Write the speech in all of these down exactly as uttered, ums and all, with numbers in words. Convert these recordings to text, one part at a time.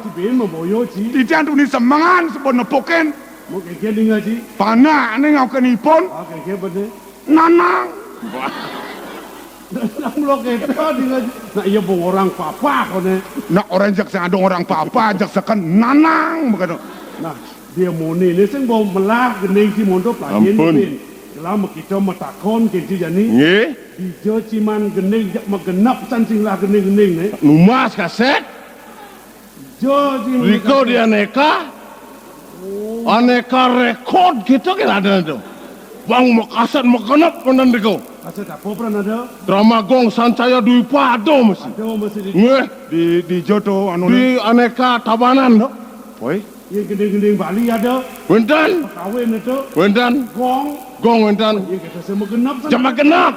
Ci bin maboyo, Ci. Titiang tuni semengan sebut nepukin. Mau kéngkén dingeh, Ci. Panak né ngaukin ipun. Ah, kéngkén bener. Nanang. Nanang lo kéto dingeh, Ci. Nah, iya bong orang papa koné. Nah, orang jak sing ada orang papa, jak seken nanang begitu. Nah, dia muni né sing bong melah gending Ci mondo pelajin. Ampun. Bin. Jelas makita matakon kén Ci jani. Nggih. Dija Ci man gending jak magenep san sing lah gending-gending né. Numbas kasét. Jo, Ci. Riko di Aneka. Aneka Rekod kéto kan ada to. Bang makasét magenep wénten riko. Kasét apa pran ada? Drama Gong Sancaya Dwipa ada mesti. Ada mesti di. Nggih. Di, dija to anu. Di Aneka Tabanan to. Woi. Iya gending-gending Bali ada. Wénten. Kawin itu. Wénten. Gong. Gong wénten. Iya kita sing magenep. Jam magenep.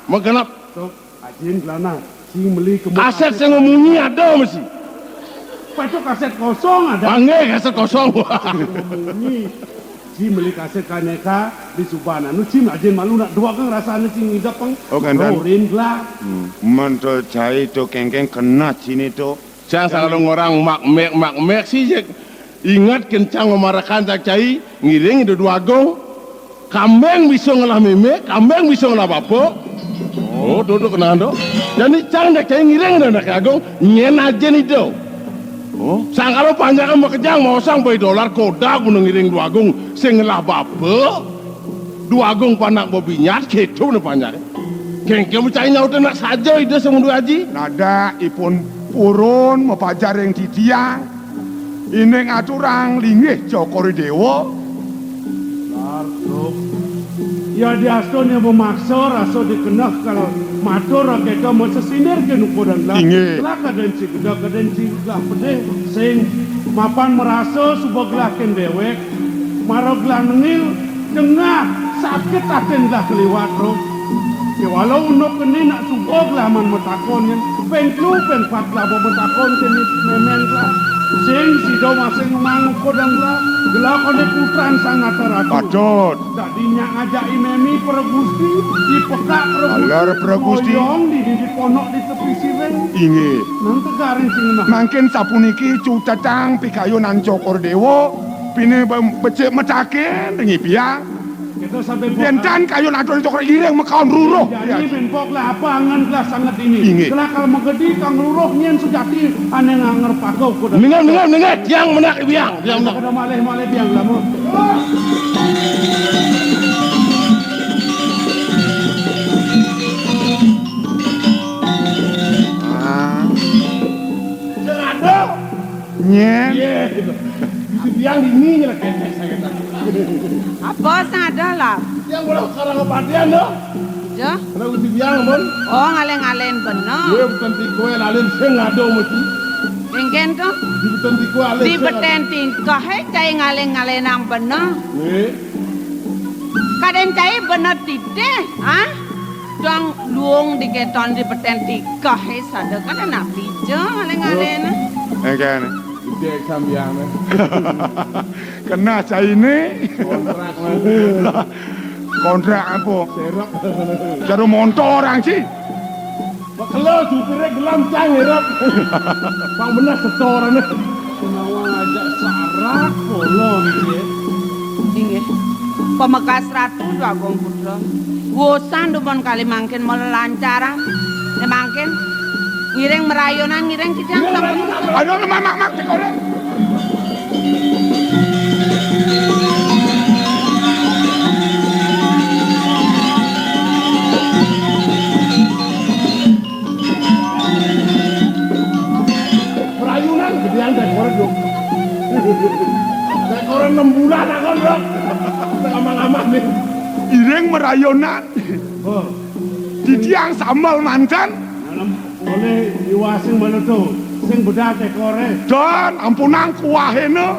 Magenep. Sok. Ajin gelah nah, Ci meli ke kasét sing munyi ada mesti. Apa itu kasét kosong ada? Ah, nggih, kasét kosong. Munyi. Ci meli kasét ka Aneka di Suban. Anu Ci ajin malu nak dua kan rasane Ci ngidep pang. Oh, kénten. Rin gelah. Hmm. Men to cai to kéngkén kena Ci né to. Cang selalu ngorang mak mek, mak mek sih, Jek. Ingat kencang mamarekan tak cai, ngiring Ida Dwagung. Kambing bisa ngelah mémé, kambing bisa ngelah bapa. Oh, duduk kena tu. Jadi cang tak cai ngiring Ida Anak Agung, nyén ajin Ida. Oh. Sangkala panjaké makejang maosang bai dolar kodag guna ngiring Dwagung sing ngelah bapa. Dwagung panak bebinyat, kéto né panjaké. Kéngkén cai nyaut nak saja Ida sing mundur aji. Nadak ipun purun mapajar ring titiang. Ining aturang linggih Cokor Déwa. Lartuk. Ya diastun ya memaksa rasa dikeneh kal matur kéto masesindir ké nukudan lah. Inggih. Lah kadén Ci gedeg, kadén Ci gah pedih, sing mapan marasa suba gelah kén déwék, mara gelah nengil, dengah, sakit atin gelah kaliwat, Ruk. Kéwala unduk kéné nak suba gelah man matakon yén, ping telu, ping pat gelah ba matakon kéné mémén gelah. Sing sida masing mangukudan gelah, gelah koné putran Sang Nata Ratu. Patut. Dadi nyak ngajak I Mémi Para Gusti, I Pekak Para Gusti. Alar Para Gusti. Moyong dini di ponok di tepi siring. Inggih. Nang tegaring sing nah. Mangkin sapuniki cutetang pikayunan Cokor Déwa, pinih be-, becik mataken ring piang. Kita sampai. Yén tan kayun atur Cokor iring makaon ruruh. Jadi ben pok lah apa angan gelah sanget ini. Inggih. Gelah kal magedi kang ruruh nyén sujati ané ngangerpaga kuda. Mendingan, mendingan, mendingan. Tiang menak biang, tiang menak. Kada malih-malih biang lama. Ah. Sing ada. Nyén. Iya, gitu. Itu biang dini nyelek ketek saya kata. Apa sing ada lah? Yang bola karang kepatian, doh. Ya. Kena uti biang, mon. Oh, ngalén-ngalén bener. Iya, bukan tiko yang lain, sing ada mesti. Kéngkén to? Di beten tiko alih. Di beten tingkah, hé, cai ngalén-ngalénang bener. Nggih. Kadén cai bener titih, ha? Dong luung dikéton di beten tingkah, hé, sada kadén napi ja ngalén-ngalénang. Éngkén. Gedé sambiang. Kena cai né. Kontrak, Mas. Kontrak apa? Serep. Jero montor orang sih. Makelo supire gelem cang ngirup. Pang bener setorané. Menawa ngajak sarak kula niki. Inggih. Pamekas Ratu Dwagung Putra. Wusan dumun kali mangkin malelancaran. Né mangkin ngiring merayonan, ngiring kijang sampun. Aduh, lemah mak mak cek ora. Perayunan gedean dekoran, Dok. Dekoran enam bulan aku, Dok. Lama-lama nih. Iring merayonan. Oh. Titiang sambel manten. Oleh iwasing meletu, sing bedah tekore. Don, ampunang kuahena.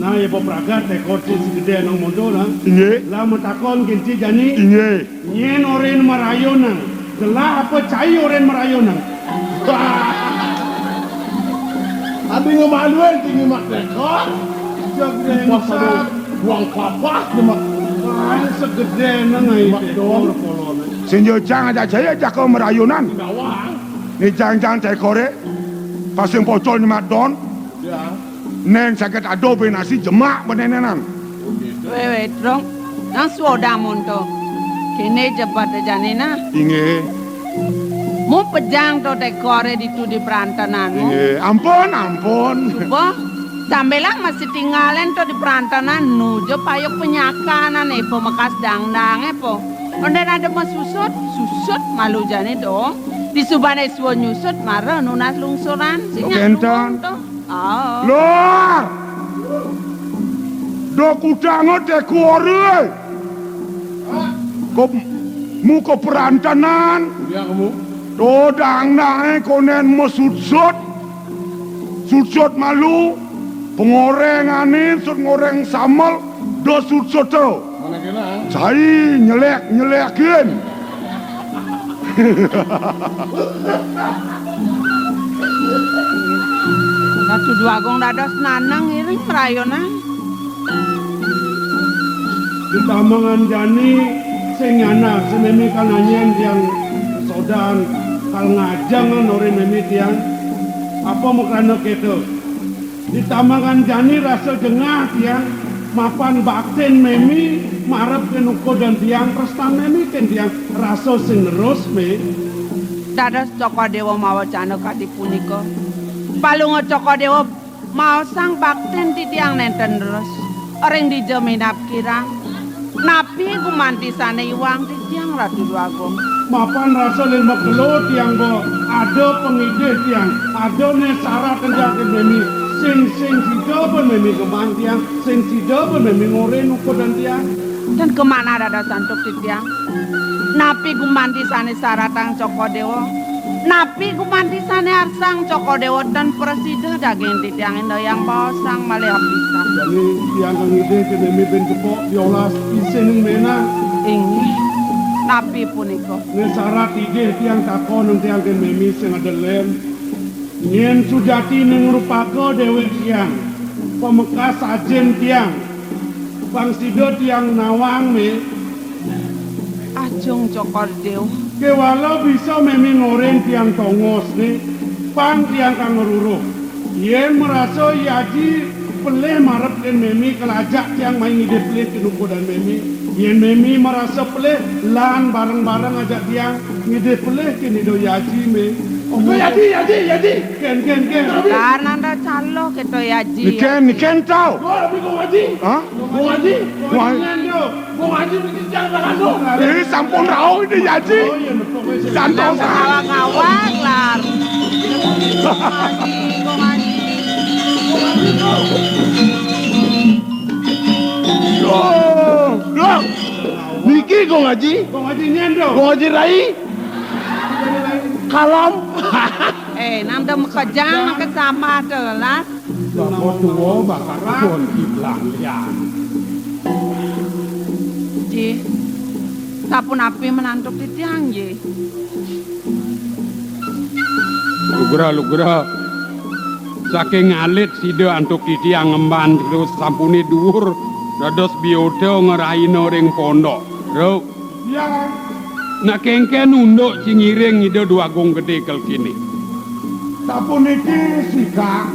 Nah, ya, pepragat tekor ci segede nang mondo, nah. Inggih. Lah, matakon kinci jani. Inggih. Nyén orin marayonan. Gelah apa cai orin marayonan? Adi ngemaluin tinggi mak tekor. Jagdeng. Pas ada buang papas, mak. Wah, segede nang ai tekor polone. Sing jojang aja jaya jaga merayonan. Bawang. Ni jang-jang tekore. Pas sing pocol nyemak don. Ya. Nén sagét ada bé nasi jemak benénénan. Wéh, wéh, Drong. Nang suodang monto. Kéné jebet jani nah. Inggih. Mu pejang to tekoré ditu di perantenanmu. Inggih. Ampun, ampun. Coba, sambilang masih tingalin to di perantenan, nuju payuk penyakanan, eh, pemekas dangdangé, po. Ondén ada mesusut, susut malu jani dong. Disubané suwa nyusut, mara nunas lungsuran, sing kénten. Anu to. Ah. Lor! Do kudanga teko ore. Ko mu ke perantenan. Ya, kamu. To dangdangé konén mesutsut. Sutsut malu. Pengorengane sut ngoreng samel. Do sutsut to. Mana kena? Cai nyelek-nyelekin. Ratu Dwagung dados nanang iring merayonan. Di tamangan jani sing nyana, sing memi kal nyanyen tiang sodan, kal ngajeng nore memi tiang. Apa makrana keto? Di tamangan jani rasa jengah tiang, mapan baktin memi, marep ken ukodan tiang, tresnan memi ken tiang, rasa sing nerus, me. Dados Cokor Dewa mawacana kadi punika. Palunga Cokor Dewa maosang baktin titiang nenten terus. Ring dija minab kirang. Napi gumanti sane iwang titiang, Ratu Dwagung? Mapan rasa len makelo tiang ba ada pangidih tiang, ada ne sarat tiang ke memi, sing, sing sida pun memi geman tiang, sing sida pun memi ngorin ukudan tiang. Dan kemana dados antuk titiang? Napi gumanti sane saratang Cokor Dewa? Napi gumanti sane arsang Cokor Dewa tan prasida daging titiang indayang baosang malih apisan? Jani tiang kang idih ke memi bin tepuk diolas isin menang. Inggih. Napi punika? Ne sarat idih tiang takon tiang ke memi sing ada lem. Nyen sujati ning rupaka dewek tiang. Pamekas ajin tiang. Pang sida tiang nawang, me. Ajung Cokor Dewa. Kewala bisa memi ngoren tiang tongos, ne. Pang tiang kang ngeruruh. Yen merasa yaji pelih marep ken memi kelajak tiang mai ngidih pelih ke nukudan memi. Yen memi merasa pelih lan bareng-bareng ajak tiang ngidih pelih ken ida yaji, me. Yaji, yaji, yaji. Ken, ken, ken. Dar nanda caloh kita yaji. Niken, niken tau. Gua lebih gua ngaji. Hah? Gua ngaji. Wah. Gua ngaji bikin jangan tangan lu. Ini sampun rauh ini yaji. Santos. Ngawang-ngawang lar. Loh, loh. Niki Gong Haji. Gong Haji nyen to. Gong Haji Rai. Kalam. Eh, nang dem kejang ke sama telas. Bapa tua bakal pun kiblang lian. Ji, sapunapi menantuk titiang, Ji? Lugra, lugra. Saking alit sida antuk titiang ngemban terus sampune duur dados biota ngeraina ring pondok. Ruk. Yang Nah, kengken unduk cingiring Ida Dwagung Gede kelkini. Sapuniki sikak.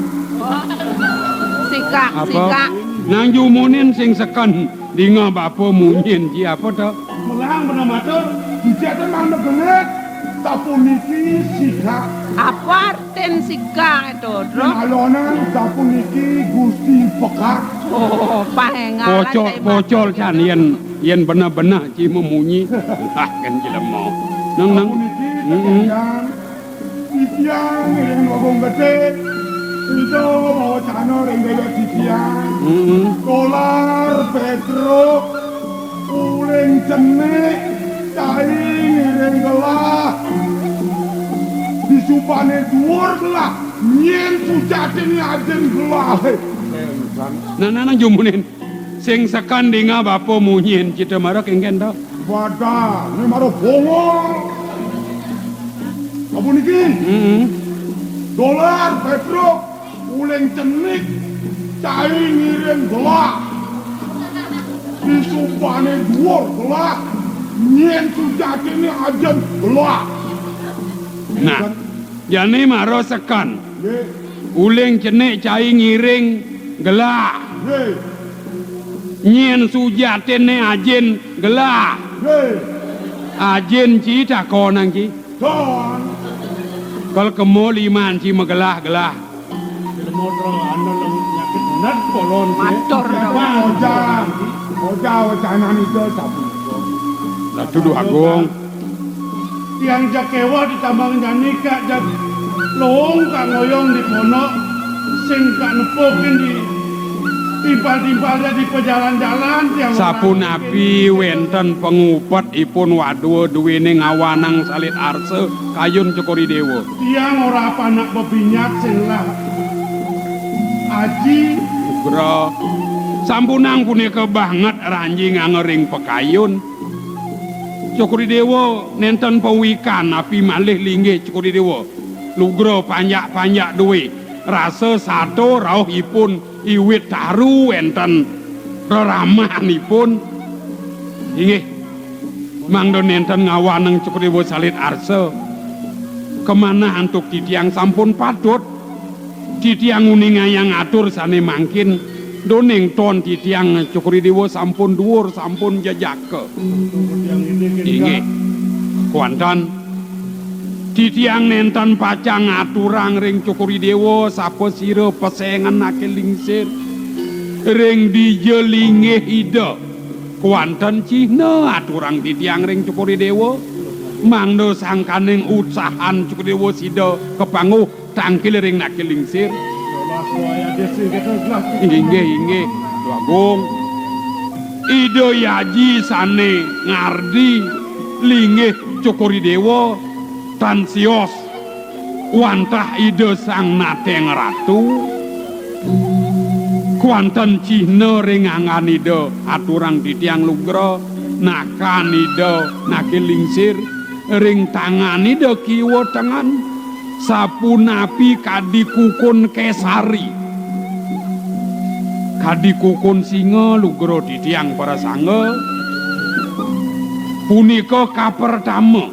Sikak, apa? Sikak. Nang jumunin sing seken dingeh bapa munyin ji apa to? Melahang bener matur, dijak teman negenek. Sapuniki sikak. Apa artin sikak itu, Dro? Alonan sapuniki Gusti Pekak. Oh, pahengalan. Pocol, pocol can yen, yen bener-bener ci memunyi. Lah, kan jelema. Nang, nang. Sapuniki, mm-mm, titiang, titiang ring Agung Gede. Ento mawacana ring dewek titiang. Mm-mm. Dolar, Petruk, uling cenik, cai ngiring gelah. Disubane duur gelah, nyen sujatine ajin gelahe. Nah, nah, nah, jumunin. Sing seken dingeh bapa munyin cita mara kengken to. Wadah, ne mara bongol. Apa niki? Mm-mm. Dolar, Petruk, uling cenik, cai ngiring gelah. Disubane duur gelah, nyen sujatine ajin gelah. Nah, jani mara seken. Uling cenik cai ngiring gelah. Nyén sujatinné ajin gelah. Ajin ci takonang ci. Kal kemo liman ci magelah-gelah. Ilmu terang anu lem nyakit net kolon ci. Matur. Bang oja. Oja wacanan itu sapu. Lah tuduh agung. Tiang jak kéweh di tambang jani, Kak, jak luung, Kak, ngoyong di pondok, sing, Kak, nepukin di timpal-timpal di pajalan-jalan, tiang. Sapunapi wénten pangupetipun wadua duéné ngawanang salit arsa kayun Cokor I Déwa? Tiang ora panak bebinyak sing lah. Aji. Nugra. Sampunang punika banget ranjing angering pakayun. Cokor I Déwa nénten pawikan napi malih linggih Cokor I Déwa. Lugra panjak-panjak dué. Rasa sato rauhipun iwit taru wénten reramahanipun. Inggih. Mangda nénten ngawaneng Cokor I Déwa salit arsa. Kamanah antuk titiang sampun patut. Titiang nguningayang atur sané mangkin, duning ton titiang Cokor I Déwa sampun duur, sampun jejaka. Inggih. Kuanten, titiang nénten pacang ngaturang ring Cokor I Déwa sapasira pesengan aké lingsir ring dija linggih Ida. Kuanten cihna aturang titiang ring Cokor I Déwa, mangda sangkaning utsahan Cokor I Déwa sida kapangguh tangkil ring naké lingsir. Inggih, inggih, Ratu Agung. Ida Aji sané ngardi linggih Cokor I Déwa tan sios wantah Ida Sang Nateng Ratu. Kuanten cihna ring anggan Ida aturang titiang lugra, nakan Ida naké lingsir. Ring tangan Ida kiwa tengen, sapunapi kadi kukun kesari, kadi kukun singa lugra titiang para sangga. Punika kapertama.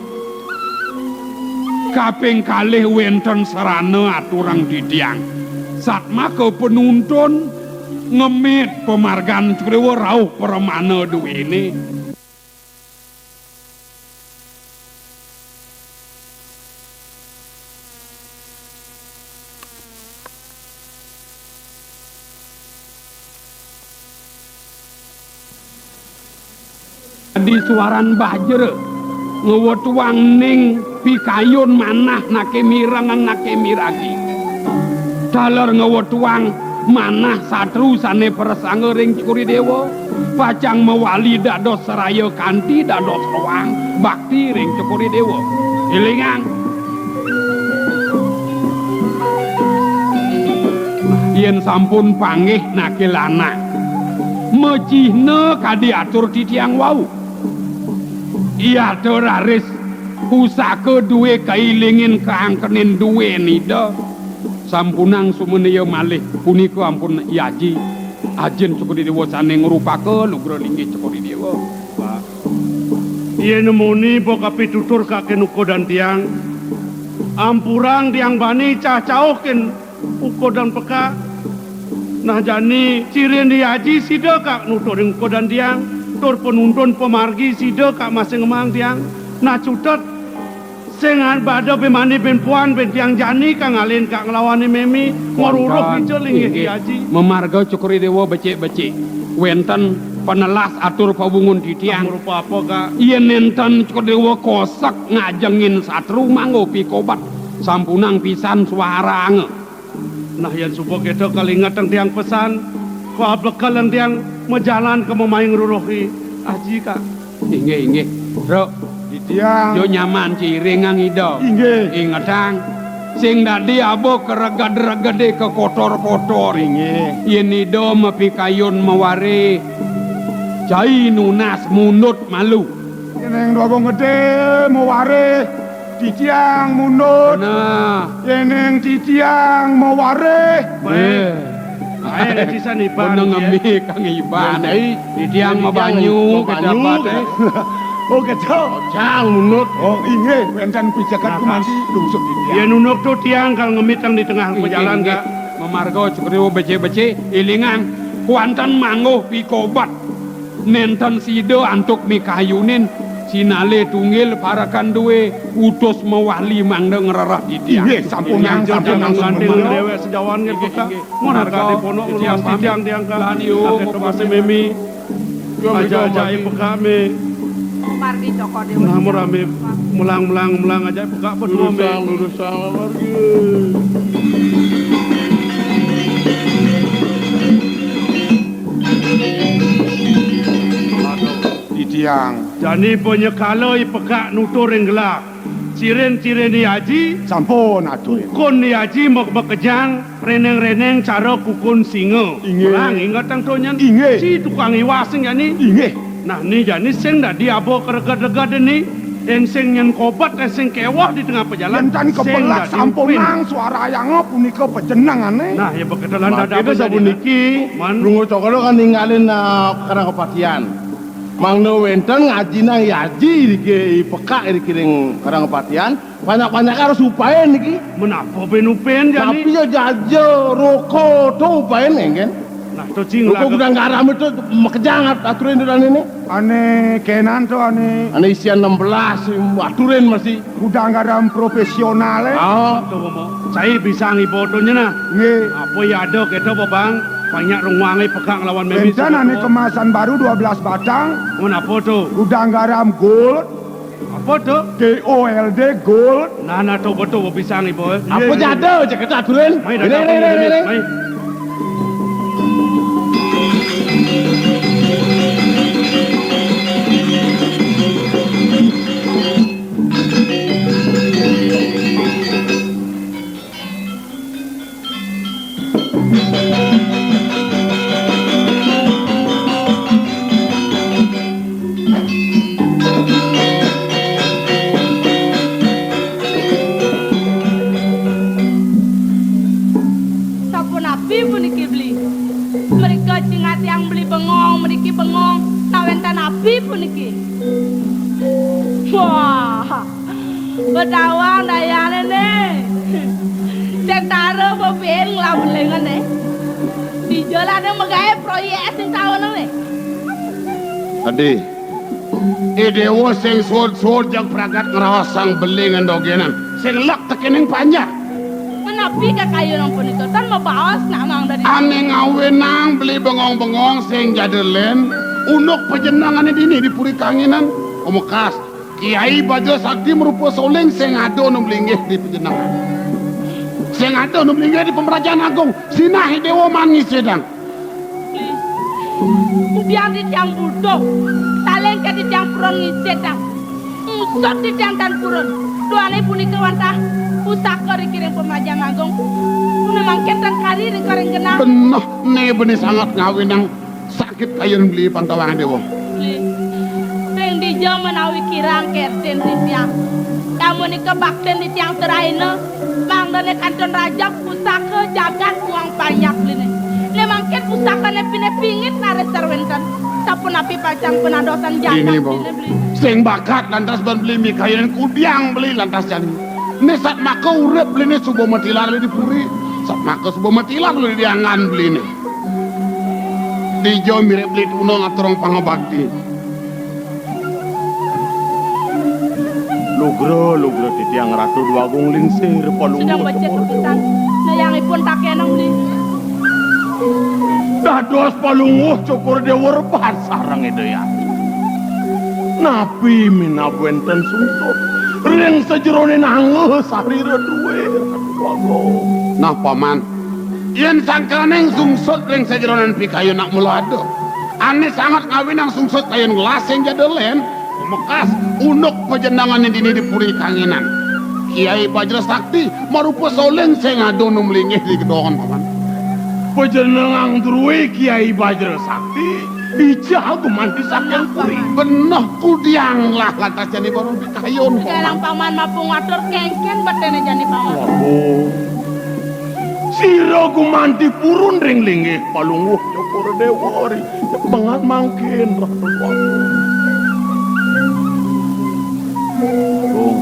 Kaping kalih wénten sarana aturang titiang. Satmaka panuntun ngemit pamargan Cokor I Déwa rauh pramana duéné. Di suaran bajra, ngwetuang ning pikayun manah naké mireng naké miragi. Taler ngwetuang manah satru sané prasangga ring Cokor I Déwa, pacang mawali dados saraya kanti dados roang bakti ring Cokor I Déwa. Élingang. Yén sampun panggih naké lanang, macihna kadi atur titiang wau. Yata raris pusaka duwé kailingin kaangkenin duwé nida. Sampunang sumaniya malih punika ampun yaji. Ajin Cokor I Déwa sané ngrupaka lugra linggih Cokor I Déwa. Pak. Yén muni bok kapitutur kaké nukodan tiang, ampurang tiang bani cah cauh kén ukodan pekak. Nah jani cirin diaji sida kak nuturin ukodan tiang, tur penuntun pemargi sida kak masing emang tiang. Nah cutet, sing bada bimani bin puan bin tiang jani kang ngalin kak nglawanin mémé, maruruh ija linggih diaji. Mamarga Cokor I Déwa becik-becik. Wénten panelas atur pawungun titiang. Rupa apa, Kak? Yén nénten Cokor I Déwa kosek ngajengin satru mangga pikobat. Sampunang pisan suaranga. Nah, yén suba kéto kalingetang tiang pesan, pabekal tiang majalan ka mamaing ruruhi. Aji, Kak. Inggih, inggih. Ruk. Titiang. Yo nyaman ciringang Ida. Inggih. Ingetang. Sing dadi aba kareged-regedé kakotor-kotor. Inggih. Yén Ida mapikayun mawarih, cai nunas mundut malu. Yéning Déwa Gedé mawarih, titiang mundut. Nah. Yéning titiang mawarih. Baik. Aé, sisan iban. Bener ngemi kang iban. Titiang mabanyu, mabanyu. Oh, gitu. Jang, Unuk. Oh, inggih, wénten pijakan. Nah, gumanti lungsur titiang. Yén Unuk to tiang kal ngemitang di tengah. Inggih, pajalan, inggih. Kak. Mamarga Cokor Déwa becik-becik, élingang, kuanten mangguh pikobet. Nénten sida antuk mikayunin, sinalih tunggil parekan duwé utus mawali mangda ngrereh titiang. Inggih, sampun, inggih, sampun, sampun, lanting sampun. Déwék sejawan nggih, inggih, Kak. Inggih. Mun harga diponok titiang, tiang, Kak. Lan iyo, aja-aja mapamit. Ipekak mé. Margi Cokor Déwa. Nah, murah mé. Melang, melang, melang aja ipekak. Lurusang, mé. Lurusang, margi. Titiang. Jani panyekala ipekak nutur ring gelah. Cirin-cirin I Aji. Sampun atur. Kukun I Aji mek-, makejang, reneng-reneng cara kukun singa. Inggih. Melang ingetang to nyen. Inggih. Ci tukang iwah sing jani. Inggih. Nah, né jani sing dadi aba kareged-reged né. Éngsing nyen kobet, éngsing kéweh di tengah pajalan. Yén tan sing kepelak dadi sampunang upin. Suarayanga punika pajenengané. Nah, ya beketelan. Mangké dadi sapuniki, man. Lunga Cokor kan ninggalin, ah, Karang Kapatihan. Mangda wénten ngajinang I Aji iriki, ipekak iriki ring Karang Kapatihan, banyak-banyak harus upain niki. Menapa ben upain jani? Tapi ya jaja, roko to upain, éngkén. Nah, to cing. Roko laga. Gudang garam to makejang at-, aturin dolané né. Ané kénan to, ané. Ané isian enam belas, aturin masih. Gudang garam profésional, é. Ah. To, Bang. Sai bisa ngiba to nyen, ah. Nggih. Apa ya ada kéto, Bang? Banyak rungwangé pekak nglawan mémé. Wénten ané kemasan baru dua belas batang. Mun apa to? Gudang garam gold. Apa to? G O L D, gold. Nah, nah, to betul bisa ngiba. Apa. Iya, iya. Jada, cek kita aturin. Mai, ini, datang, ini, ini, ini, ini. Mai. Sapunapi puniki, Beli? Mrika cingatiang Beli bengong, mriki bengong, nawénten napi puniki? Wah, betawang dayané né. Sentara bebin nglabelingan né. Dija lané magaé proyék sing taun né. Adi, I Déwa sing suud-suud jag pragat ngraosang belingan dogénan. Sing lek tekéning panjak. Menapi kakayunan punika tan mabaos nak mangda di. Ané ngawinang Beli bengong-bengong sing jada lén, unduk pajenengané dini di Puri Kanginan. Pamekas, Kiai Bajra Sakti marupa soling sing ada nu malinggih di pajenengan. Sing ada nu malinggih di Pemrajan Agung. Sinah I Déwa man ngisidang. Kudiang titiang buduh, saling ké titiang purun ngisidang. Ngusut titiang tan purun. Duaning punika wantah pusaka ring kiring Pemrajan Agung. Né mangkin tan kari ring karing genah. Beneh, né bani sanget ngawinang sakit kayun Beli pantawang Déwa. Beli. Ring dija menawi kirang kertin titiang. Yamunika baktin titiang serahina, mangdané kantun rajeg pusaka jagat muang panjak Beliné. Né mangkin pusakané pinih pingit raris wénten. Sapunapi pacang panadosan jagat Beliné, Beli? Sing bakat lantas ban Beli mikayunin kudiang Beli lantas jani. Né satmaka urip Beliné suba matilar Beli di puri. Satmaka suba matilar Beli di anggan Beliné. Dija mirib Beli tuna ngaturang pangabakti. Lugra, lugra titiang Ratu Déwagung Lingsir, Palungguh. Sedeng becik kepisan. Nah, yang ipun takenang, Beli. Dados Palungguh Cokor Déwa rebat sareng Ida Hyang. Napi minab wénten sungsut ring sajeroning angga sarira duwé, Ratu Déwagung? Nah, Paman. Yén sangkaning sungsut ring sajeroning pikayun nak mula ada. Ané sanget ngawinang sungsut kayun gelah sing jada lén, pamekas unduk pajenengané dini di Puri Kanginan. Kiai Bajra Sakti marupa soling sing ada nu malinggih di gedongan, Paman. Pajenengan druwé Kiai Bajra Sakti, dija gumanti saking puri. Beneh kudiang lah lantas jani baru pikayun, Paman. Garang Paman mapungatur kéngkén batiné jani, Paman. Waduh. Sira gumanti purun ring linggih Palungguh Cokor Déwa ri. Bengat mangkin, Ratu. Tung.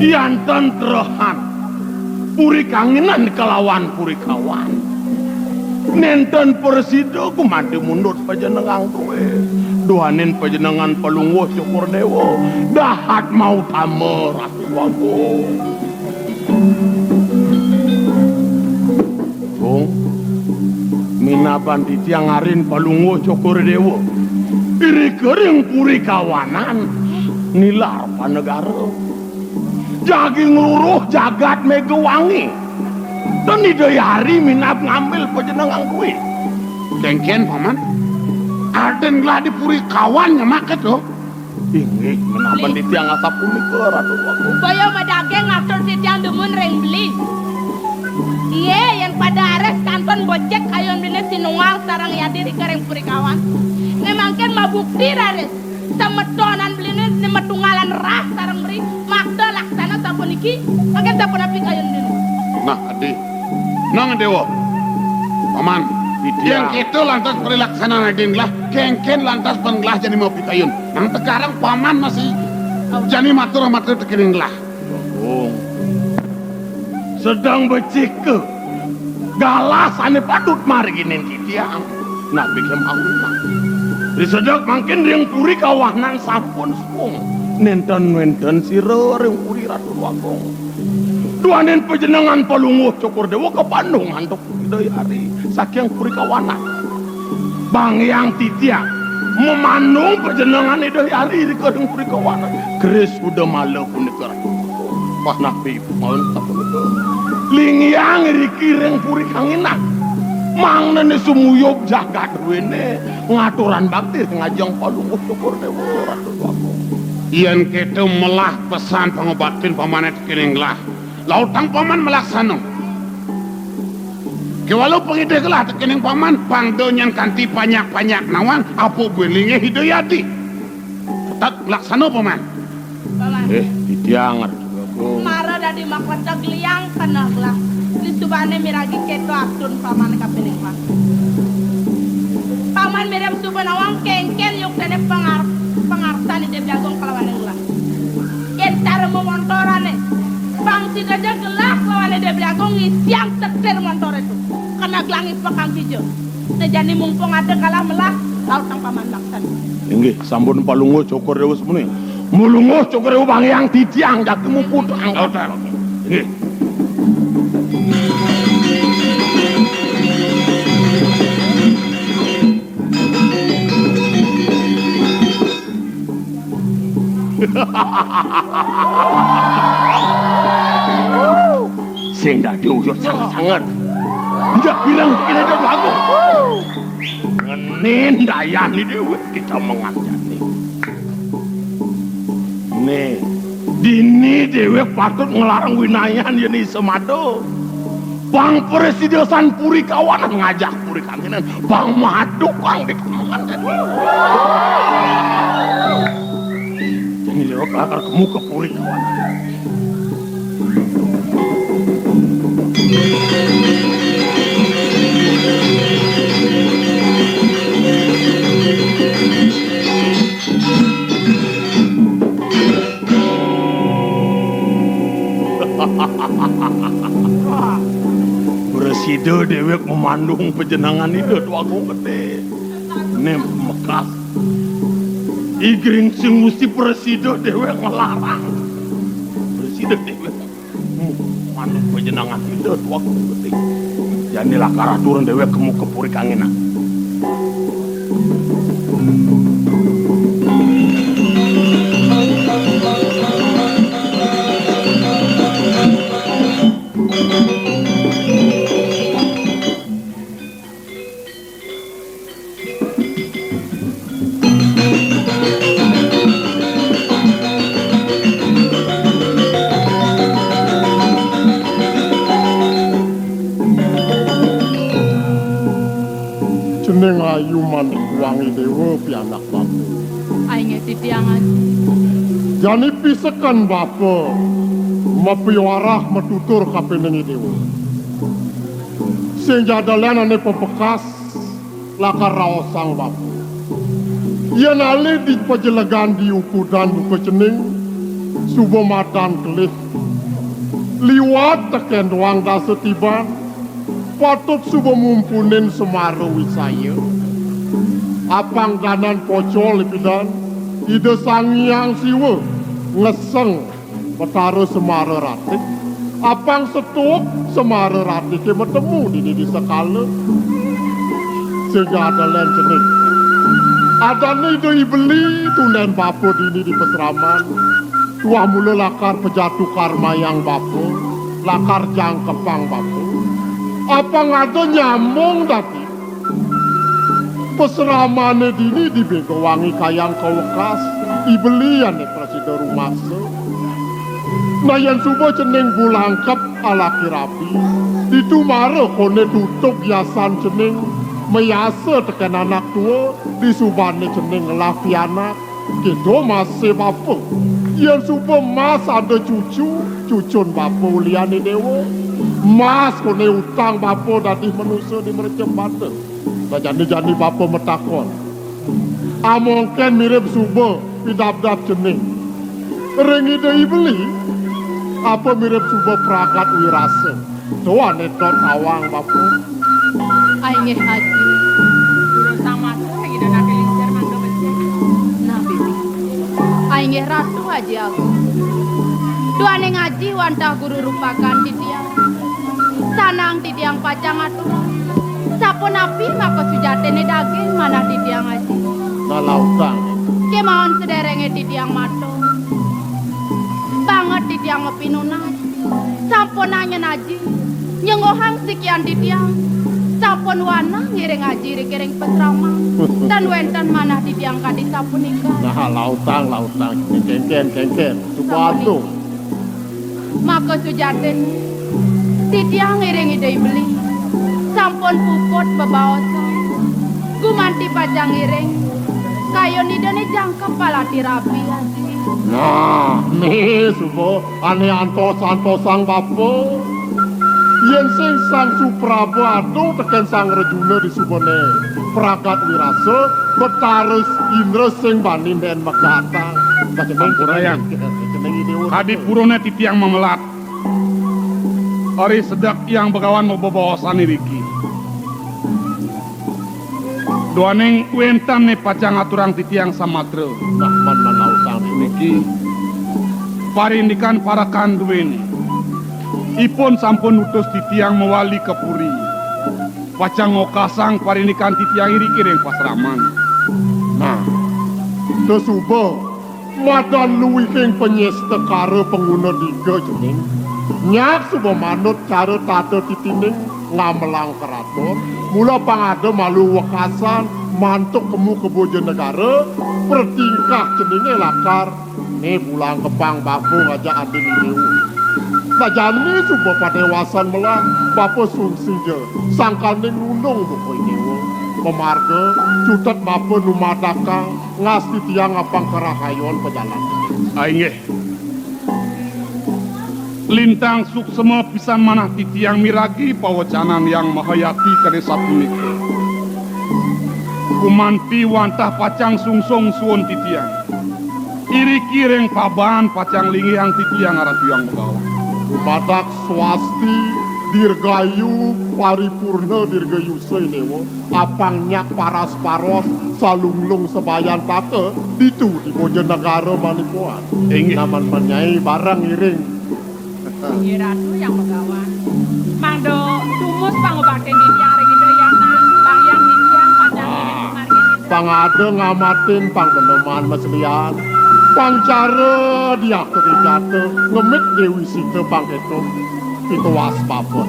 Yan ten trehan Puri Kanginan kelawan Puri Kawan, nenten prasida gumanti mundut panjenengan dué. Duaning panjenengan Palungguh Cokor Déwa, dahat mautama Ratu Agung. Gung, minaban titiang arin Palungguh Cokor Déwa, irika ring Puri Kawanan, nilar panegara. Jagi ngluruh jagat Megawangi. Ten Ida Hyang Ari minab ngambil panjenengan dué. Kéngkén, Paman? Aden gelah di Puri Kawan nyemak kéto? Inggih, minaban titiang asapunika, Ratu Agung. Baya madaging ngatur titiang dumun ring beli. Iya, yén pada raris kantun becik kayun beliné sinunggal sareng yadi rika ring Puri Kawan. Né mangkin mabukti raris semetonan beliné né matunggalan rah sareng meri makta laksana sapuniki, mangkin sapunapi kayun beliné. Nah, Adi. Nah, Déwa. Paman, titiang. Yén kéto lantas parilaksanané aden gelah, kéngkén lantas pan gelah jani mapikayun. Nang tegarang Paman masih jani matur-matur tekéning gelah. Agung. Sedeng becika galah sané patut marginin titiang. Napi kémawinan? Risedek mangkin ring Puri Kawanan sampun suung. Nénten wénten sira ring puri, Ratu Agung. Duaning panjenengan Palungguh Cokor Déwa kapandung antuk Ida Hyang Ari saking Puri Kawanan. Bang Hyang titiang mamandung panjenengan Ida Hyang Ari rika ring Puri Kawanan. Keris Udamala punika, Ratu. Wah, napi mawon sapunika? Linggiang riki ring Puri Kanginan. Mangdané sumuyub jagat duéné ngaturang bakti ring ajeng Palungguh Cokor Déwa, Ratu Agung. Yén kéto melah pesan pangubaktin Pamané tekéning gelah. Lautang Paman malaksana. Kéwala pangidih gelah tekéning Paman, pang da nyén kanti panjak-panjak nawang, apa buin linggih Ida Hyang Ari. Tetep laksana, Paman. Paman. Eh, titiang, Ratu Agung. Mara dadi makleteg liang keneh gelah. Disubané miragi kéto atun Paman kapining gelah. Paman mirib suba nawang kéngkén yuktiné pangar-, pangarsan Ida Hyang Agung kalawaning gelah. Yén cara mamontorané, pang sida ja gelah lawan Ida Beli Agung ngisiang setir montoré to. Kena gelah ngipekang kija. Nah, jani mumpung ada galah melah, lautang Paman maksan. Inggih, sampun Palungguh Cokor Déwa semuni. Malungguh Cokor Déwa, Bang Hyang titiang jagi muput angkatan. Inggih. Sing dadi uyut sanget-sanget. Ndak bilang kene dong aku. Ngene ndayane dhewe kita menganjani. Nih, dini dhewe patut ngelarang winayan yen iso madu. Bang presidesan puri kawanan ngajak puri kangenan. Bang madu kang di kawanan. Jadi lewat lakar kemu ke puri kawanan. Prasida dewek memandung panjenengan Ida Dwagung Gedé. Né mekas. I Gringsing Gusti prasida dewek ngelarang. Prasida dewek memandung panjenengan Ida Dwagung Gedé. Jani lakar aturan dewek kemu ke puri kangenan. Jeneng ayu manik wangi dewa pianak bapa. Ai nggih titiang aji. Jani piseken bapa mapiwarah matutur kapining dewa. Sing jadalian ane pepekas lakar raosang bapa. Yén alih di pajelegan di ukudan buka cening, suba madan kelih. Liwat tekén doang dasa tiban, patut suba mumpunin semara wisaya. Apang danan pocol ipidan, Ida Sang Hyang Siwa ngeseng Betara Semara Ratih, apang setuk Semara Ratih ké matemu dini di sekala. Sehingga ada lén cening. Adané Ida I Beli tunden bapa dini di pasraman. Tuah mula lakar pajatu karmayang bapa, lakar jangkepang bapa. Apang ada nyambung dadi. Pasramané dini di Bégawang kayang kawekas, I Beli ané prasida rumaksa. Nah, yén suba cening bulangkep alaki rabi, ditu mara koné tutug yasan cening, mayasa tekén anak tua, disubané cening ngelah pianak. Kéto masé bapa. Yén suba mas ada cucu, cucun bapa uliané déwa. Mas koné utang bapa dadi manusa di mreca banda. Nah, jani-jani bapa matakon. Amongkén mirib suba pidabdab cening. Ring Ida I Beli, apa mirib suba pragat wirasa? Tuan étot awang bapa. Ai nggih, Aji. Durus samatur, Ida Naki Lingsir mangga becik. Nah, Bibi. Ai nggih, Ratu Aji Agung. Duaning Aji wantah guru rupakan titiang. Sanang titiang pacang aturang. Sapunapi maka sujatiné daging manah titiang, Aji? Nah, lautang. Kémaon sadéréngé titiang matur. Banget titiang mapinunas. Sampun anyen Aji, nyenggohang sikian titiang. Sampun wanah ngiring Aji iriki ring pasraman. Tan wénten manah titiang kadi sapunika. Nah, lautang, lautang. Kénkén, kénkén. Suba atuh. Maka sujatiné, titiang ngiring Ida I Beli. Sampun puput bebaosan. Gumanti pacang ngiring. Kayun Idané jangkep alaki rabi, Aji. Nah, né suba. Ané antos-antosang bapa. Yén sing Sang Supraba aduh tekén Sang Rejuna di subané pragat wirasa, Betara Indra sing bani ndén megatang. Ampurayang. Kadi purana titiang mamelat. Ari sedek Hyang Begawan mabebaosan iriki. Duaning wénten né pacang aturang titiang samatra. Nah, man, man, lautang niki. Parindikan parekan duéné. Ipun sampun utus titiang mawali ka puri. Pacang ngokasang parindikan titiang iriki ring pasraman. Nah, suba. Madan luihing panyestakara panguna diga cening. Nyak suba manut cara tata titining ngamelang keraton. Mula pang ada malu wekasan mantuk kemu ka Bojonegara, pratingkah ceningé lakar né bulangkepang bapa ngajak adi déwa. Nah, jani suba padéwasan melah, bapa sungsija sangkaning nundung buka déwa. Pamarga, cutet bapa numadakang ngastitiang apang karahayuan pajalan. Ah, inggih. Lintang suksma pisan manah titiang miragi pawecanan Hyang Mahayati kadi sapunika. Gumanti wantah pacang sungsung suun titiang. Iriki ring paban pacang linggihang titiang Ratu Hyang Begawan. Dumadak swasti, dirgayu, paripurna, dirgayusa, i déwa. Apang nyak paras-paros, salunglung sabayantaka, ditu di Bojonegara Manipuan. Inggih. Naman panyai bareng iring. Inggih Ratu Hyang Begawan. Mangda tumus pangubaktin titiang ring Ida Hyang Nang, Hyang Hyang pacang iring margi Ida. Pang ada ngamatin pang beneman maslian. Pang cara diah kejata, ngemit Déwi Sita pang kéto. Pituas bapa.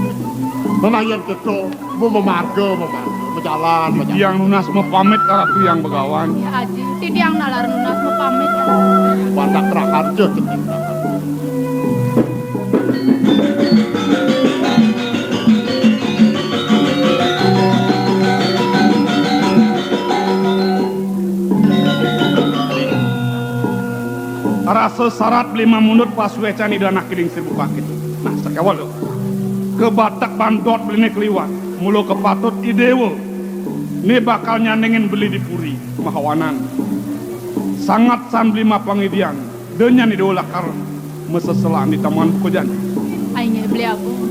Menayan kéto. Mu mamarga, mamarga, majalan, majalan. Titiang nunas mapamit, Ratu Hyang Begawan. Ya, Aji, titiang nalar nunas mapamit. Pandak raharja titiang. Rasa sarat beli mamundut pasuécan Ida Anak Kiling Sirbuka kéto. Nah, sakéwala. Ka batek bandot beliné kaliwat, mula kapatut i déwa né bakal nyandingin beli di puri, mahawanan. Sanget san Beli mapangidian, da nyan Ida lakar maseselan di taman buka jani. Ai nggih, Beli Agung.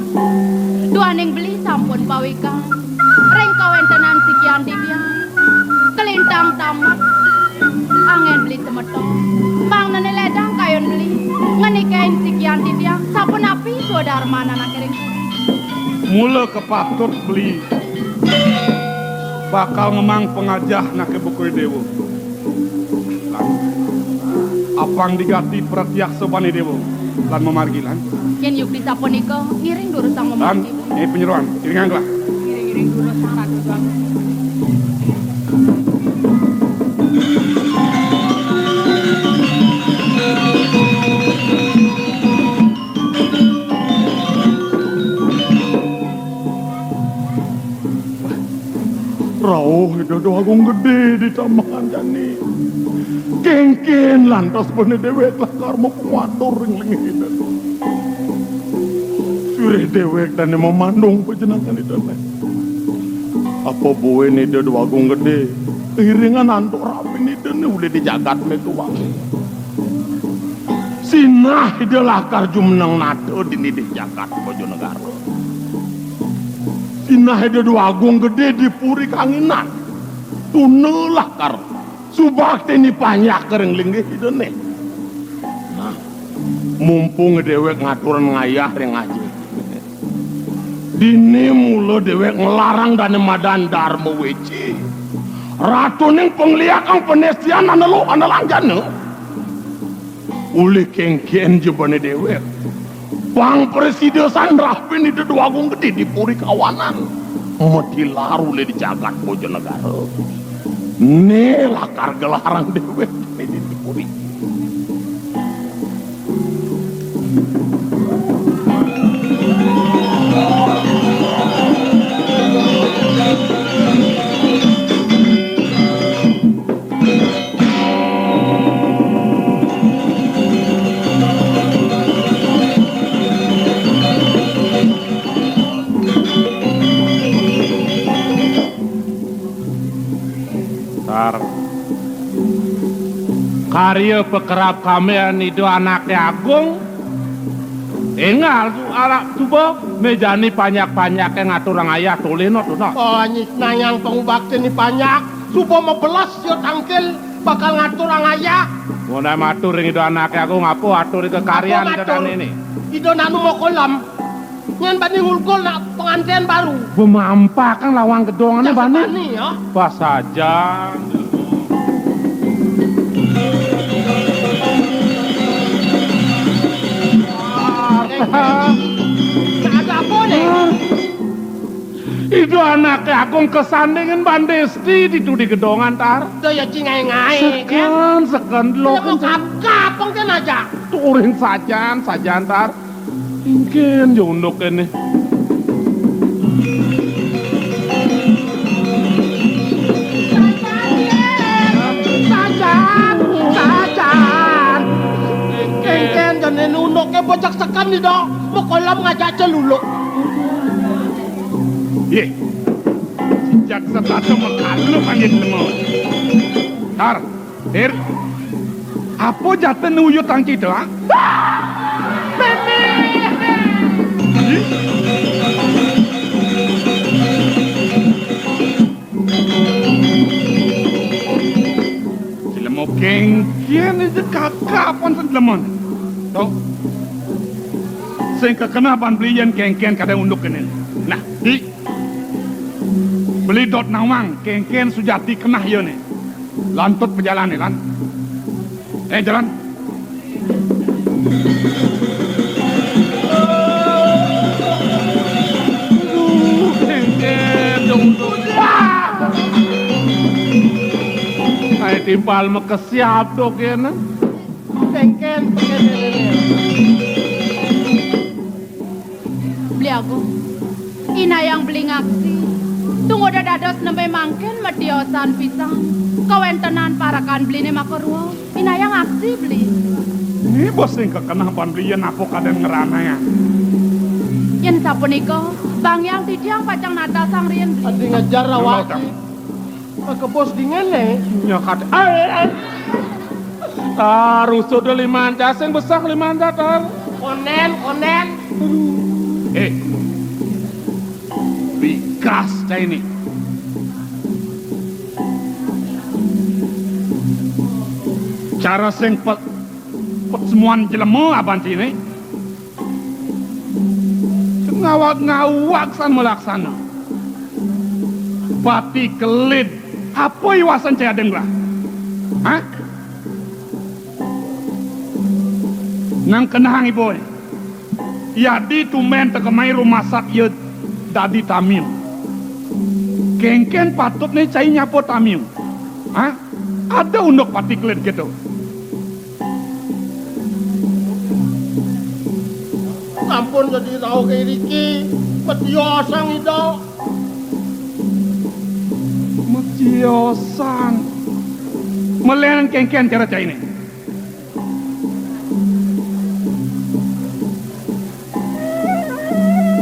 Duaning Beli sampun pawikan ring kawentenan sikian titiang. Kalintang tamat. Anggen Beli semeton. Mangdane ledang kayun Beli ngenikain sikian titiang. Sapunapi swadarman anake ring puri? Mula kapatut Beli bakal ngemaang pangajah anake buka dewa. Lan apang digati pratiaksa bane dewa lan mamargi lan. Yen yukti sapunika, ngiring durus sang mamargi. Lan, ini penyeruan, iringang lah. Ngiring-iring durus sang Ratu Dwagung. Rauh Ida Dwagung Gedé di taman jani. Kénkén lantas bene déwék lakar mapangatur ring linggih Ida. Sirih déwék dané mamandung panjenengan Idané. Apa buin Ida Dwagung Gedé iringan antuk rabiné Idané uli di jagat Megawati. Sinah Ida lakar jumeneng nata dini di jagat Bojonegara. Sinah Ida Dwagung Gedé di Puri Kanginan. Tuna lakar subakti nipanjak ring linggih Idané. Nah, mumpung déwék ngaturang ayah ring aji. Dini mula déwék nglarang dané madan Darma Wéci. Ratuning pangliakang panestian aneluh anelangjana. Uli kénkén jebana déwék. Pang prasida san rabiné Ida Dwagung Gedé di Puri Kawanan. Matilar uli di jagat Bojonegara. Né lakar gelarang déwék né di Puri. Tar. Karya pakerab kamian Ida Anaké Agung. Énggal su-, ala suba méjani panjak-panjaké ngaturang ayah tolih no, Tuna. Oh, nyisnayang pangubaktin panjak, suba mabelas ya tangkil bakal ngaturang ayah. Mun matur ring Ida Anaké Agung, apa atur kakaryan Ida Dané né? Ida nanu makolam. Nyén bani ngulkul nak pengantén baru. Bemampakan lawang gedongané bani. Bani, ya. Pasajan. Ada apa né? Ida Anaké Agung kasandingan bandesti ditu di gedongan, Tar. Tuh ya cingai-ngai, kan? Seken, seken, lo. Kapkap, pengken aja. Turin sajan, sajan, Tar. Kénkén ja unduk kéné. Sajan, sajan. Kénkén ja né unduké bocak seken né, Dok. Makolam ngajak celuluk. Yé. Sejak setata makalu panggil lemot. Tar. Dir, apa jatah nuyut tangki to, ha? Ih. Jelema kénkén aja kakapan sing jelema. To. Sing kakeneh ban beli yén kénkén kadén unduk kéné. Nah, di beli dot nawang kénkén sujati keneh ya né. Lantut pajalané, lan. Eh, jalan. Aduh, kénkén, ya Allah. Wah! Ai timpal makesiab to kéné. Kénkén, kénkén, kénkén. Beli Agung, inayang beli ngaksi. Tungguda dados nembé mangkin matiosan pisan. Kawéntenan parekan beliné makarua. Inayang aksi beli. Né bos sing kakeneh ban beli yén apa kadén ngranayang. Yén sapunika, banggiang titiang pacang natasang riin beli. Adi ngajar rawati. Maka bos dingin né. Nyakat. Ai, ai. Tar usut limanca sing besah limanca tar. Onen, onen. Eh, bigas cai ini. Cara sing pet, pet semuan jelema aban cai ini. Ngawag-ngawag san malaksana. Pati kelid, apa iwasan cai adeng lah? Hah? Nang kenahang ibu. Yadi tumben tekemai rumasat ya dadi tamil. Kengken patutne cai nyapa tamil. Hah? Ada unduk pati kelid gitu. Sampun jadi rauh iriki, metiosang ida. Metiosang. Melen kengken cara cai ini.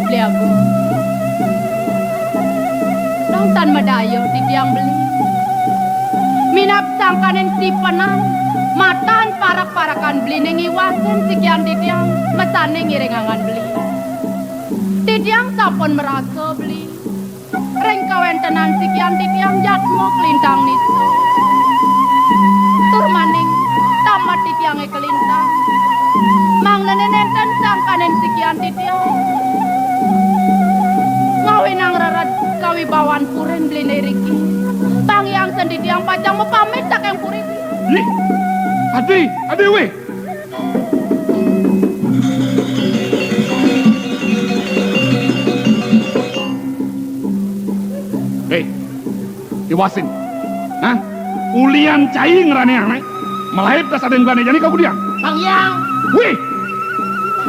Beli Agung. Dong tan madaya titiang beli. Minab sangkaning sipenan, matan parak-parakan beli ning iwasin sikian titiang, masane ngiring angan beli. Titiang sampun merasa beli. Ring kawentenan sikian titiang jatma kalintang nista. Tur maning tamat titiange kalintang. Mangdane nenten sangkaning sikian titiang. Ngawinang rered kawibawan purin beline riki. Pang yang sen titiang pacang mapamit saking puri. Ih, adi, adi wih. Hei, iwasin. Hah? Ulian cai ngraneang, ne? Malaib ka sadeng glane jani ka gudiang. Bang Hyang. Wih.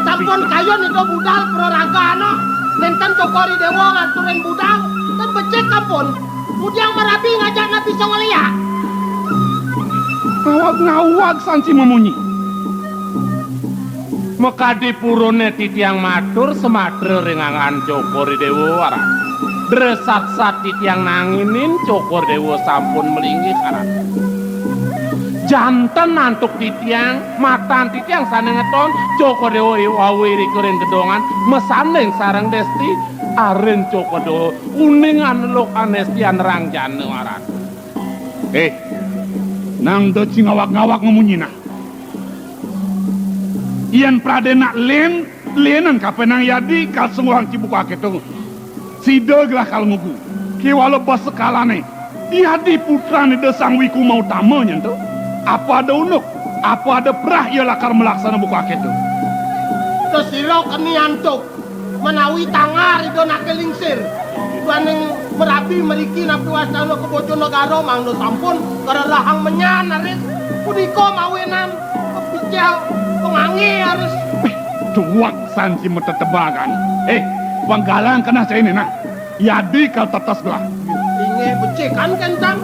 Sampun kayun ida budal praragana. Nenten Cokor I Dewa ngaturin budal. Ten becik ampun. Ngudiang marabi ngajak napi sangaliak. Ngawag-ngawag sanci mamunyi. Makadi purune titiang matur samatra ring angan Cokor I Dewa aran. Dresat-sat titiang nanginin Cokor I Dewa sampun malinggih aran. Janten antuk titiang, matan titiang sane ngeton, Cokor I Dewa i-, wau irika ring gedongan, masanding sareng Desti, arin Cokor I Dewa uning aneluk anesti anerang jana aran. Eh, nang da ci ngawag-ngawag mamunyi nah. Yen pradena len, lenan kapenang yadi kasungguhang ci buka keto. Sida gelah kal ngugu. Kiwala basa kalane. Yadi putran Ida Sang Wiku Mautama nyen to. Apa ada unduk, apa ada perah ia lakar malaksana buka keto. Kesira keni antuk. Menawi tangar ida nake lingsir, duaning merabi meriki napi wastana ka Bojonegara mangda sampun karerahang menyan arit. Punika mawinan pepicel pangangge aris. Duwag sanci matetebagan. Eh, panggalang kenah cai ini nah. Yadi kal tetes gelah. Inggih becikan kentang.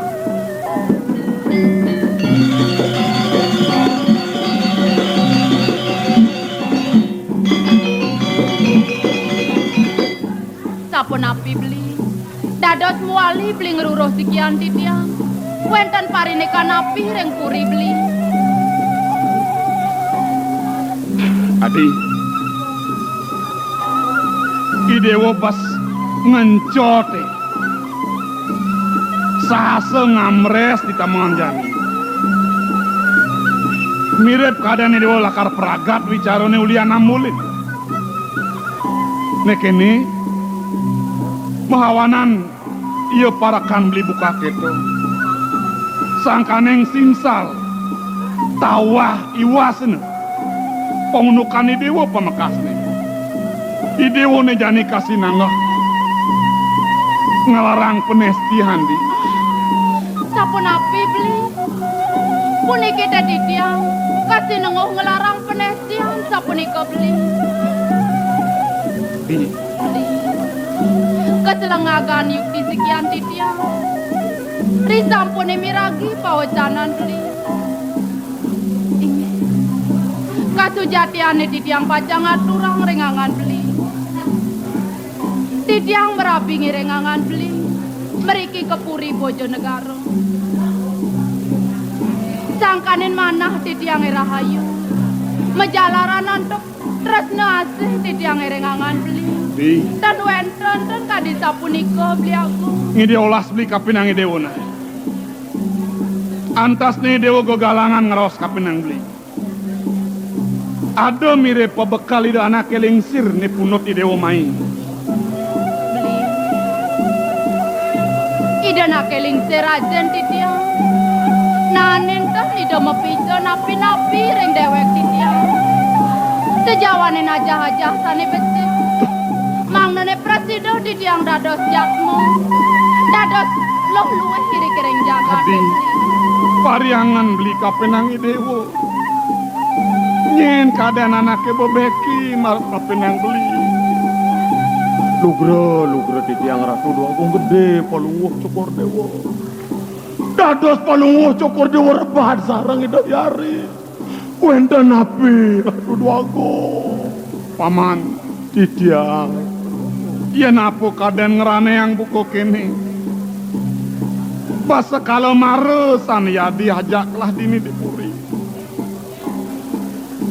Sapunapi beli? Dados muali beli ngruruh sikian titiang. Wenten parindikan napi ring puri beli? Adi, I Dewa bas ngencote. Sahasa ngamres di taman jani. Mirip kadane Dewa lakar pragat wicarane ulian ambulin. Nekene mahawanan ia parakan beli buka keto. Sangkaning singsal tawah iwasna. Pangundukan I Dewa pamekasne. I Dewane jani kasinanggeh nglarang panestian di. Sapunapi beli? Puniki titiang kasinengguh nglarang panestian sapunika beli. Beli. Beli. Kaselengagan yukti sikian titiang. Risampune miragi pawecanan beli. Inggih. Kasujatiane titiang pacang aturang ring angan beli. Titiang merabi ngiring angan beli. Mriki ka puri Bojonegara. Sangkaning manah titiang rahayu. Majalaran antuk tresna asih titiang ring anggan beli. Di. Tan wénten ten kadi sapunika, Beli Agung. Ngidih olas beli kapining Idéwa nah. Antas né Idéwa gegalangan ngraos kapining beli. Ada mirib pabekel Ida Anaké Lingsir né punut Idéwa mai. Beli. Ida Anaké Lingsir ajin titiang. Nah, nénten Ida mapica napi-napi ring déwék titiang. Sajawaning ajah-ajah sané becik. Mangdané prasida titiang dados jatma. Dados luh luih iri ring jagat. Adi, pariangan beli kapining Idéwa. Nyén kadén anaké bebéki marep kapining beli. Lugra, lugra titiang Ratu Déwa Agung Gedé, Palungguh Cokor Déwa. Dados Palungguh Cokor Déwa rebat sareng Ida Hyang Ari. Wénten napi, Ratu Déwa Agung? Paman. Titiang. Yén apa kadén ngranéang buka kéné. Basa kala mara sané yadi ajak lah dini di puri.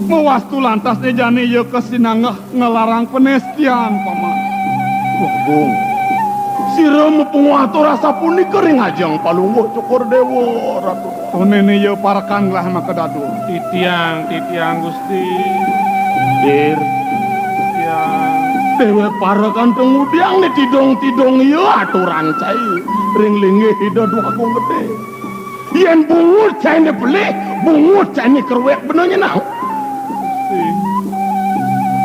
Mawastu lantas né jani ya kasinanggeh ngelarang panestian, Paman. Wah, Gung. Sira mapanguh atur asapunika ring ajeng Palungguh Cokor Déwa, Ratu. Tonéné ya parekan gelah makadadua. Titiang, titiang, Gusti. Dir. Titiang. Déwék parekan té ngudiang né tidong-tidong ya aturan cai ring linggih Ida Déwa Agung Gedé. Yén bungut cainé pelih, bungut cainé keruwék bener nyeneng. Gusti.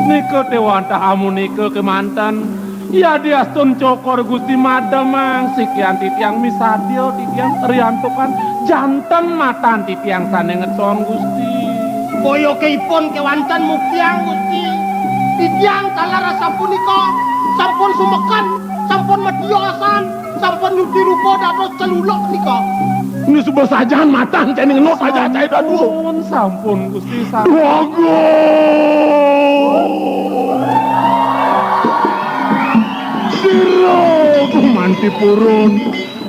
Nika té wantah amunika kémanten. Yadiastun cokor Gusti mademang, sikian titiang misadia, titiang riantukan janten matan titiang sané ngeton, Gusti. Boya ké ipun kéwanten muktiang, Gusti. Titiang taler asapunika, sampun sumeken, sampun matiosan, sampun nyuti rupa dados celuluk nika. Ini suba sajan matan cai ning enut aja cai dadu. Sampun, sampun, Gusti, sampun. Duh Agung. Sira gumanti purun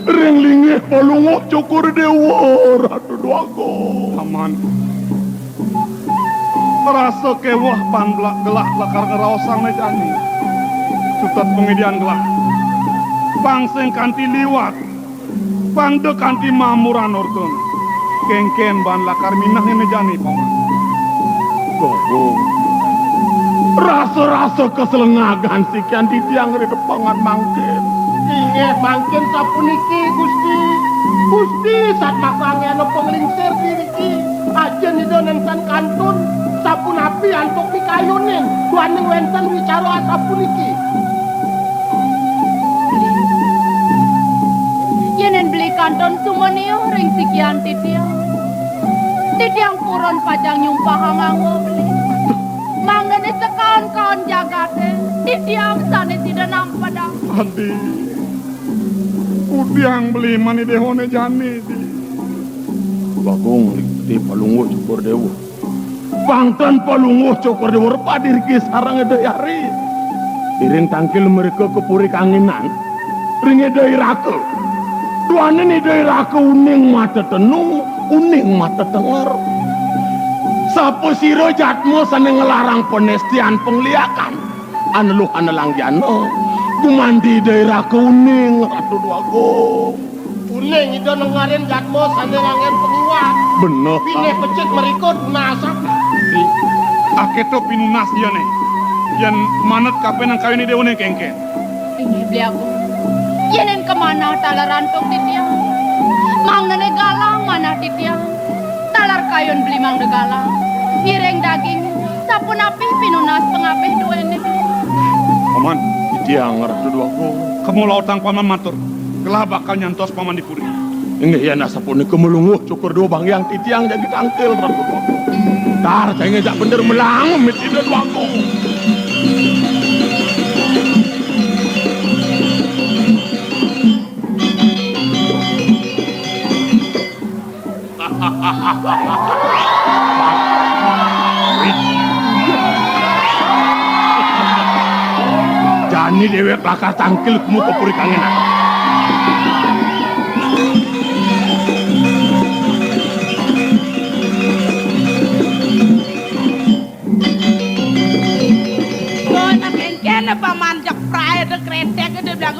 ring linggih Palungguh Cokor Déwa, Ratu Duh Agung. Aman. Rasa kéweh pan belak gelah lakar ngraosang né jani. Cutet pangidian gelah. Pang sing kanti liwat. Pang da kanti mamuran orta. Kénkén ban lakar minah né jani, Paman. Gogo. Rasa-rasa kaslengagan sikian titiang ri tepengan mangkin. Inggih mangkin sapuniki, Gusti. Gusti satmaka anggéna panglingsir diri. Ajin Ida nénten kantun, sapunapi antuk pikayunin, duaning wénten wicara asapuniki. Yéning beli kantun sumaniuh ring sikian titiang, titiang purun pacang nyumpahang angga beli. Mangdané sekaon-kaon jagaté, titiang sané sida nampedang. Adi, udiang beli mani déwané jani, di. Bagong di Palungguh Cokor Déwa. Bangtan Palungguh Cokor Déwa repat iriki sareng Ida Hyang Ari. Iring tangkil mrika ka Puri Kanginan. Ring Ida Iraka. Duaning Ida Iraka uning mata tenung, uning mata tenger. Sapasira jatma sané nglarang panestian pangliakan. Aneluh anelangjana, gumanti Ida Iraka uning, Ratu Déwa Agung. Uning Ida nengerin jatma sané nganggén pangiwat. Bener. Pinih becik mrika nunas. Akéto pinunas iyané. Yén manut kapining kayun Ida uning kénkén. Inggih, Beli Agung. Yéning kamanah taler antuk titiang. Mangdané galang manah titiang. Taler kayun beli mangda galang. Ngiring daging, sapunapi pinunas pangapih duéné. Paman. Titiang Ratu Déwa Agung. Kema lautang Paman matur. Gelah bakal nyantos Paman di puri. Inggih, yén asapunika Palungguh Cokor Déwa banggiang titiang jagi tangkil, Ratu Déwa Agung. Tar, cai ngéjak bener melahang, mit Ida Déwa Agung. Jani déwék lakar tangkil kemu ka Puri Kanginan.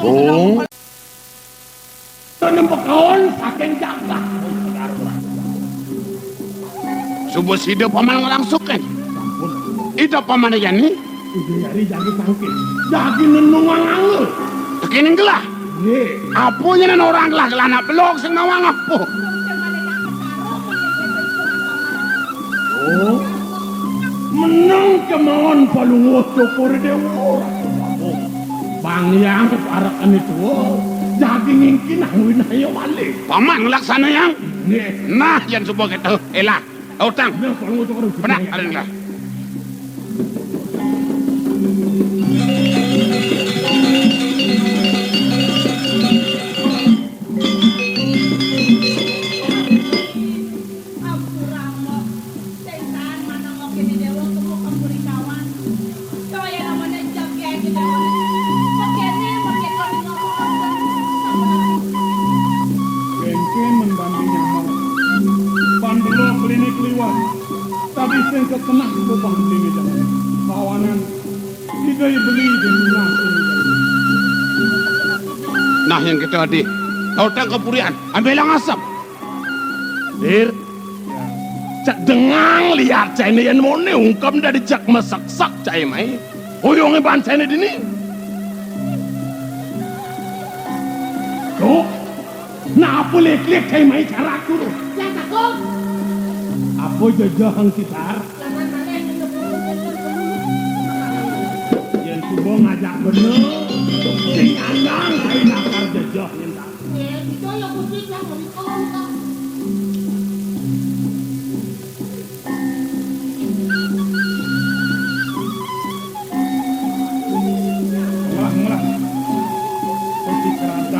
Oh. Nembe kaon saking jagat. Suba sida paman nglangsukin. Ida paman yani? Ida yari jagi tangkis. Jagi nenungang angga. Tekening gelah. Nggih. Apa nyen orang gelah-gelah anak belog sing nawang apa? Oh. Meneng kemawon Palungguh Cokor Dewa. Bang Hyang parekane tua, jagi ngingkinang winaya wali. Paman nglaksanayang. Nggih. Nah, yen suba keto, elah. Utang. Nah, Palungguh Cokor. Benak, aring lah. Ampura, Mbok. Sing tan manengokke Ni Déwa kemu kempuri kawan. Kaya namane jagi ae Ni Déwa. Mekene, mekene kok ngomong. Kengke men bandi nyamar. Pan belo klinik liwat. Tadi sing kekenah lubang klinik jangan. Kawanan. Tiga beli di rumah sini. Nah, yang kita adi. Kau tang kepurian. Ambil yang asap. Dir, cek dengang liat cai ne yen mone ungkem dadi cek meseksek cai mai. Oyonge ban cai ne dini. Tuh, napa lik-lik cai mai cara turu? Yang takut. Apa jejehang kitar? Yen suba ngajak bener, sing andang cai nakar jejeh yen tak.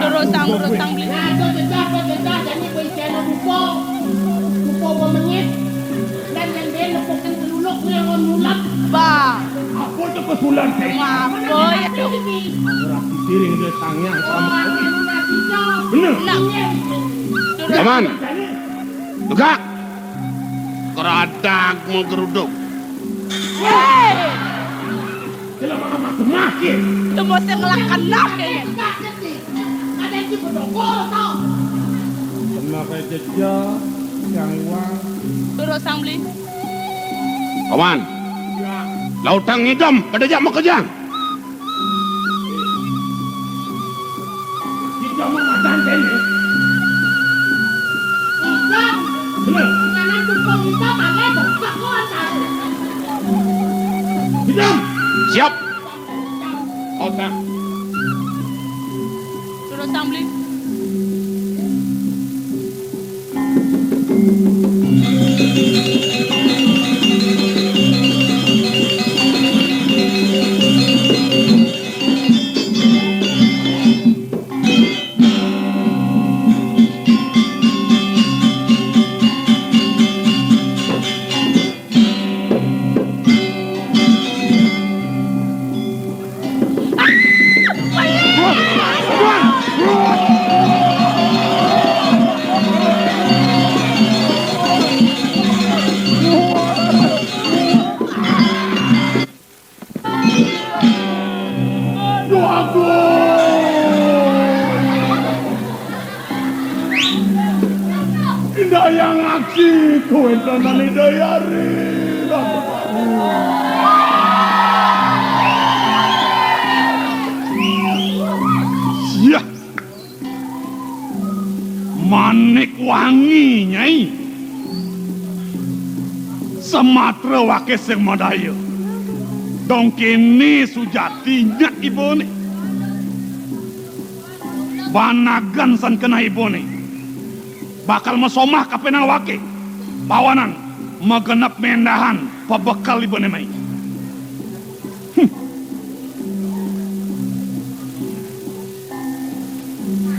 Terus sang, terus sang, beli. Nah, to jejeh, to jejeh, jani kowe iseno dupa. Dupa apa menit? Lan yen dhewe nepukin keluluk kuwi angon mulat. Bah. Apa to pesulan, Dek? Ngapa ya, Dok? Ora ditiring ke sangyang. Bener. Nah. Terus. Paman. Tegak. Keradak menggeruduk. Hei! Temu sing ngelakan lah kayaknya. Kena kayak jejak, yang uang. Terus sang beli. Paman. Lautang ngidam, pada jak makejang. Kita mau makan kene. Bener. Kanan tukang kita pakai bengkak kok. Ngidam. Siap. Otak. Terus sambling. Duh, aduh. Indah yang ngaji, kowe tenan Indah Yari. Yah. Manik Wangi, Nyai. Sematra wake sing madaya. Dong kene sujati nyak ibune. Banagan san kena ibune. Bakal masomah kapenang wake. Pawanan magenep mendahan pabekel ibune mai. Hmm.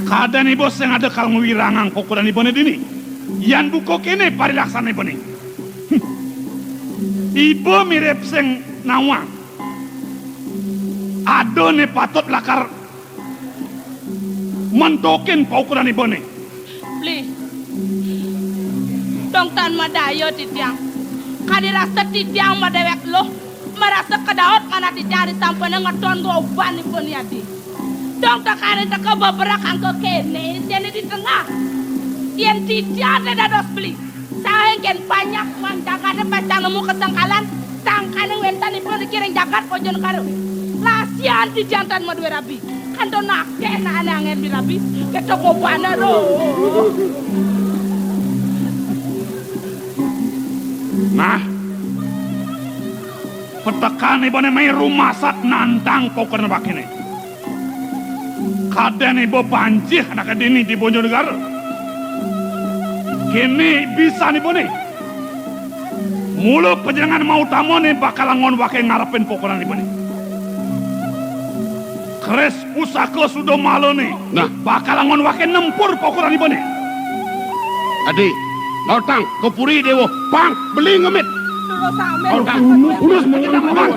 Kadan iba sing ada kal ngwirangang kokodan ibane dini. Yan buka kene parilaksan ibane. Hmm. Iba mirip sing nawang. Ada ne patut lakar mentokin paukuran ibane. Beli. Dong tan madaya titiang. Kadi rasa titiang madewek luh. Marasa kedaot manah titiang disampene ngeton go uban ibane adi. Dong tekané teka beberak angka kéné, isiné di tengah. Yén titiang té dados beli, saengkén panjak wan jagaté pacang nemu kesengkalan, sangkaning wénten ipun kiring jagat Bojonegara. Lasian titiang tan madué rabi. Kanto naké ané anggén di rabi, kéto kobana ro. Nah, petekan ibané mai rumasat nantang pokoran wakéné. Kadén iba pancih anaké dini di Bojonegara. Kéné bisan ibané. Mula panjenengan mautamané bakal angon waké ngarepin pokoran ibané. Keris pusaka Sudamalané. Nah. Bakal angon waké nempur pokoran ibané. Adi, lautang, ka puri déwa, pang, beli ngemit. Terus sampai. Lautang. Terus mengemit. Pang,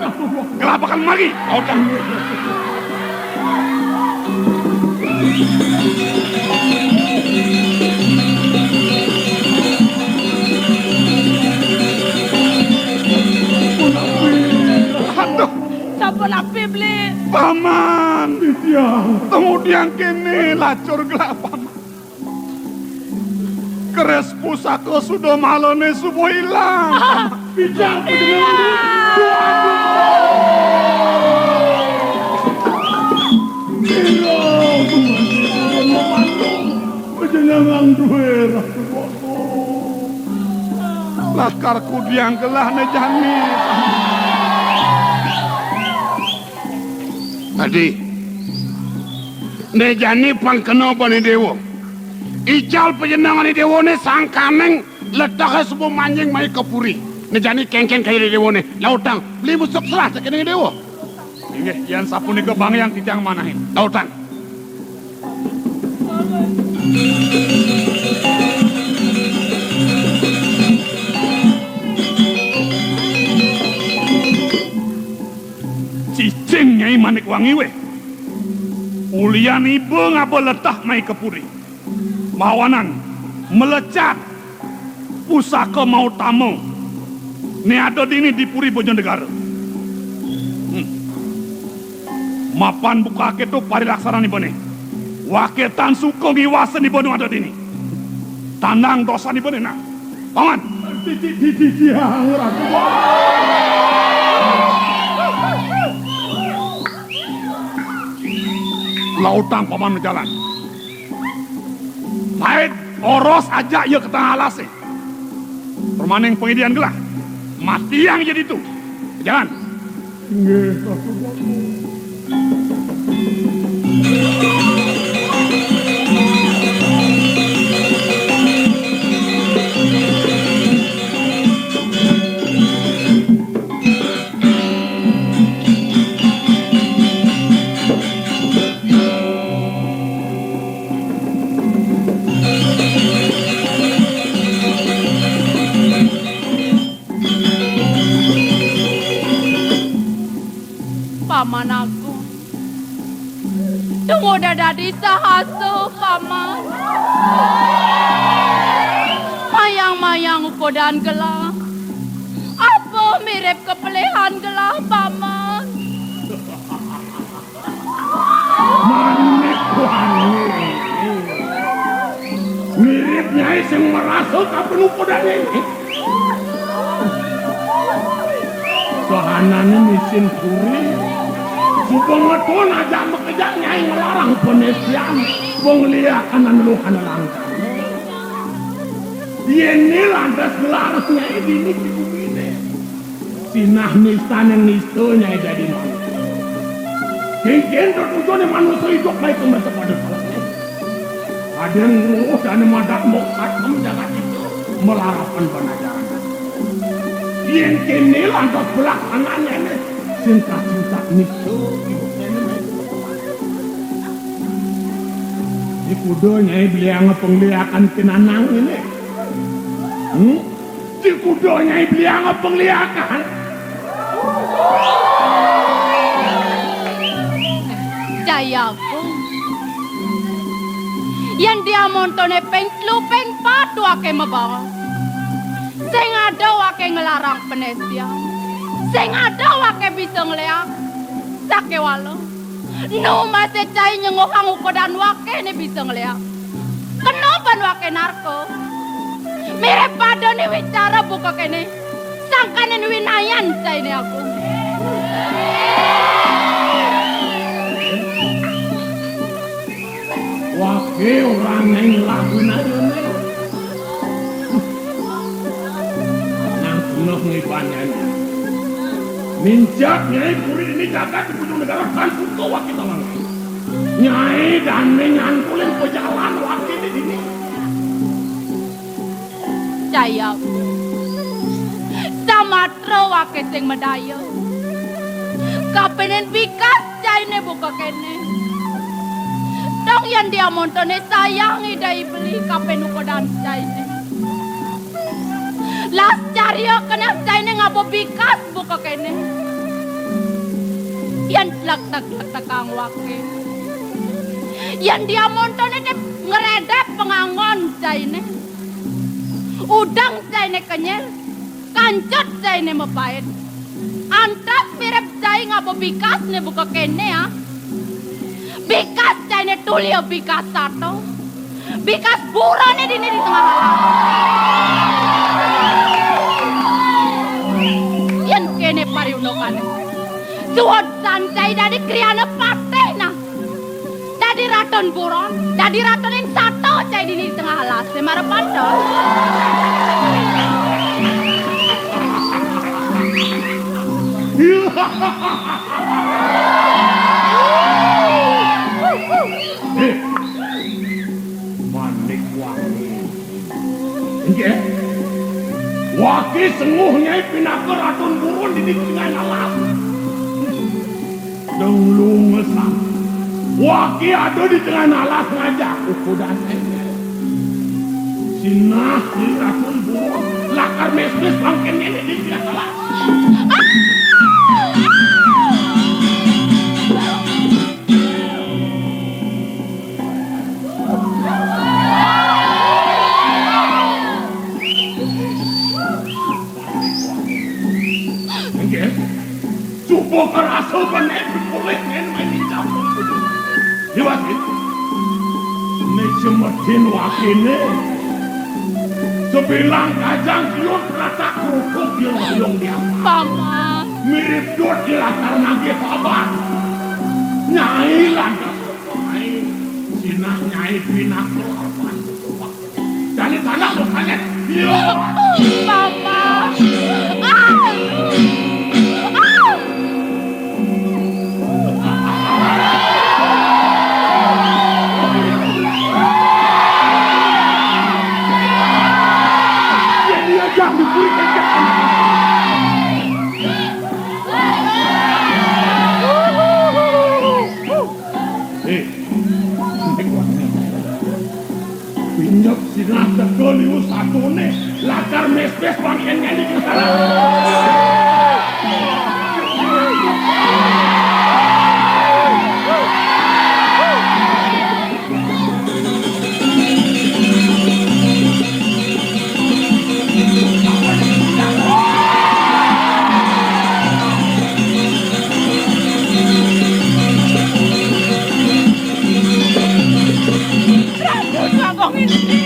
kelapakan lagi. Lautang. Aduh. Sampun api, Bli? Paman. Titiang. Temu tiang kéné, lacur gelah, Paman. Keris pusaka Sudamalané suba ilang. Ah, Bidang iya. Panjenengan. Iya, Tuhan, Tuhan, Tuhan. Panjenengan dué ratu. Lakar kudiang gelah né jani. Adi, né jani pang kena bané déwa. Ical panjenengané déwané sangkaning letehé suba manjing mai ka puri. Né jani kénkén kaya déwané. Lautang, beli musuk serah tekening déwa. Inggih, yén sapunika bangiang titiang manahin. Lautang. Cicing Nyai Manik Wangi wéh. Ulian iba ngaba letah mai ka puri. Mawanan mlecat pusaka mautama né ada dini di Puri Bojonegara. Hmm. Mapan buka kéto parilaksanan ibané. Waké tan suka ngiwasin iba nu ada dini. Tandang dosan ibané nah. Paman. Titi, titi, tiang, Ratu. Lautang Paman majalan. Pait oros ajak ia ka tengah alasé. Permaning pangidian gelah. Matiang ia ditu. Jalan. Nggih, Ratu. Paman Agung, tungguh dadi sahasa, Paman. Mayang-mayang ukodan gelah. Apa mirip kepelihan gelah, Paman? Manik wangi. Mirip Nyai sing marasa kapinupudané. Sahanané misin puri. Suba ngetun ajak makejang Nyai nglarang panisian, pangliakan anu luhana langkah. Yén né lantas nglarang Nyai dini di guminé. Sinah nistané nista Nyai dadi manusa. Kénkén tetujoné manusa idup mai ka mrika pada salahé. Kadén ngruh dané madak moksakan jagat ika, malarapan panajaran. Yén kéné lantas pelaksanaan Nyainé, sintak-sintak nista idup Nyainé mai. Dikuda Nyai belianga pangliakan pinanang né. Hmm? Dikuda Nyai belianga pangliakan. Jayagung. Yén diamontoné ping telu ping pat waké mabaos. Sing ada waké nglarang panisian. Sing ada waké bisa ngléak. Sakéwala. Nu masih cai nyenguhang ukodan wakéné bisa ngléak. Kena ban waké narka. Mirip padané wicara buka kéné. Sangkaning winayan cainé aku. Waké ora ngelah winayané. Nang genah ngibanyan. Minjak Nyai puri ini jagat di Bujung Negara kan buka waké tawang. Nyai dané nyantulin pejalan waké di dini. Cai aku. Samatra waké sing madaya. Kapénin bikas cainé buka kéné. Dong yén diamontoné sayang Ida I Beli kapén ukodan cainé. Las carya keneh cainé ngaba bikas buka kéné. Yén tlek-tlek-tlekang waké. Yén diamontoné té ngredep pangangon cainé. Udeng cainé kenyel, kancut cainé mapait. Antas mirip cai ngaba bikasné buka kéné, ah. Bikas cainé tulia bikas sato. Bikas buroné dini di tengah alam. Yén kéné pariundakané. Suud san cai dadi kriana patih, nah. Dadi ratun buron, dadi ratun ing sato cai dini di tengah alas, mara pantun. Héh. Manik Wangi. Inggih. Waké senguh Nyai pinaka ratun buron dini di tengah alas. Dong lungesan. Waké ada di tengah alas ngajak ukudan. Sinah di ratun buron lakar mésmés bangkén nenek di tengah alas. Nggih. Coba kerasa benek pulih ngen main campur. Liwat iki. Nek semedin wakine. Sebilang kajang kiun ratak kerupuk yang yang dia. Paman. Mirip dot di latar nagih paman. Nyai lantas. Sinah Nyai pinaka korban. Jane sanak lho, Jane. Iya. Papa. Ah. Ah. Yen iya, jangan diburi kecek. Eh, pinyep sinah teka liu satone, lakar mespes bangken ngene iki salah. Ratu Bagong Istri.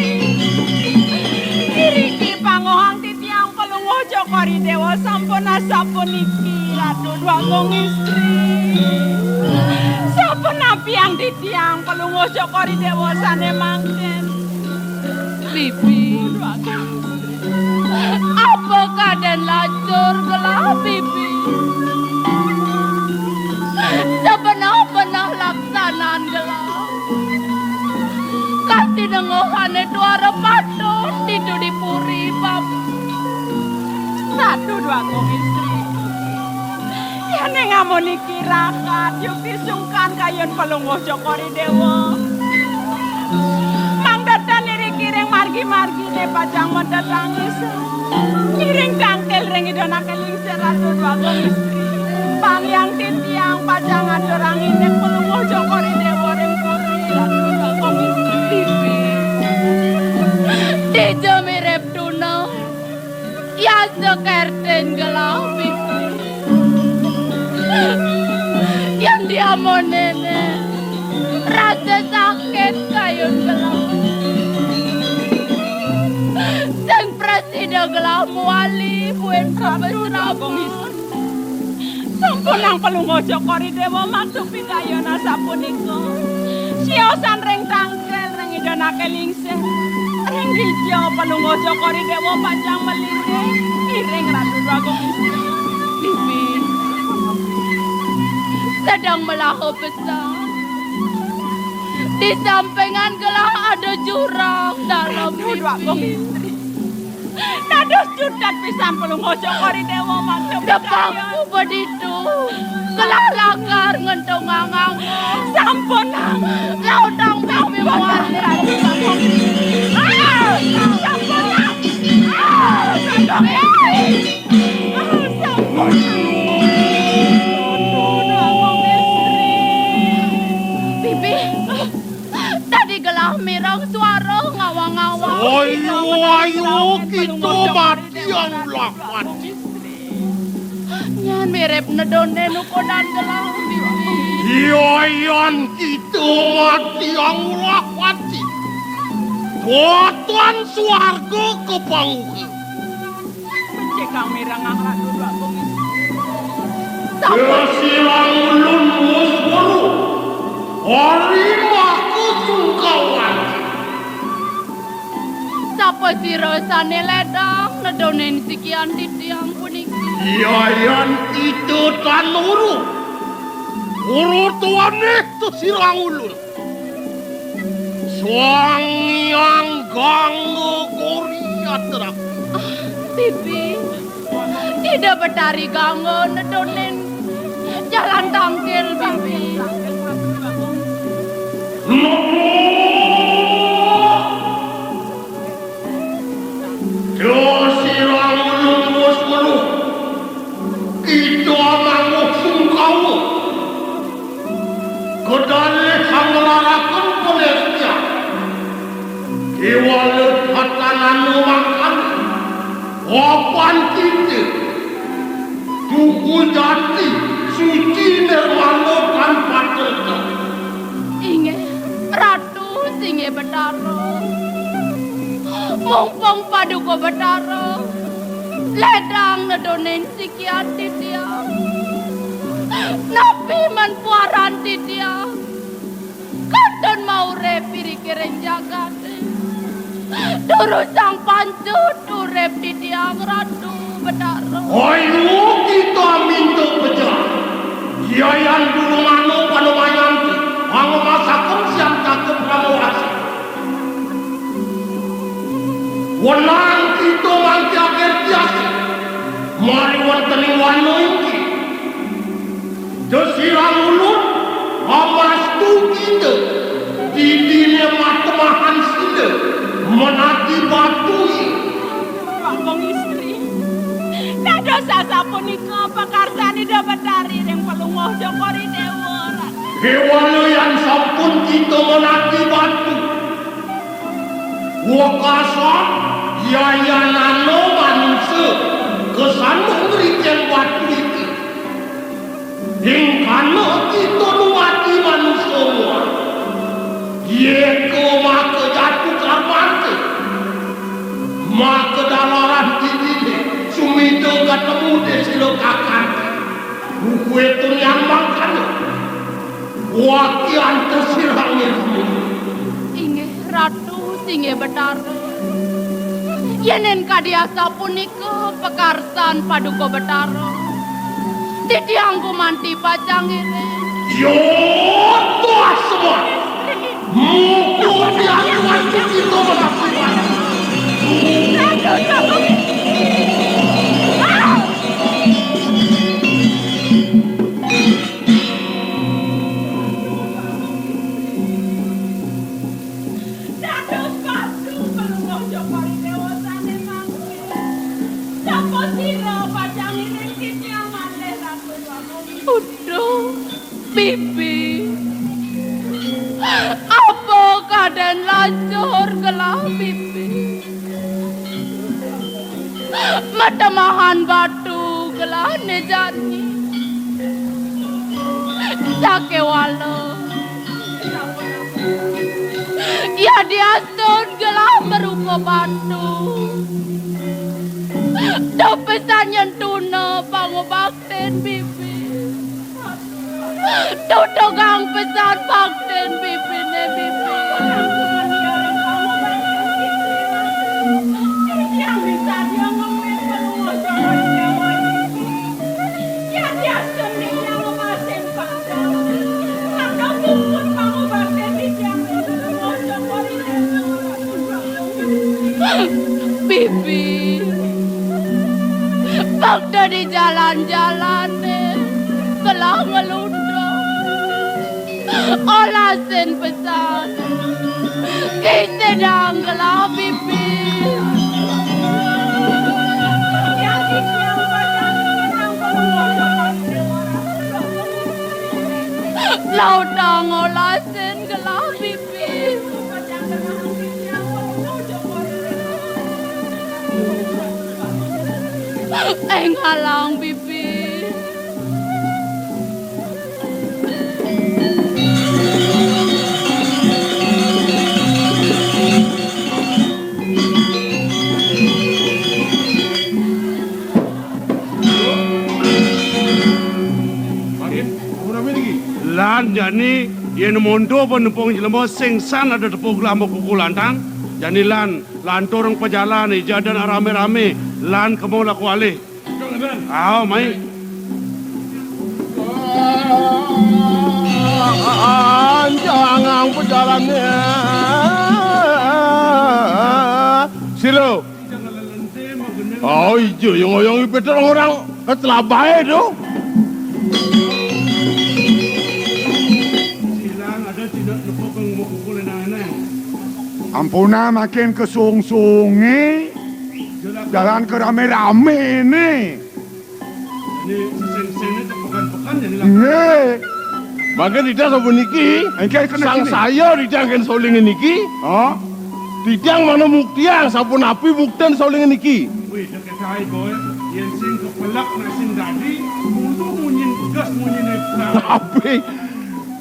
Iriki pangohang titiang Palungguh Cokor I Dewa sampun asapuniki, Ratu Bagong Istri. Sampun napiang titiang Palungguh Cokor I Dewa sane mangken. Bibi. Apa kaden lacur gelah, Bibi? Sebenah-benah laksanan gelah. Kanti nengohane tuara patut ditu di puri, Bab. Ratu Dwagung Istri. Yene ngamuniki rakat yukti sungkan kayun Palungguh Cokor I Dewa. Mangda tan iriki ring margi-margine pacang medal rangis. Ngiring tangkil ring Ida Nake Lingsir Ratu Dwagung Istri. Pang yang titiang pacang aturang indik Palungguh Cokor I Dewa ring puri Ratu Dwagung Istri. Dija mirip tuna. Yasa kerten gelah, Bibi. Yang dia Amonene, rasa sakit kayun gelah. Sing prasida gelah muali buin Ratu Agung Istri. Sampunang Palungguh Cokor I Déwa mantuk pidayana sapunika. Siosan ring tangkil ring idanake lingsir. Ring dija Palungguh Cokor I Déwa pacang malinggih iring Ratu Agung Istri. Bibi. Sedeng melaha besar. Di sampingan gelah ada jurang dalam. Ratu Agung Istri. Dados jutet pisan Palungguh Cokor I Déwa mantuk. Depang paditu. Gelah lakar ngentungang anggo. Sampunang. Lautang bumi muali. Ah, sampunang. Ah, sampunang. Ah, sampunang. Aduh, Agung Istri. Bibi. Dadi gelah mireng suara ngawang-ngawang. Ayo, ayo, kita mati yang ulah mati. Nyan mirip nedone nukodan gelah, Bibi. Iya, yan kita mati yang ulah mati. Boten swarga kepanguhe. Becik kang mireng angkat dulu aku. Sapa sirang ulun wus weruh. Ari maka sungkawan. Sapa sira sane ledang nedonin sikian titiang puniki? Yayan kita tan uruh. Uruh tuanih tu sirang ulun. Sang Hyang Gangga Gori atraku. Ah, Bibi. Ida Betari Gangga nedonin jalan tangkil, Bibi. Napa? Dosira ulun wus weruh. Kita mangguh sungkawa. Kedalih anglaraken panestian. Kewala tatanana mangkana. Apan kita. Tugu jati, suci nirmala tan paterta. Inggih, Ratu singgih Betara. Mumpung Paduka Betara ledang nedonin sikian titiang. Napi men puaran titiang? Kantun maurip iriki ring jagate. Durusang pancut urip titiang Ratu Betara. Ayo kita minta pejah. Yayan durung anu panumayanti. Angemasaken siantaka pramawasi. Wenang kita mangkiake tias. Mari wonten ing wana inggih. Desirang ulun, amastu kita, didine matemahan sila, menati batu. Wangkong istri, dados sasapunika pakarsan Ida Betari ring Palungguh Cokor I Déwa. Kewala yan sampun kita menati batu. Wekasan yayanana manusa kesandung ring batu iki. Ingkana kita nuwati manusa muat. Yeka maka jatu karmante. Maka dalaran didine sumida katemu desila kakang. Buku itu nyambang kana. Waki antes sirang ilmu. Inggih Ratu, singgih Betara. Yenen kadi asapunika pakarsan Paduka Betara. Titiang gumanti pacang ngiring. Yo, tuas semua. Mukul di anuan kita mengakukan. Dados batu pelungguh Jopari dewasane mangke. Sapa sira pacang ngiring titiang malih Ratu Agung? Uduh, Bibi. Apa kaden lancur gelah, Bibi? Matemahan batu gelahne jani. Sakéwala. Yadiastun gelah marupa batu. Tuh pesan nyén tuna pangubaktin bibi. Tutugang pesan baktin bibiné bibi. Bibi, bangda di jalan-jalané, gelah ngelunda. Olasin pesan. Kité dang gelah bibi. Lautang olasin gelah bibi. Éh, ngalang bibi. Lan jani yén monto panempung jelema sing san ada tepuk lambok kuku lantang, jani lan lantur ring pajalan ija dan aramé-ramé, lan kema laku alih. Ao, mai. Anjangang pejalané. Sira. Oh, ija ya ngoyong ipé terus orang ketelabaé to. Ampunang makin kesungsungé. Jalan ke ramé-ramé né. Ini sing-sing itu pekan-pekan jadi lah. Nggih. Mangkin titiang sapuniki, engké kena sang sini. Saya titiang kén solingin niki. Oh. Titiang mangda muktiang sapunapi buktin solingin niki. Wih, deketai, boy. Yén sing kepelak nak sing dadi, kudu munyin tegas munyiné. Tapi,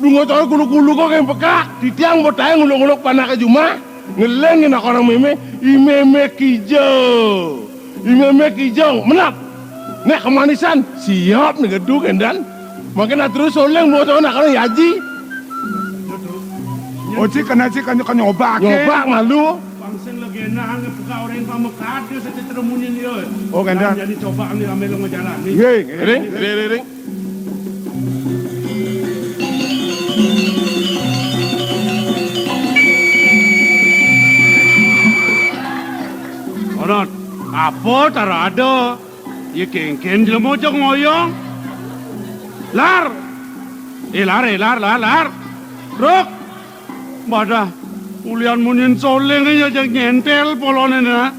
dungo coy kulu-kulu kok yang pekak. Titiang botahe nguluk-nguluk panake jumah. Ngeling nak orang mémé, i mémé kija. I mémé kija, menap. Nek kemanisan, siap nih gedung endan. Makin terus soling mau tahu nak orang yaji. Oci kena ci kan kan nyobak. Nyobak malu. Bang sing legenda ngebuka orang pamekad dia sate teremunyin dia. Oh, endan. Jadi coba nih ambil lo ngejalan nih. Nggih, nggih. Ring, ring, ring, ring. Onot, apa tara ada? Ya kéngkén jelema aja ngoyong. Lar. Eh, lar, eh, lar, lar, lar. Ruk. Badah, ulian munyin soling ya jang nyentel polone nah.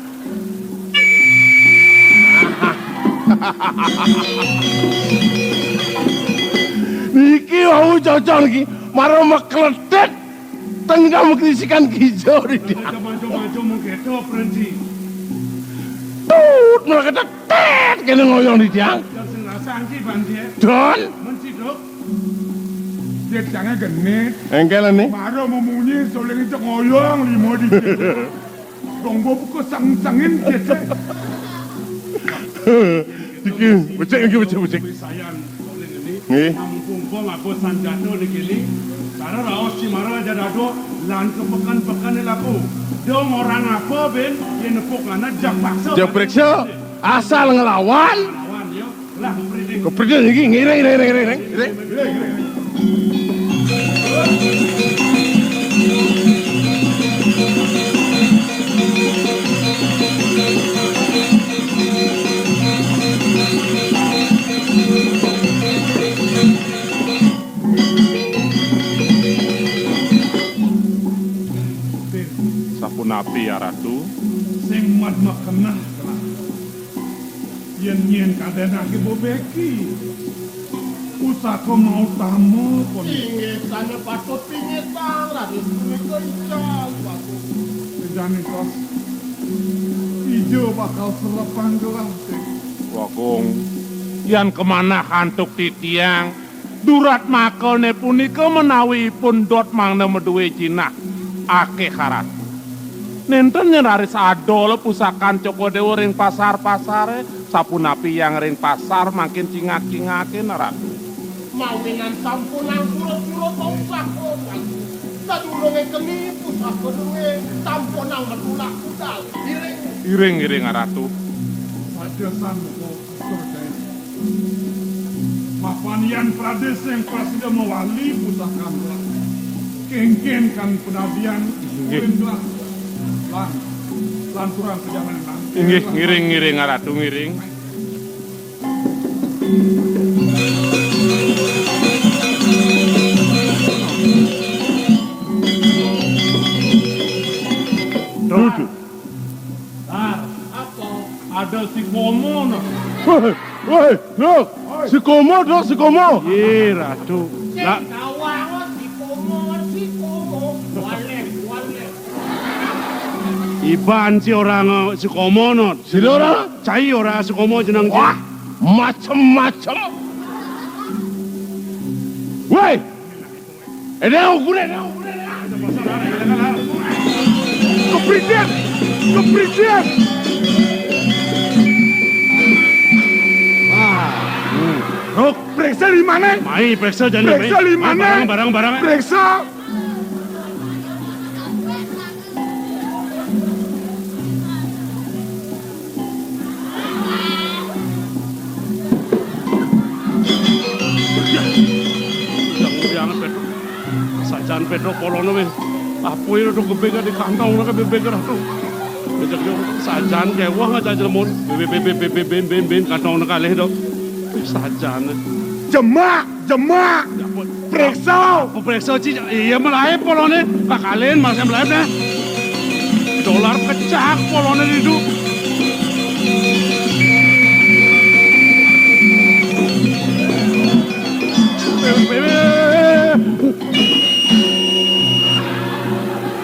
Niki wau cocok niki, mara mekletet tenggang mengkrisikan kijo di dia. Maju, maju, maju, mengketo, Prenji. Tut, mara ketetet, kena ngoyong di dia. Jang sing rasa angki, Bang, dia. Don. Menciduk. Dia jangan genit. Engkel nih. Mara memunyi, soling itu ngoyong, lima di dia. Dong, gua buka sang-sangin, dia. Iki, becek, iki, becek, becek. Sayan, soling ini. Nggih. Ampung, Bang, apa sanjato di kini. Cara raos si mara aja dado, lan ke pekan-pekan ni laku. Dong orang apa, Ben? Dia nepuk anak, jak paksa. Jak periksa, asal ngelawan. Lawan, ya. Lah, kepreding. Kepreding iki, ngiring, ngiring, ngiring, ngiring. Sapunapi ya, Ratu? Sing mat makenah, kenah. Yén nyén kadénake bebeki. Pusaka mautama koné. Inggih, sané patut pingetang, raden punika ical, Wagung. Edaning kos, ija bakal serepang gelah, Dek. Wagung, yan kemanah antuk titiang, Durat makelne punika menawi ipun dot mangda madué jinah akéh, Ratu. Nénten nyen raris adola pusakan Cokor Déwa ring pasar-pasaré, sapunapi yang ring pasar mangkin cingak-cingakin, Ratu. Mawinan sampun angsura-sura pausaka, Ratu. Sadurungé keni pusaka duwé, sampunang matulak budal. Iring. Iring, iring, Ratu. Saja samuka atur gaé. Mapan yan pradé sing prasida mawali pusakan gelah. Kéngkén kang panadian. Inggih. Kuring gelah. Lan, lanturang pajalan lan. Inggih, ngiring, ngiring, Ratu, ngiring. Dudu. Dar, apa? Ada si Komo, nah. Woi, woi, Dok. Si Komo, Dok, si Komo. Yé, Ratu. Lah. Sing kawang, si Komo, si Komo. Waleh, waleh. Iban si orang, eh, si Komo, no. Sira ora? Cai ora si Komo jeneng, cai. Wah, macem-macem. Woi. Eh, deo, gune, deo, gune, deo. Keprijen! Keprijen! Wah. Hmm. Rok, periksa limane. Mai, periksa jane, mai. Periksa limane. Barang, barang, barang. Periksa. Yang, yang Pedro. Sajan Pedro polone wis. Apuh, itu gebek di kantong, nak bebek, Ratu. Bebek, sajan kewah aja jelemun. Bebek, bebek, bebek, bebek, bebek, bebek, kantong nak kalih, Dok. Sajan. Jemak! Jemak. Preksa. Preksa, Ci. Iya, melaib polone. Kakalin, masih melaib, nah. Dolar kecak polone ditu.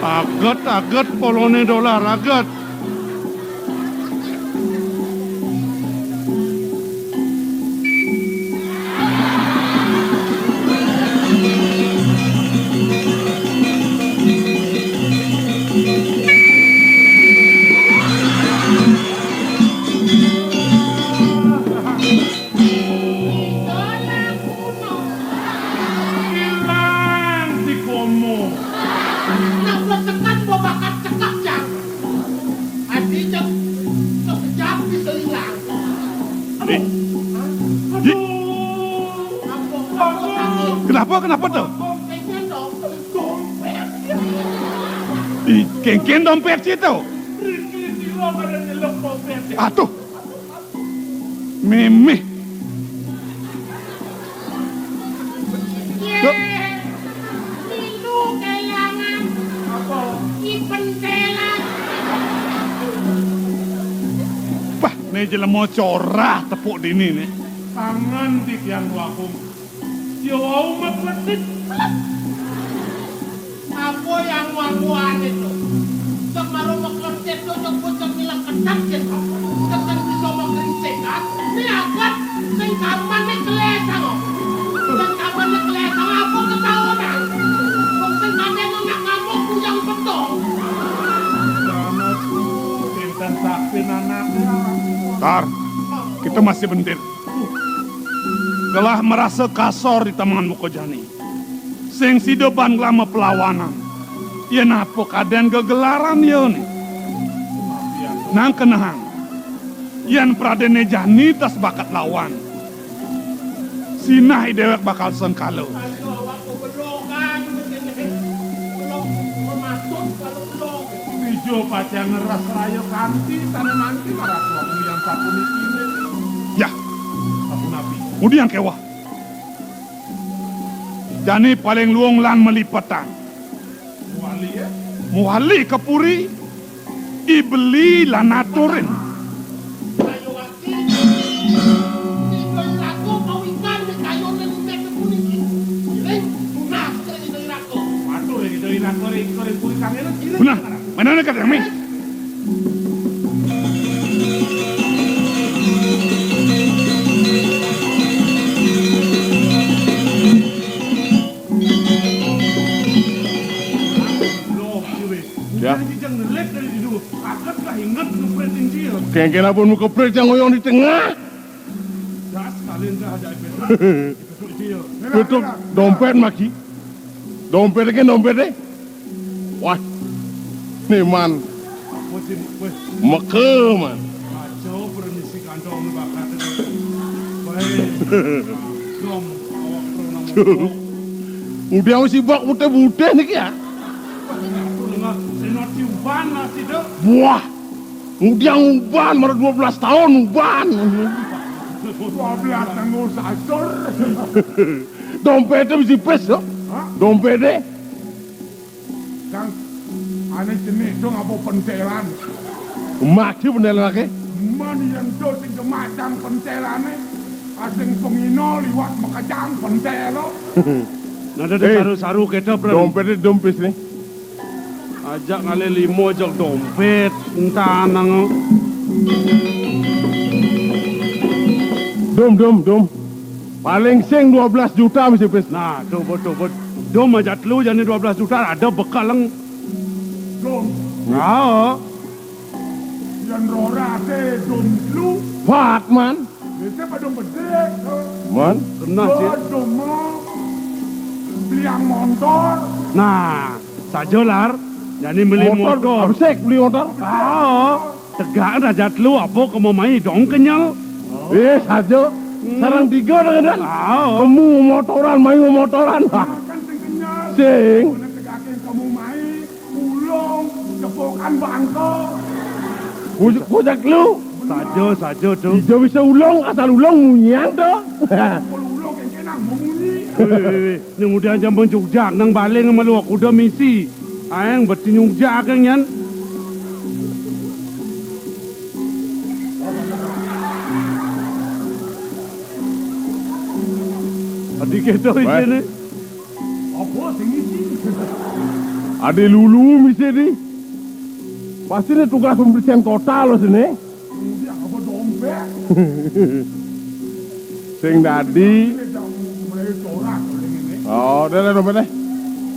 Aget, aget polone dolar, aget. Ilang si Komo. Napa tekan, mbok bakat cekak, Jang? Adi, Jang, sekejap bisa ilang. Aduh. Eh. Hah? Aduh. Ampun. Ampun, sakit. Kenapa? Kenapa tuh? Ampun, pengen dong. Dompet. Ih, kéngkén dompet situ. Riki sira pada nyeluk dompet. Aduh. Mimih. Yé, Duh. Milu kélangan. Apa? Ki pentelan. Wah, né jelema corah tepuk dini né. Tangan titiang wakung. Ya wau mekletik. Apa yang wangguane to? Cek maro mekletik to, cek bocah ngilang ketat, cek. Cek sing bisa mengkritik, kan? Ini agat, sing kampane kelesang, kok. Sing kampane kelesang, apa ketahuan, ah? Wong sing kampane nak ngamuk, kuyang betul. Janet, pinten sakti anaknya. Tar, kita masih bentir. Gelah marasa kasor di taman muka jani. Sing sida ban gelah mapelawanan. Yén apa kadén gegelaran ya né. Nang kenehang. Yén pradéné jani tes bakat lawan. Sinah i déwék bakal sengkala. Ijo pacang ngeras raya kanti, sané nanti marasa ngudiang sapuniki. Yah. Sapunapi? Ngudiang kéweh. Jani paling luung lan malipetan. Muali, ya? Muali ka puri, i beli lan aturin. Ayo, Wati. Ida Iraga pawikan di kayuné utek puniki. Iring, tunas ring Ida Iraga. Matur ring Ida Iraga, ring, ring puri kami, iring. Nah, mana nak kata kami? Ya. Dari kijang nelek dari dulu. Akat lah inget ngepret inci ya. Kengken apa muka pret yang ngoyong di tengah? Das kalian dah ada iPad. Itu dia. Betul, dompet maki. Dompet kan dompet deh. Wah. Nih man. Apa sih, weh? Meke man. Kacau permisi kantong ni bakal tu. Baik. Dom, awak pro nama. Udah mesti bak putih-putih ni ya. Aku dengar senot si Uban lah situ. Buah. Ngudiang uban, mareh dua belas taun uban. Dua belas nanggo sasur. Dompete bisi pis, yo. Hah? Dompete. Kang, ane jenih dong apa pentelan? Mati pentelan ake? Man yen do sing kemacang pentelane, asing pengino liwat makejang pentel lo. Nada Eh, saru-saru keta, Bro. Dompete dong pis nih. Ajak ngalih lima ajak dompet, entah nang. Dom, dom, dom. Paling sing dua belas juta mesti pis. Nah, tuh, betul, betul. Dom ajak telu jani dua belas juta ada bekaleng. Dom. Nah. Yang rora te dom telu. Pat, man. Biasa pada bedek. Man. Kena sih. Dom mau beli yang motor. Nah, saja lar. Jani beli motor. Motor. Absek beli motor. Ah, tegak raja telu apa kamu mai dong kenyal. Eh, saja. Hmm. Sarang tiga dengan dah. Ah. Kamu motoran, mai motoran. Kan sing kenyal. Sing. Mana tegakin kamu mai. Ulung, cepukan bangko. Kujak, kujak lu. Saja, saja tu. Ija bisa ulung, asal ulung munyian tu. Kalau ulung kengkenang memunyi. Weh, weh, weh. Ni udah jam penjujak, nang baling sama lu aku udah misi. Aeng bertinjujak kan yan. Adi kita Weh. Isi ni. Apa sing isi? Ada lulu mesti di. Pasti ni tugas pembersihan kota lo sini. Ini apa dompet? Sing dadi. Ini jam mulai corak kalau ini. Oh, udah lah dompet deh.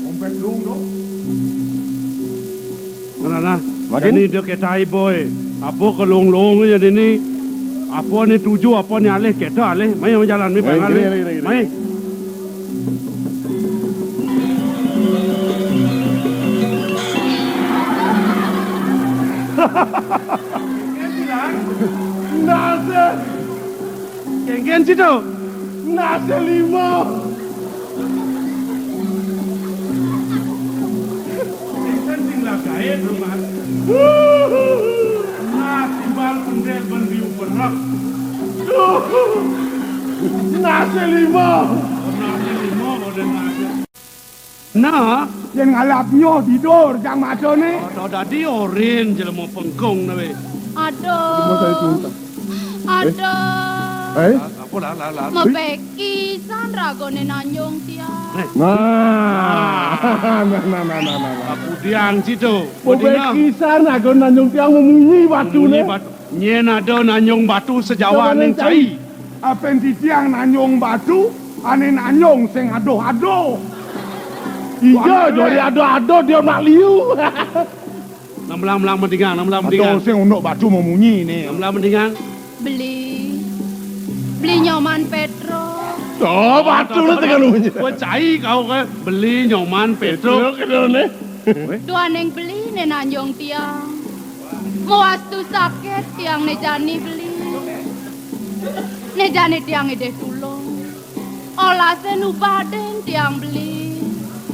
Dompet dong dong. Nah, nah, nah. Makin? Jani dia ketai boy. Apa kelong-long aja ni. Apa ni tuju, apa ni alih, keta alih. Mai, mai jalan, mai. Mai, pengalih. Gini, gini, gini. Mai. Nasib. Kengken situ. Nasi lima. Kengken sing lagae, Bro, Mas. Nasi bal pendek ben biu berak. Nasi lima. Nasi lima, model nasi. Nah, yen ngalap nyoh tidur jang matane. Ada dadi orin jelema pengkung ne we. Aduh. Cuma saya tuntas. Aduh. Eh? Apa lah, lah, lah. Mebeki san ragone nanyong tiang. Nah. Nah, nah, nah, nah, nah, nah. Aku diang situ. Mebeki san ragone nanyong tiang memunyi batu ne. Memunyi batu. Nyen ada nanyong batu sejawa ning cai. Apen titiang nanyong batu, ane nanyong sing adoh-adoh. Iya, jadi adoh-adoh dia nak liu. Nang belang-belang mendingan, nang belang mendingan. Adoh sing unduk batu memunyi ni. Nang belang mendingan. Beli. Beli Nyoman Petro. Oh, batu lu tengah lu. Gua cai kau ke beli Nyoman Petro. Petro ke dalam ni. Tuan yang beli ni nanyong tiang. Mawastu sakit tiang ne jani beli. Ne jani tiang idih tulung. Olase nubatin tiang beli.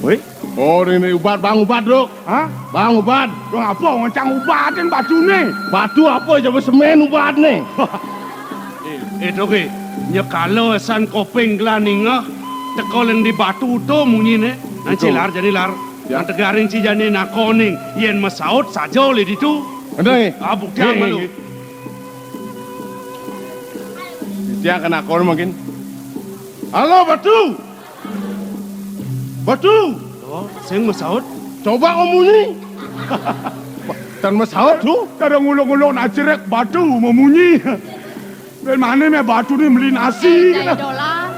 Woi. Oh, ini ubat, bang ubat, Dok. Hah? Bang ubat. Bang apa ngoncang ubatin batune? Batu apa coba semen ubatne? Eh, eh, Dok, eh. Nyekala san koping gelah ningeh, teka leng di batu to munyine. Nanci lar, jani lar. Ya. Nang tegaring ci jani nakoning, yen masaut saja oleh ditu. Ada, eh? Ah, buktian malu. Eh, eh, eh. Dia kena kon mungkin. Halo, Batu! Batu! Oh, sing masaut? Coba kau munyi. Tan masaut tu. Kada ngulung-ngulung nak jerek batu memunyi. Dari mana meh batu ni beli nasi? Cai dolar.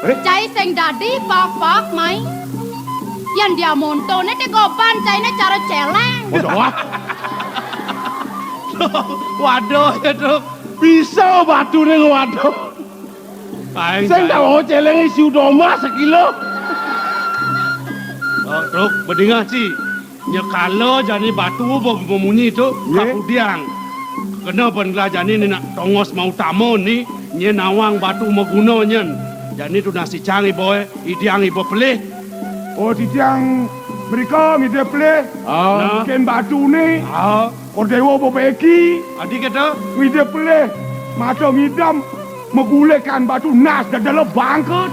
Eh? Cai sing dadi pak-pak mai. Yén dia montoné té goban cainé cara céléng. Waduh, wah. Waduh, ya, Truk. Bisa batuné ngwaduh. Aéng, sing aéng. Tahu céléng isi udah emas sekilo. Oh, Truk, bedingah, Ci. Nyekala jani batu be-, bemunyi tu, nggih. Kakudiang. Kena ban gelah jani ni nak tongos mautama ni, nyén nawang batu maguna nyén. Jani tu nasi cang iba, eh, idiang iba pelih. Oh, titiang mrika ngidih pelih. Ah. Nah. Kén batuné. Ah. Kor Déwa bebeki. Adi kata? Ngidih pelih. Mata ngidam. Magulikan batu nas dadala bangkut.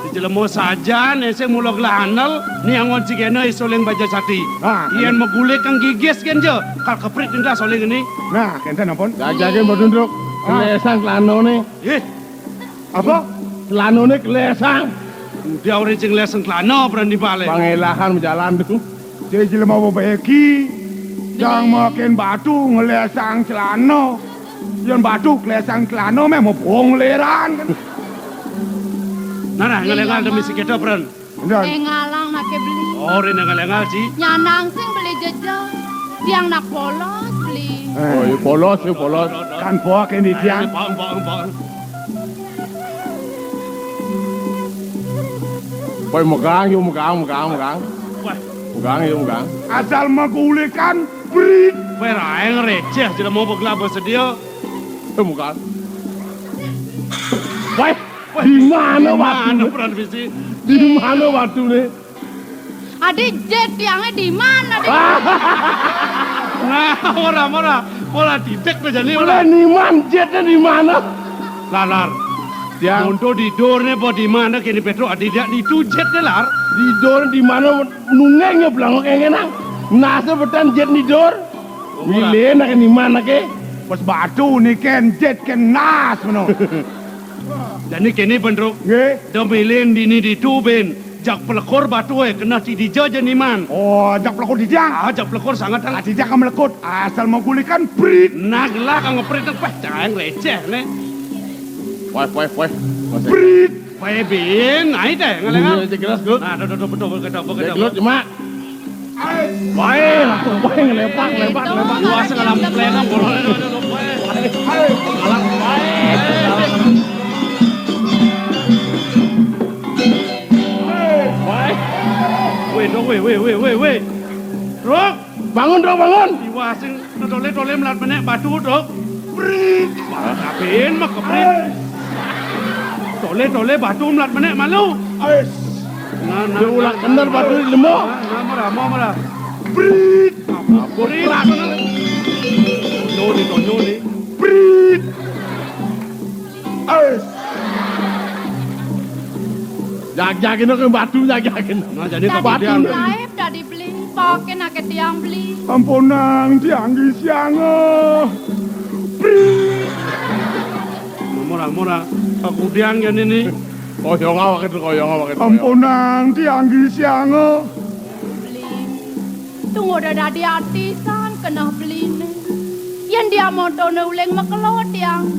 Di jelema sajan, eh, sing mula gelah andel, ni angon cigena isoling baja sati. Ah, yén magulik kang gigis kén ja, kal keprit indah soling ini. Nah, kénten ampun. Jajakin batu ndruk. Ah. Kelesang celana ni. Eh. Apa? Celana ni kelesang. Dia orang sing lesang celana berani balik. Pangelahan berjalan tu. Jadi jelema bebeki, dang makin batu ngelesang celana. Yén batu kelesang celana, meh mebong leran kan. Nah, nah, ngelengal demi si kita, Pren. Enggak. Engalang naké beli. Oh, rina ngelengal, Ci. Nyanang sing beli jejeng. Tiang nak polos beli. Eh. Oh, iya, polos, iya, polos. Kan poak ini tiang. Eh, poak, poak, poak. Woi, megang, yuk, megang, megang, megang. Wah. Megang, yuk, megang. Asal magulikan, brit. Woi, raeng receh, jelema begelah bersedia. Eh, megang. Woi, woi, di mana batu? Di mana batu ni? Adi jit tiangnya di mana, Adi? Nah, ora, ora. Ora didek to jane, ora. Ora niman jitnya di mana? Lalar. Tiang. Untuk di dornya apa di mana kene Petro? Adi dia di tu jitnya, Lar. Di dor di mana nungengnya belangok engenang. Nasa betan jit di dor. Oh, ora. Milih nak niman nak. Pas batu ni ken jit ken nas meno. Jani kene, Pren Truk. Nggih. Da milih dini ditu, Ben. Jak pelekor batu, eh, kena ti dija jani man. Oh, jak pelekor dija? Ah, jak pelekor sangat, ah, dija ka melekut. Asal mau gulikan, brit. Nah, gelah kang ngeprit, peh, cang receh, ne. Wah, wah, wah. Brit. Wah, Ben, ai teh, ngelengal. Iya, jelas, Gus. Nah, do, do, do, betul, betul, betul, ya, betul. Gelut, cuma. Bae, langsung bae ngelepak, ngelepak, ngelepak. Wah, segala mempelai kan, bolong, aduh, aduh, bae. Bae, galak, bae. Bae. Weh, dong, weh, weh, weh, weh, weh. Truk. Bangun, Truk, bangun. Iwah, sing tole-tole melat menek batu, Truk. Brit. Wah, kapin mah keprit. Tole-tole batu melat menek malu. Ais. Nah, nah, dia ulah nah, kendor nah, batu di lembok. Nah, nah, murah, murah, murah. Brit. Brit. Tonyo ni, tonyo ni. Brit. Ais. Jag-jagin ke batu, jag-jagin. Nah, jadi dadi batu. Beli, dadi beli. Pakai nake tiang beli. Ampunang tiang di siang. Brit. Murah, murah. Aku tiang kan ini. Koyong awak itu, koyong awak itu. Ampunang tiang di siang. Beli. Tunggu dadi atisan kena beline. Yén dia montone uling makelo tiang.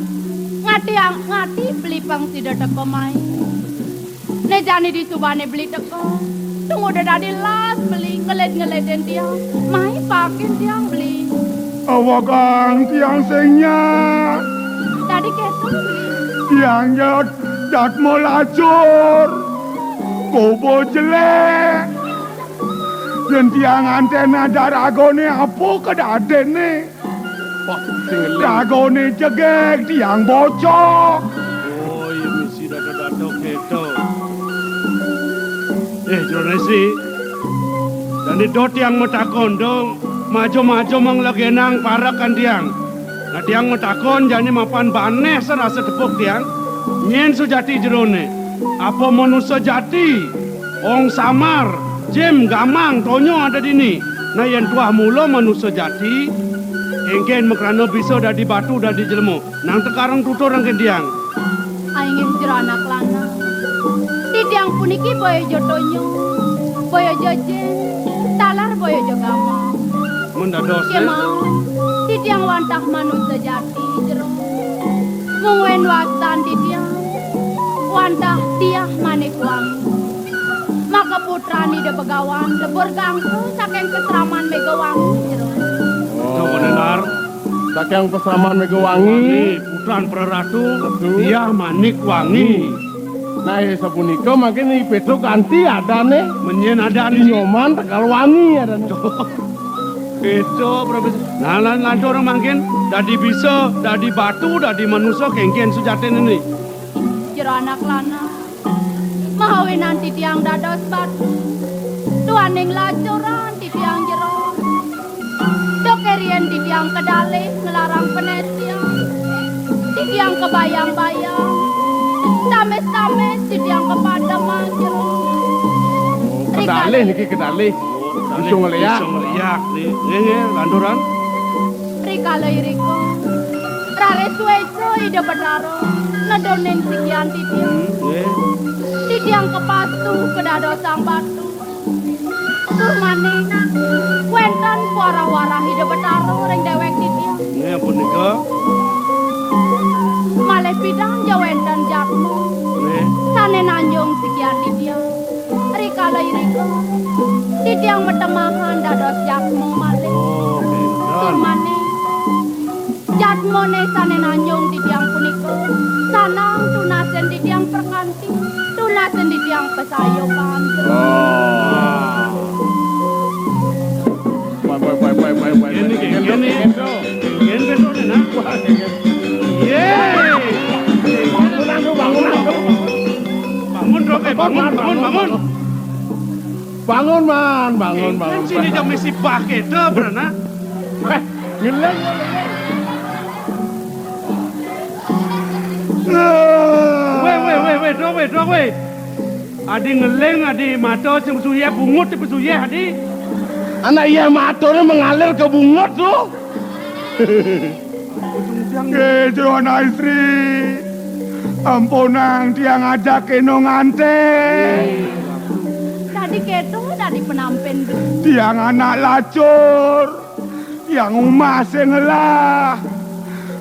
Ngati, ngati beli pang sida teka mai. Ne jani disubane beli teka. Tunggu dadi las beli ngelid-ngelidin tiang. Mai pakin tiang beli. Awagang tiang sing nyak. Dadi keto beli. Tiang ya dat melacur. Kobo jelek. Yén tiang anten ada ragone apa kedadene? Wah, sing ngeling. Ragone jegeg, tiang bocok. Oh, iya misi dada-dada keto. Eh, Jero Nesi. Jani do tiang matakon, dong. Majo-majo manglegenang parekan tiang. Nah, tiang matakon jani mapan baneh sarasa tepuk tiang. Nyén sujati jerone? Apa manusa jati? Ong samar, jim, gamang, tonyo ada dini. Nah, yén tuah mula manusa jati, engken makrana bisa dadi batu, dadi jelema. Nang tekareng tutur engken tiang. Ainggih jero anak lanang. Titiang puniki boya ja tonyo, boya ja jim, taler boya ja gamang. Mendados, eh? Kemawon, titiang wantah manusa jati, jero. Mungguing wastan titiang wantah tiah manik wangi. Maka Putran Ida Begawan, lebur gangsa saking kesraman Megawangi, jero. Oh. Sabenar. Saking kesraman Megawangi. Wangi, putran praratu, Ratu. Diah Manik Wangi. Nah, ya, sapunika mangkin I Petruk kanti adane. Menyen adan. Nyoman tegal wangi adane. Itu, Profesor. Nah, lan-, lantur mangkin dadi bisa, dadi batu, dadi manusa kengken sujatine. Jero anak lanang. Mawinan titiang dados batu. Duaning lacuran titiang jero. Duk riyen titiang kedalih nglarang penesian. Titiang kebayang-bayang. Tamis-tamis titiang kepademan jero. Oh, kedalih niki kedalih. Bisa ngeliak. Bisa ngeliak, nih. Nggih, nggih, lanturan. Rikala irika, raris suwesa Ida Betara nedunin sikian titiang. Hmm, nggih. Titiang kepastu kedadosang batu. Tur maning, wenten warah-warah Ida Betara ring dewek titiang. Nggih, punika. Malih pidan ja wenten jatma. Nggih. Sane nanjung sikian titiang. Rikala irika, titiang matemahan dados jatma malih. Oh, pinten. Tur maning, jatmane sane nanjung titiang punika, sanang tunasin titiang perkanti, tunasin titiang pesayopan. Oh. Baik, baik, baik, baik, baik, baik. Ini, ini, ini. Ini betul, nah. Wah, ini. Yeay. Bangunan tuh, bangunan tuh. Bangun, Dok, eh, bangun, bangun, bangun. Bangun, Man, bangun, bangun. Sini jam isi bah kita, berenang. Eh, ngeleng. Weh, weh, weh, weh, Dok, weh, Dok, weh. Adi ngeling, adi mata sing suyeh, bungut sing suyeh, adi. Anak iya matane mengalir ke bungut tu. Ujung-ujung. Eh, Jero Anak Istri. Ampunang tiang ajak kena nganten. Dadi keto, dadi penampin. Tiang anak lacur. Tiang umah sing ngelah.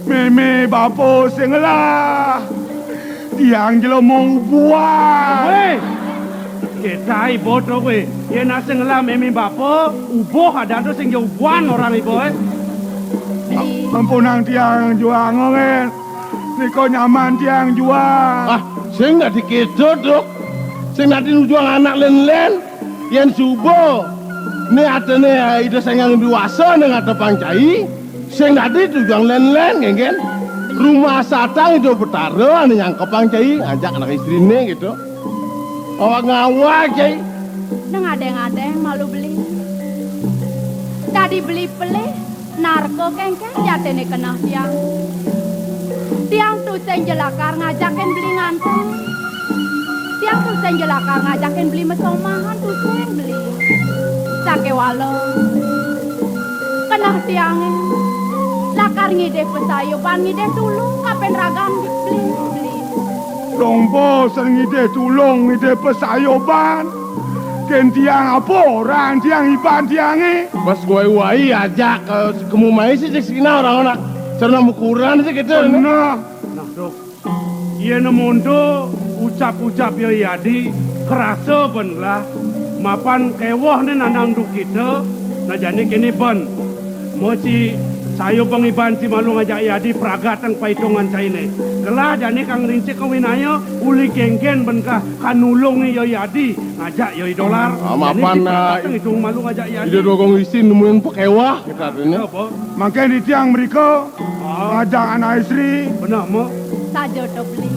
Meme bapa sing ngelah. Tiang jelema ubuhan. Weh. Kita iba to kowe. Yen asing ngelah meme bapa, ubuh adat to sing ja ubuhan orang iba, eh. Ampunang tiang juang, ngen. Nika nyaman tiang juang. Ah, sing dadi keto, Dok. Sing dadi nujuang anak len-len. Yen suba, ne atene Ida Sang Hyang Widi Wasa ning atepang cai, sing dadi tujuan len-len, nggih, nggih. Rumah satang Ida Betara ane nyangkepang cai, ngajak anak istrine gitu. Awak ngawak cai. Nang adeng-adeng malu beli. Dadi beli pelih. Narka kengken jatine keneh tiang. Tiang tusing jelakar ngajakin beli nganten. Tiang tusing jelakar ngajakin beli mesomahan, tusing beli. Sakewala. Keneh tiange. Lakar ngidih pesayoban, ngidih tulung, kapen ragan beli, beli. Dong bos, ngidih tulung, ngidih pesayoban. Ken tiang apa orang tiang iban tiange? Bas guai-guai ajak ke kemu mai sih cek sina orang anak. Cerna mukuran sih kita. Bener. Nah, Dok. Yen monto ucap-ucap ya Yadi kerasa ben lah mapan kewah ne nandang duk kita, nah jane kene ben. Moci sayo pengiban ci malu ngajak Yadi pragatang paitungan caine. Kelah jane kang rincik kawinaya uli kengken ben kah kanulung ya Yadi ngajak ya Dolar. Ah, jane mapan, ci pragatang ah, itung malu ngajak Yadi. Ida dogong isin nemuin pekewah kita artinya. Apa? Mangkin di tiang mereka ngajak anak istri. Benar, Mo. Saja to beli.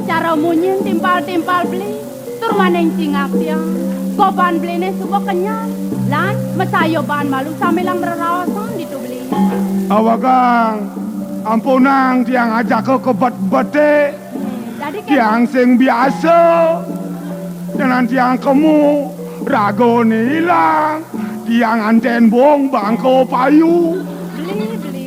Cara munyin timpal-timpal beli. Tur maning cingak tiang. Goban beline suba kenyal. Lan mesayoban malu sambilang reraosan ditu beli. Awagang, ampunang tiang ajaka kebet-bete. Hmm, dadi kene. Tiang sing biasa. Nyanan tiang kemu, ragane ilang. Tiang anten bong bangko payu. Beli, beli.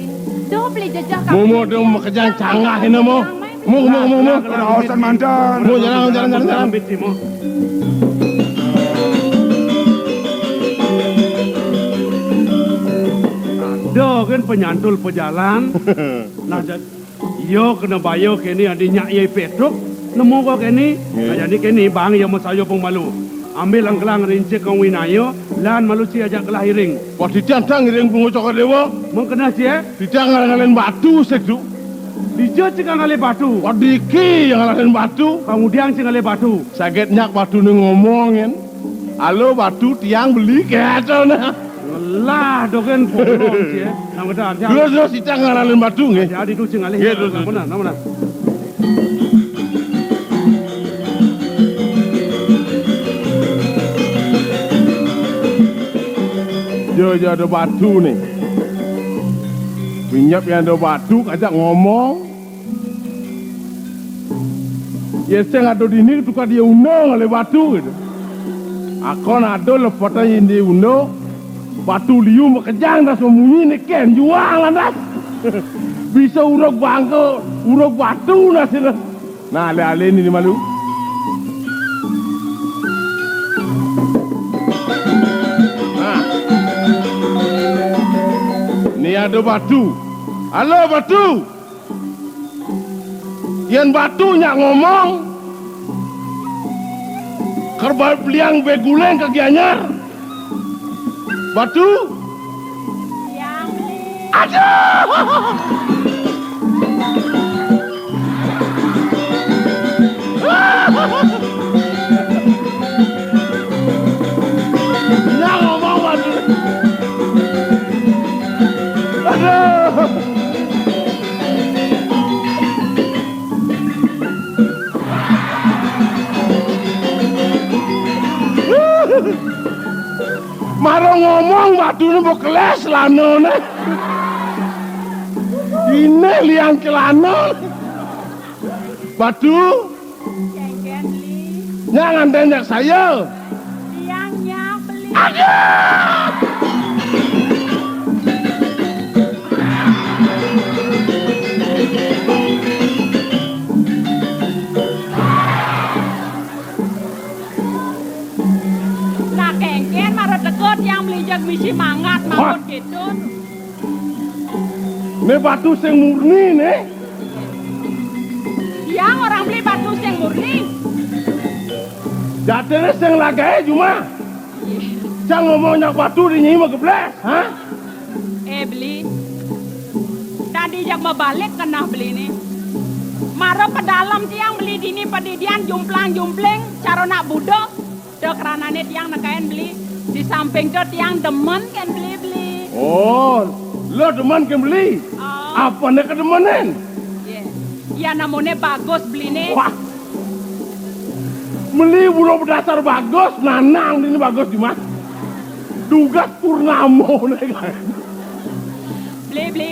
Duh, beli jejeh kaki. Mumu dong makejang canggah ini, Mo. Mu, mu, mu, mu. Raosan mantan. Mu, jalan, jalan, jalan, jalan. Ada kan penyantul pejalan. Nah, jad-, iya kena baya kene adi nyak iya Petruk nemu ko kene. Nggih. Nah, jani kene bang iya mesayo pemalu. Ambil angkelang rincik kang winaya, lan malu ci ajak kelah iring. Wah, titiang tang iring pungo Cokor Dewa. Mengkena ci, eh? Titiang ngalih-ngalih batu sik tu. Dija ci kang ngalih batu. Wah, diki yang ngalih batu. Kamudian ci ngalih batu. Saget nyak batu ni ngomong, kan. Halo, batu tiang beli kaya tu nah. Ngelah dogen pokok ci, eh. Nang beda artian. Terus, terus, titiang ngalih-ngalih batu, nggih. Jadi tu ci ngalih. Nggih, terus, terus. Nama nah, nama nah. Yo, yo, ada batu ni. Pinyap yang ada batu, ajak ngomong. Yén sing ada dini tukar dia undang oleh batu gitu. Akon ada lepatan yang dia undang, batu liu makejang dah semunyi ni kén juang lantas. Bisa uruk bangka, uruk batu nasibnya. Nah, alih-alih ni malu. Nah. Ni ada batu. Halo, batu. Yén batu nyak ngomong, kerbau beliang beguling ka Gianyar. Batu. Yang beli. Aduh. Nyak ngomong batu. Aduh. Mara ngomong batuné bekeles lanané. Iné liang celana. Batu. Kénkén, Beli. Nyak ngantén nyak saya. Tiang nyak, Beli. Aduh! Nah, kénkén mara teka tiang Beli jeg misi mangkat, wah, mangkut kéto. Né batu sing murni né. Tiang orang Beli batu sing murni. Jatiné sing lagaé jumah. Cang ngomong nyak batu di nyai mah geblés, ha? Eh, Beli. Tadi jak mabalik keneh Beli né. Mara pedalem tiang Beli dini padidian jumplang-jumpling cara nak buda. Da kranané tiang nekain Beli. Di samping da tiang demen kén Beli, Beli. Oh, lo demen kén Beli? Oh. Apané kademenin? Yé. Ya, namuné bagus Beliné. Wah. Beli buruh bedasar bagus, nanang dini bagus di mah. Dugas purnama né. Beli, Beli.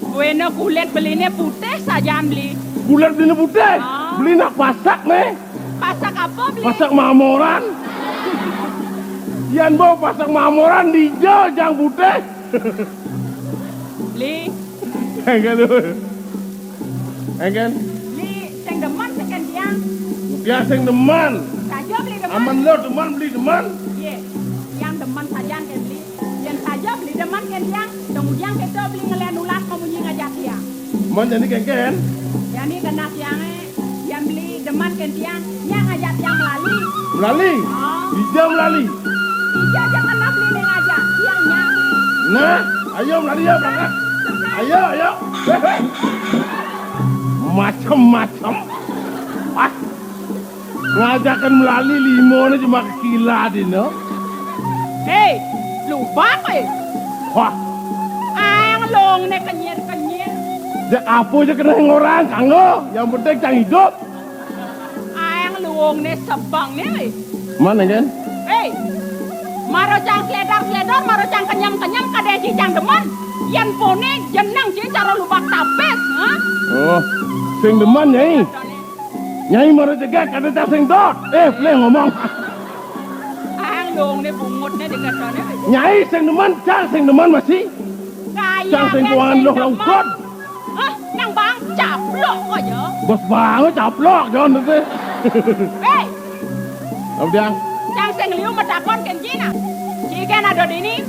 Buéna kulit Beliné putih sajan, Beli. Kulit Beliné putih? Ah. Beli nak pasak né. Pasak apa, Beli? Pasak mamoran. Yan bo pasak mamoran dija jang putih. Beli. Engken, Dul. Engken. Beli sing demen sing kén tiang. Tiang sing demen. Saja Beli demen. Amen lo demen, Beli demen. Yé, tiang demen sajan kén Beli. Yén saja Beli demen kén tiang, kemudian kéto Beli ngelah nulas mamunyi ngajak tiang. Mun jani kénkén? Jani keneh tiangé, yén Beli demen kén tiang, nyak ngajak tiang melali. Melali? Oh. Dija melali? Dija ja keneh Beli né ngajak, tiang nyak. Nah, ayo melali ya, berangkat. Ayo, ayo. Macem-macem. Ah. Ngajakin melali lima né cuma kekila dina. Hei, lubang, wé. Wah. Ang long né kenyir-kenyir. Jak apa ja keneh orang, kanggo. Yang penting cang hidup. Ang luung né sebang né, wé. Mana, kan? Hei, mara cang sledar-sledar, mara cang kenyem-kenyem, kadén ci cang demen. Yén poné jeneng ci cara lubak tapis, ha? Oh, sing demen, Nyai. Nyai mara jegég kadén cang sing dot. Eh, pelih ngomong. Ang dong né bungut né dikatané. Nyai sing demen, cang sing demen masih. Kaya cang sing kuangan sing loh demen. Laukon. Hah, nang bang caplok aja. Bos bang caplok, Jon, téh. Hei. Apa, Diang? Cang sing liu matakon kén ci nah. Ci kén ada dini.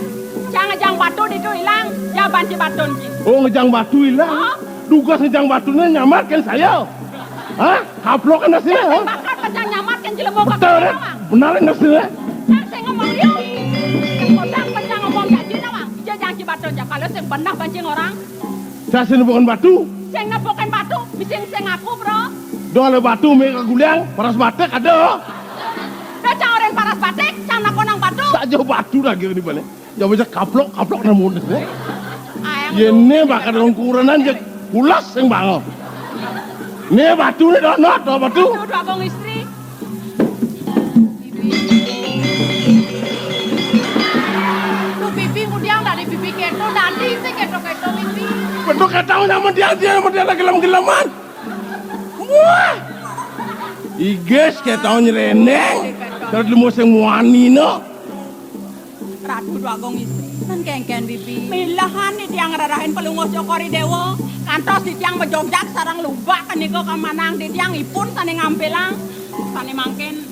Cang ngejang batu ditu ilang, jaban ci batun ci. Oh, ngejang batu ilang. Hah? Dugas ngejang batuné nyamar kén saya. Hah? Kaplok kan sini, hah? Bakat pacang nyamar kén jelema ka. Betul, kawang. Benar ini sih, eh? Cang sing ngomong liu. Sing kodang pecah ngomong janji nawang. Ija jang ci batu ja. Kalau sing benah pancing orang. Cang sing nepukin batu. Sing nepukin batu. Misi sing ngaku, bro. Doh ada batu, mie kaguliang, paras batik ada. Dah cang orang paras batik, cang nakonang batu. Saja batu lagi di balik. Ya bisa kaplok, kaplok namun. Ayang Ye lu. Ne bakal ukuran aja. Pulas yang bangun. Ne batu ne donot, doh batu. Itu dua kong istri. Tuh pipi ngudiang dari pipi keto, dadi sih keto-keto pipi. Betul kata nama dia, dia nama dia lagi gelem-geleman. Wah. Iges keta nyerendeng. Terus lu mau sing muani no. Ratu Dwagung Istri, nan kengken bibi. Milahan titiang ngrerahin Palungguh Cokor I Dewa, kantos titiang majogjag sareng lubak kenika kamanang titiang ipun sane ngampilang. Sane mangkin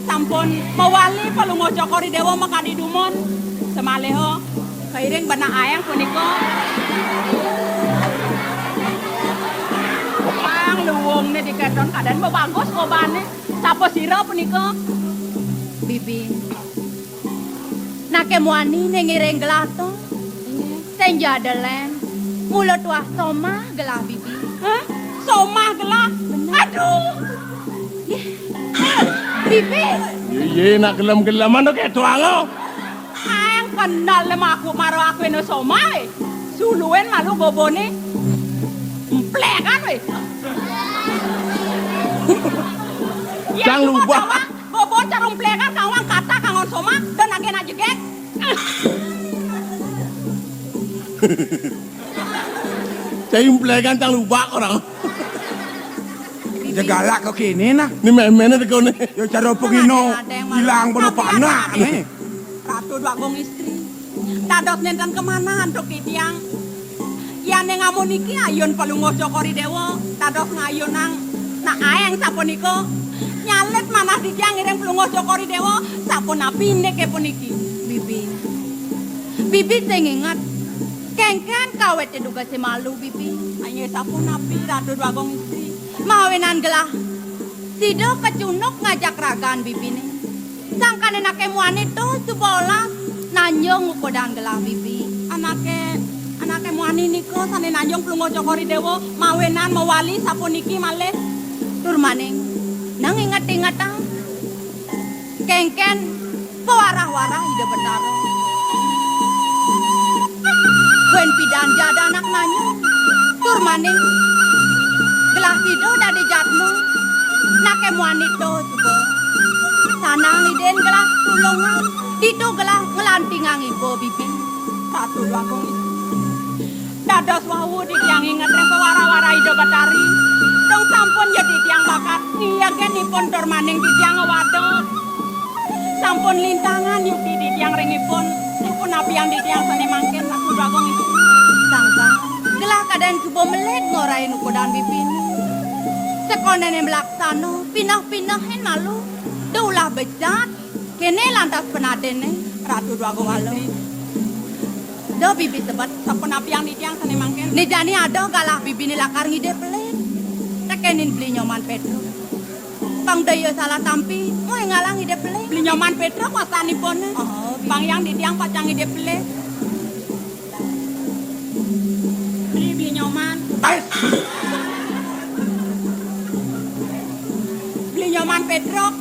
sampun mawali Palungguh Cokor I Dewa makadi dumun. Samaliha kairing benah ayang punika. Pang luwungne diketon kaden babagus gobane. Sapa sira punika? Bibi. Nake muani ning ngiring gelah to? Inggih. Sing ja deleng. Mula tuah somah gelah bibi. Hah? Somah gelah? Bener. Aduh. Nggih. Bibi. Ye, ye, nak gelem-geleman to keto anga. Ang kenal le maku maro aku eno somah, eh. Suluin malu gobone. Emplekan, weh. Cang lubak. Bobo carum plekan kawang kata kangon somah dan agen ajegek. Carum plekan cang lubak orang. Aja galak kok kene nah. Ini memene tekone. Ya cara pengino ilang bono panak nih. Ratu Dwagung Istri. Dados nenten kemana antuk titiang. Yane ngamun niki ayun Palungguh Cokor I Dewa, dados ngayunang nak aeng sapunika. Nyalit manah titiang ngiring Palungguh Cokor I Dewa, sapunapi indike puniki? Bibi. Bibi sing inget. Kengken kawit duga semalu, Bibi. Aye sapunapi Ratu Dwagung Istri. Mawinan gelah. Sida kecunuk ngajak ragan bibine. Sangkane anake muani to suba olas nanjung ukudan gelah bibi. Anake, anake muani nika sane nanjung Palungguh Cokor I Dewa mawinan mawali sapuniki malih. Tur maning, nang inget-ingetang. Kengken pawarah-warah Ida Betara. Wen pidan jada anak manyu, tur maning gelah sida dadi jatma, nake muani to suba. Sanang idin gelah tulungan, ditu gelah nglantingang iba bibi. Ratu Dwagung Istri. Dados wau titiang inget ring pawara-wara Ida Batari. Dong sampun ya titiang bakat ngiyakin ipun tur maning titiang ngwadot. Sampun lintangan yukti titiang ring ipun. Ipun apian titiang sane mangkin Ratu Dwagung Istri. Sangkang, gelah kaden suba melih ngorahin ukudan bibine. Sekondene mlaksana, pinah-pinahin malu. Da ulah becat. Kene lantas penadene, Ratu Dwagung Istri. Da bibi sebet. Sapunapiang titiang sane mangkin? Ne jani ada galah bibine lakar ngidih pelih. Tekenin Beli Nyoman Petruk. Pang da ia salah tampi, moh ngalah ngidih pelih. Beli Nyoman Petruk wastanipun. Oh, Bang Yang titiang pacang ngidih pelih. Beli, Beli Nyoman. Beli Nyoman Petruk.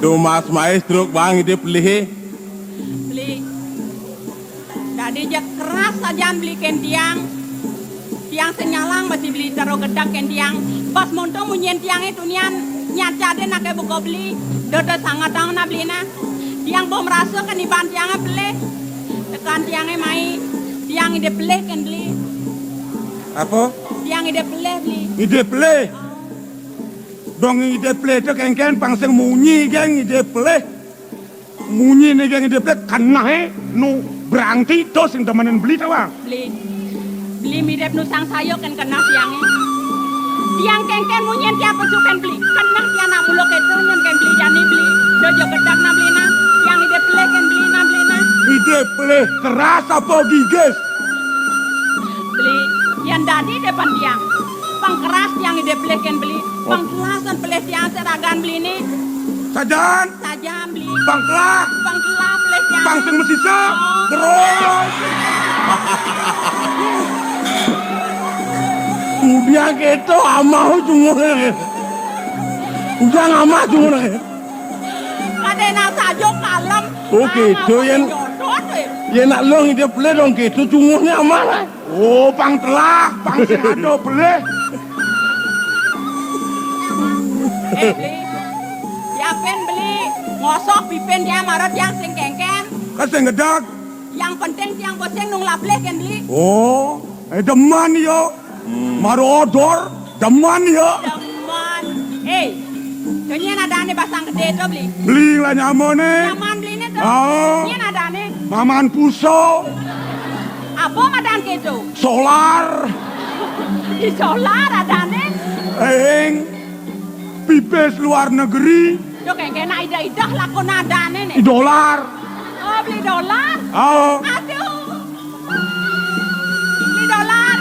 Duh, Mas Maestro, Bang, ide pelih. Beli. Dadi ja keras sajan beli ken tiang. Tiang sing nyalang masih beli tero gedeg ken tiang. Pas monto munyin tiange tunian nyat cade nake buka beli. Dodo sangat taun na beli na. Tiang boh merasa ken iban tiange pelih. Tekan tiange mai. Tiang ide pelih ken beli. Apa? Tiang ide pelih beli. Ide pelih? Dong ide pelih to kengken pang sing munyi geng ide pelih. Munyine geng ide pelih kenehe nu berarti to sing demenin beli to, Bang. Beli. Beli midep nu sangsaya ken keneh tiange. Tiang kengken munyin tiang pesu ken beli. Keneh tiang nak muluk keto nyen ken beli jani beli. Do jo gedeg na beli na. Tiang ide pelih ken beli na beli na. Ide pelih keras apa gigis? Beli, yen dadi depan tiang. Pang keras tiang ide pelih ken beli. Pang keras ken pelih tiang seragan beli ni. Sajan. Sajan, Beli. Pang telah. Pang telah, Beli, ya. Pang sing masisa. Oh. Terus. Udah gitu, amah cuma. Udah ngamah cuma. Kadén saja kalem. Oh, gitu, yén, yén nak lo ngidih pelih dong gitu, cunguhné amah lah. Oh, pang telah, pang sing ada pelih. Eh, Beli. Siapin Beli ngosok pipin tiang mara tiang sing kéngkén. Kan sing gedeg. Yang penting tiang pusing nunggal pelih kén Beli. Oh, eh, demen ya. Hmm. Mara odor, demen ya. Demen. Eh, to nyén adané basang gedé to, Beli? Beli lah nyamané. Nyaman Beliné to. Oh. Nyén adané? Maman puso. Apa madan kéto? Solar. Di solar adané? Ing. Pipis luar negeri. Yo, kéngkén nak idah-idah lakon adané né. I dolar. Oh, Beli dolar? Oh. Aduh. Beli dolar.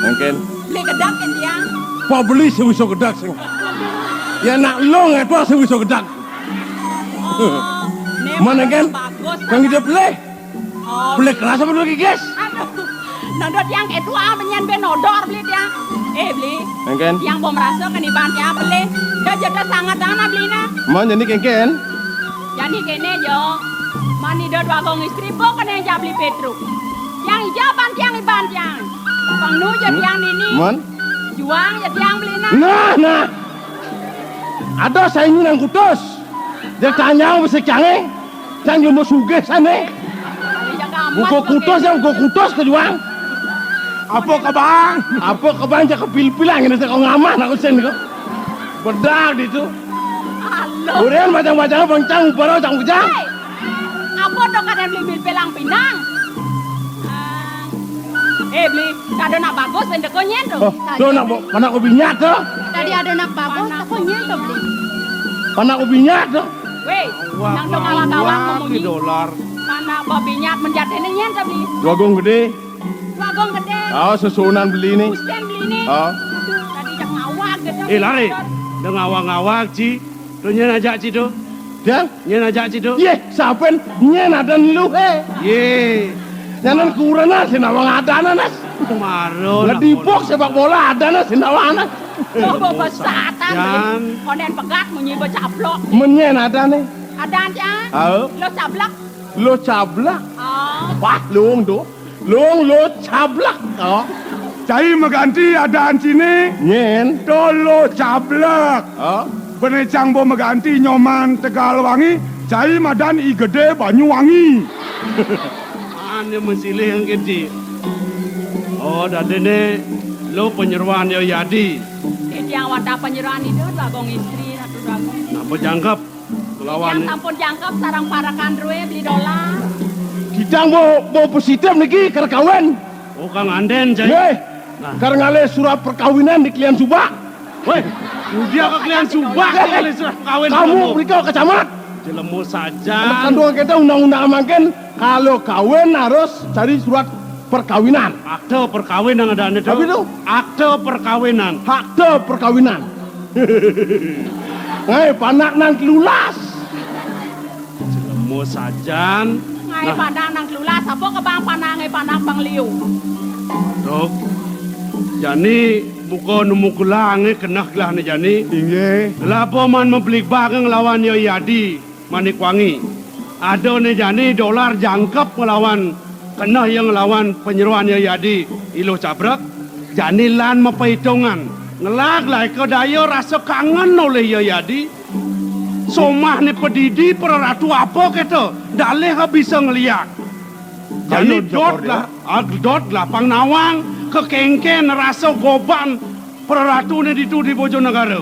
Mungkin. Beli gedeg kén tiang. Apa Beli sing bisa gedeg sing. Ya nak lo ngapa sing bisa gedeg. Oh, né mana kan? Bagus. Kang hidup leh. Oh. Pelih keras apa dulu, Gis? Aduh. Nodor tiang kéto ah, menyén bé nodor Beli tiang. Eh, Beli. Mungkin. Tiang bo merasa kén iban tiang pelih. Dah jeda sangat dana Beli nah. Mon, jani kéngkén. Jani kéné, Jo. Mani dot wagung istri bo kéné jak Beli Pétruk. Tiang ijaban tiang iban tiang. Pang nu ja tiang nini. Mon. Juang ja tiang Beli nah. Nah, nah. Ada saingi nang kutus. Dia tanyang mesti cangé. Cang yo sugih sané. Buka kutus, yang buka kutus ke juang. Apa kebang? Apa kebang, cak kepil-pilang ini, kok ngamah nak usin kok. Bedak di itu. Halo. Udah macam-macam, bang, cang, barang, cang, bujang. Hei. Apa to kadén Beli pil-pilang pinang? Ah. Eh, Beli, kadén nak bagus, ente konyén to. Oh, to nak bo-, panak ko binyat to. Tadi ada nak bagus, konyén to, Beli. Panak ko binyat to. Wéh, nang to ngawag-ngawag ngomong dolar. Panak babinyat menjat ini nyén to, Beli. Dua gong gedé. Dua gong gedé. Ah, sesuunan Beli né. Usen Beli né. Ah. Aduh, tadi jak ngawag gedé. Eh, lari. Dah ngawag-ngawag, Ci. To nyén ajak Ci to. Dah? Nyén ajak Ci to. Yéh, saben nyén adan lu, hé. Yéh. Nyanan kurena sing nawang adané, Nas. Mara. Ngedipok sepak bola adané sing nawang, Nas. Coba besatan. Jan. Konen pegat munyi becaplok. Menyén adané. Adan ya. Halo. Lo cablak. Lo cablak. Oh. Wah, luung to. Luung lo cablak. Oh. Cai maganti adan ciné. Nyén. To lo cablak. Oh. Bené cang bo maganti Nyoman Tegal Wangi, cai madan I Gedé Banyu Wangi. Ané mesilih engké, Ci. Oh, dadiné lo penyeruan ya Yadi. Tiang wantah penyeruan itu dua gong istri, satu dua gong. Napa jangkep? Kelawan. Tiang sampun jangkep sareng parekan drué Beli Dolar. Kitang bo, bo positif niki kar kawin. Oh, Kang Andén, cai. Nggih. Nah. Kar ngalih surat perkawinan di klian Subak. Wéh, udah ke klian Subak, ngalih surat perkawin. Kamu mriko ke camat. Jelema saja. Kandungan kita undang-undang mangkin, kalau kawin harus cari surat perkawinan. Akte perkawin yang ada itu. Apa itu? Akte perkawinan. Akte perkawinan. Ngai panak nang telulas. Jelema sajan. Ngai panak nang telulas, apa kebang panak ngai panak bang liu. Dok. Jani buka nemu gelahé keneh gelahné jani. Inggih. Laba man mebligbaga nglawan ya Yadi. Manik Wangi. Adané jani Dolar jangkep nglawan, keneh ya nglawan penyeruan ya Yadi Iluh Cabrek. Jani lan mapaitungan. Ngelag laika daya rasa kangen olih ya Yadi. Somahné padidi praratu apa kéto, dalih bisa ngeliak. Jani dot lah, ah, dot lah pang nawang, kekéngkén rasa goban praratuné ditu di Bojonegara.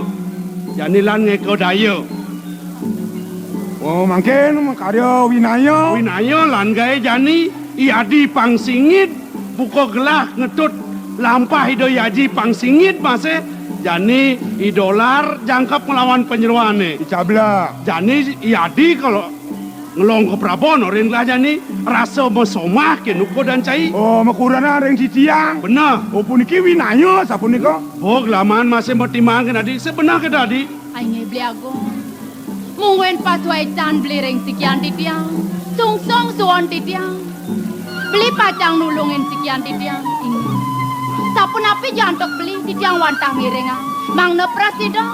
Jani lan ngéka daya. Oh, mangkin makarya winaya. Winaya lan gaé jani, I Adi pang singit, buka gelah ngetut lampah Ida I Aji pang singit masih, jani I Dolar jangkep nglawan penyeruané. I Cablak. Jani I Adi kalau ngelong ke prabon, orin gelah jani, rasa mesomah ke nuko dan cai. Oh, makurana ring titiang. Beneh. Oh, puniki winaya sapunika. Oh, gelaman masih matimbang ke tadi, sebeneh ke tadi. Ai ngeblé agung. Mungguing pasuécan beli ring sikian titiang, sungsung suon titiang. Beli pacang nulungin sikian titiang. Inggih. Sapunapi ja antuk beli titiang wantah ngiringang. Mangda prasida.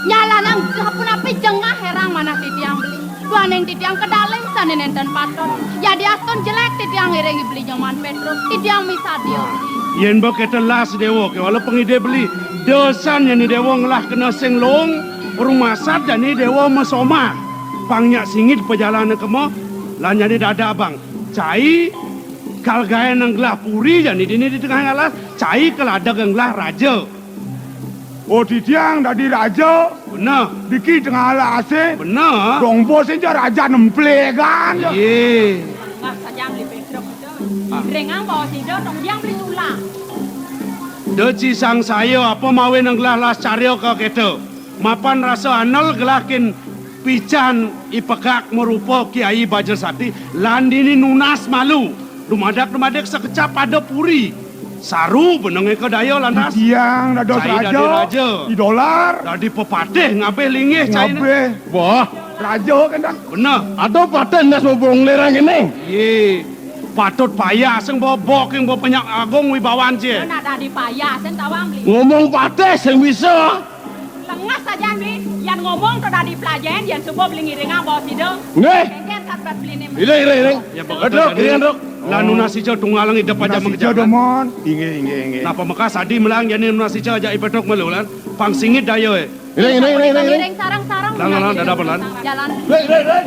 Nyalanang sapunapi jengah hérang manah titiang beli. Duaning titiang kadalih sané nénten patut. Yadiastun jelék titiang ngiring beli Nyoman Pétruk, titiang misadia beli. Yén ba kéto las Déwa, kéwala pangidih beli. Dosan jani Déwa ngelah kena sing luung, rumasat jani Déwa masomah. Pang nyak singit pajalané kema, lan jani dadak bang. Cai kal gaén nang gelah puri jani dini di tengah alas, cai kal adeg ngelah raja. Oh, titiang dadi raja. Beneh. Diki tengah alasé. Beneh. Dong bos aja raja nemplegan. Yé. Tengah saja beli Pétruk itu. Ah. Ringang bawa sida, tong diang beli tulah. Da ci sangsaya apa mawinan gelah las carya ka kéto. Mapan rasa anel gelah kin pican i pekak marupa Kiai Bajra Sakti, lan dini nunas malu. Dumadak-dumadik sakecap ada puri. Saru benengé ka daya lantas. Titiang dados cai raja. Dadi raja. I Dolar. Dadi pepatih ngabih linggih cainé. Ngabih. Wah. Raja kan dah. Beneh. Ada patih ndas mubung lirang ini. Yé. Patut payah sing bobok yang bawa penyak agung wibawan cie. Nak dadi payah sing tawang beli. Ngomong patih sing bisa. Lengah saja, Bli. Yan ngomong to dadi pelajaran, yan suba beli ngiringang bawa sida. Nggih. Kengken kat bat beli ni. Iring, iring, iring. Ya, betul. Aduh, tadi. Iring, aduh. Lan nunas ijo tunggal nang idep aja. Nunas ijo mengejang. Domon. Inggih, inggih, inggih. Napa mekas adi melang jani nunas ijo aja ipetok melu lan. Pang singit daya, eh. Iring, iring, iring, iring, iring. Iring sarang-sarang. Lang, lang, lang, dada pelan. Jalan. Iring, iring, iring.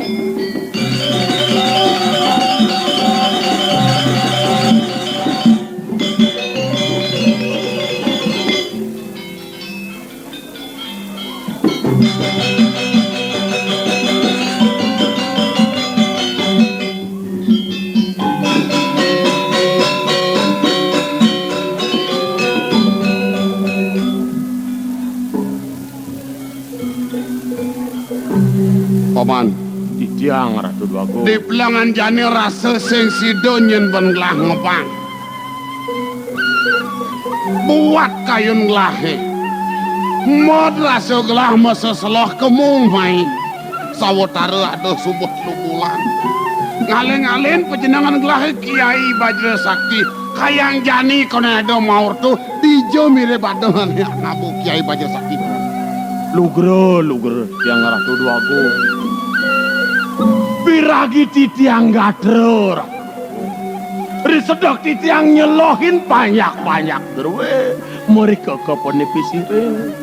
Paman. Titiang, Ratu Dwagung. Di pelengan jani rasa sing sida nyen ben gelah ngepang. Buat kayun gelahé. Mod rasa gelah maseseloh kemung mai. Sawatara ada subuh telu bulan. Ngalih-ngalihin pajenengan gelahé Kiai Bajra Sakti. Kayang jani koné ada maur tuh, dija mirib ada ané nabuh Kiai Bajra Sakti. Lugra, lugra, Tiang Ratu Dwagung. Piragi titiang gatra, Ratu. Ri sedek titiang nyelohin banyak-banyak drué, mrika ka panipi siring.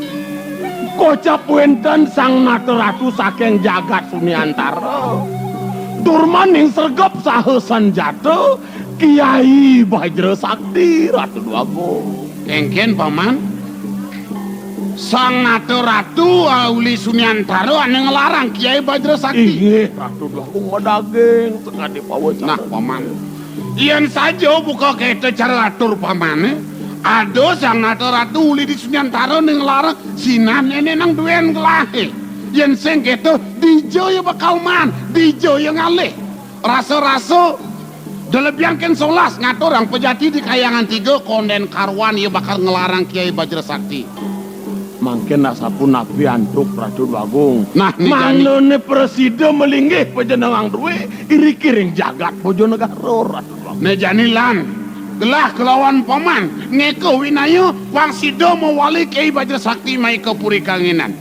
Kocap wénten Sang Nata Ratu saking jagat Suniantara. Tur maning sregep saha sanjata Kiai Bajra Sakti, Ratu Dwagung. Kéngkén, Paman. Sang Nata Ratu, ah, uli Suniantara ané nglarang Kiai Bajra Sakti. Inggih, Ratu Dwagung madaging, sakadi pawacana. Nah, Paman. Yén saja buka kéto cara atur Pamané, ada Sang Nata Ratu uli di Suniantara ané nglarang, sinah néné nang duén gelahé. Yén sing kéto, dija ia bakal maan, dija ia ngalih. Rasa-rasa, da lebihan kén solas ngaturang pejati di Kahyangan Tiga, kondén karuan ia bakal nglarang Kiai Bajra Sakti. Mangkin asapunapi antuk, Ratu Dwagung? Nah, né jani. Mangdané prasida malinggih pajenengan drué, iriki ring jagat Bojonegara, Ratu Dwagung. Né jani lan, gelah kalawan Paman, ngéka winaya, pang sida mawali Kiai Bajra Sakti mai ka Puri Kanginan.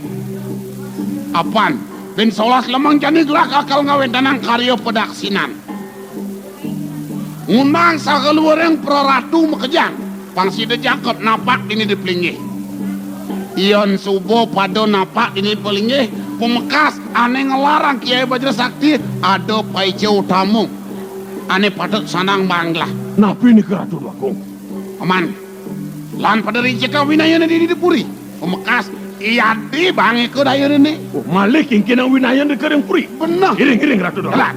Apan, pin solas lemeng jani gelah bakal ngawéntenang karya padaksinan. Ngundang sakaluhuring praratu makejang, pang sida jangkep napak dini di palinggih. Yén suba pada napak dini di palinggih, pamekas ané nglarang Kiai Bajra Sakti ada paica utama ané patut sandang banglah. Napi nika, Ratu Dwagung? Paman, lan pada ricika winayané dini di puri. Pamekas, yadi bangé ka daya réné. Oh, malih kingkinang winayané ka ring puri. Beneh. Iring, iring, Ratu Dwagung. Jalan.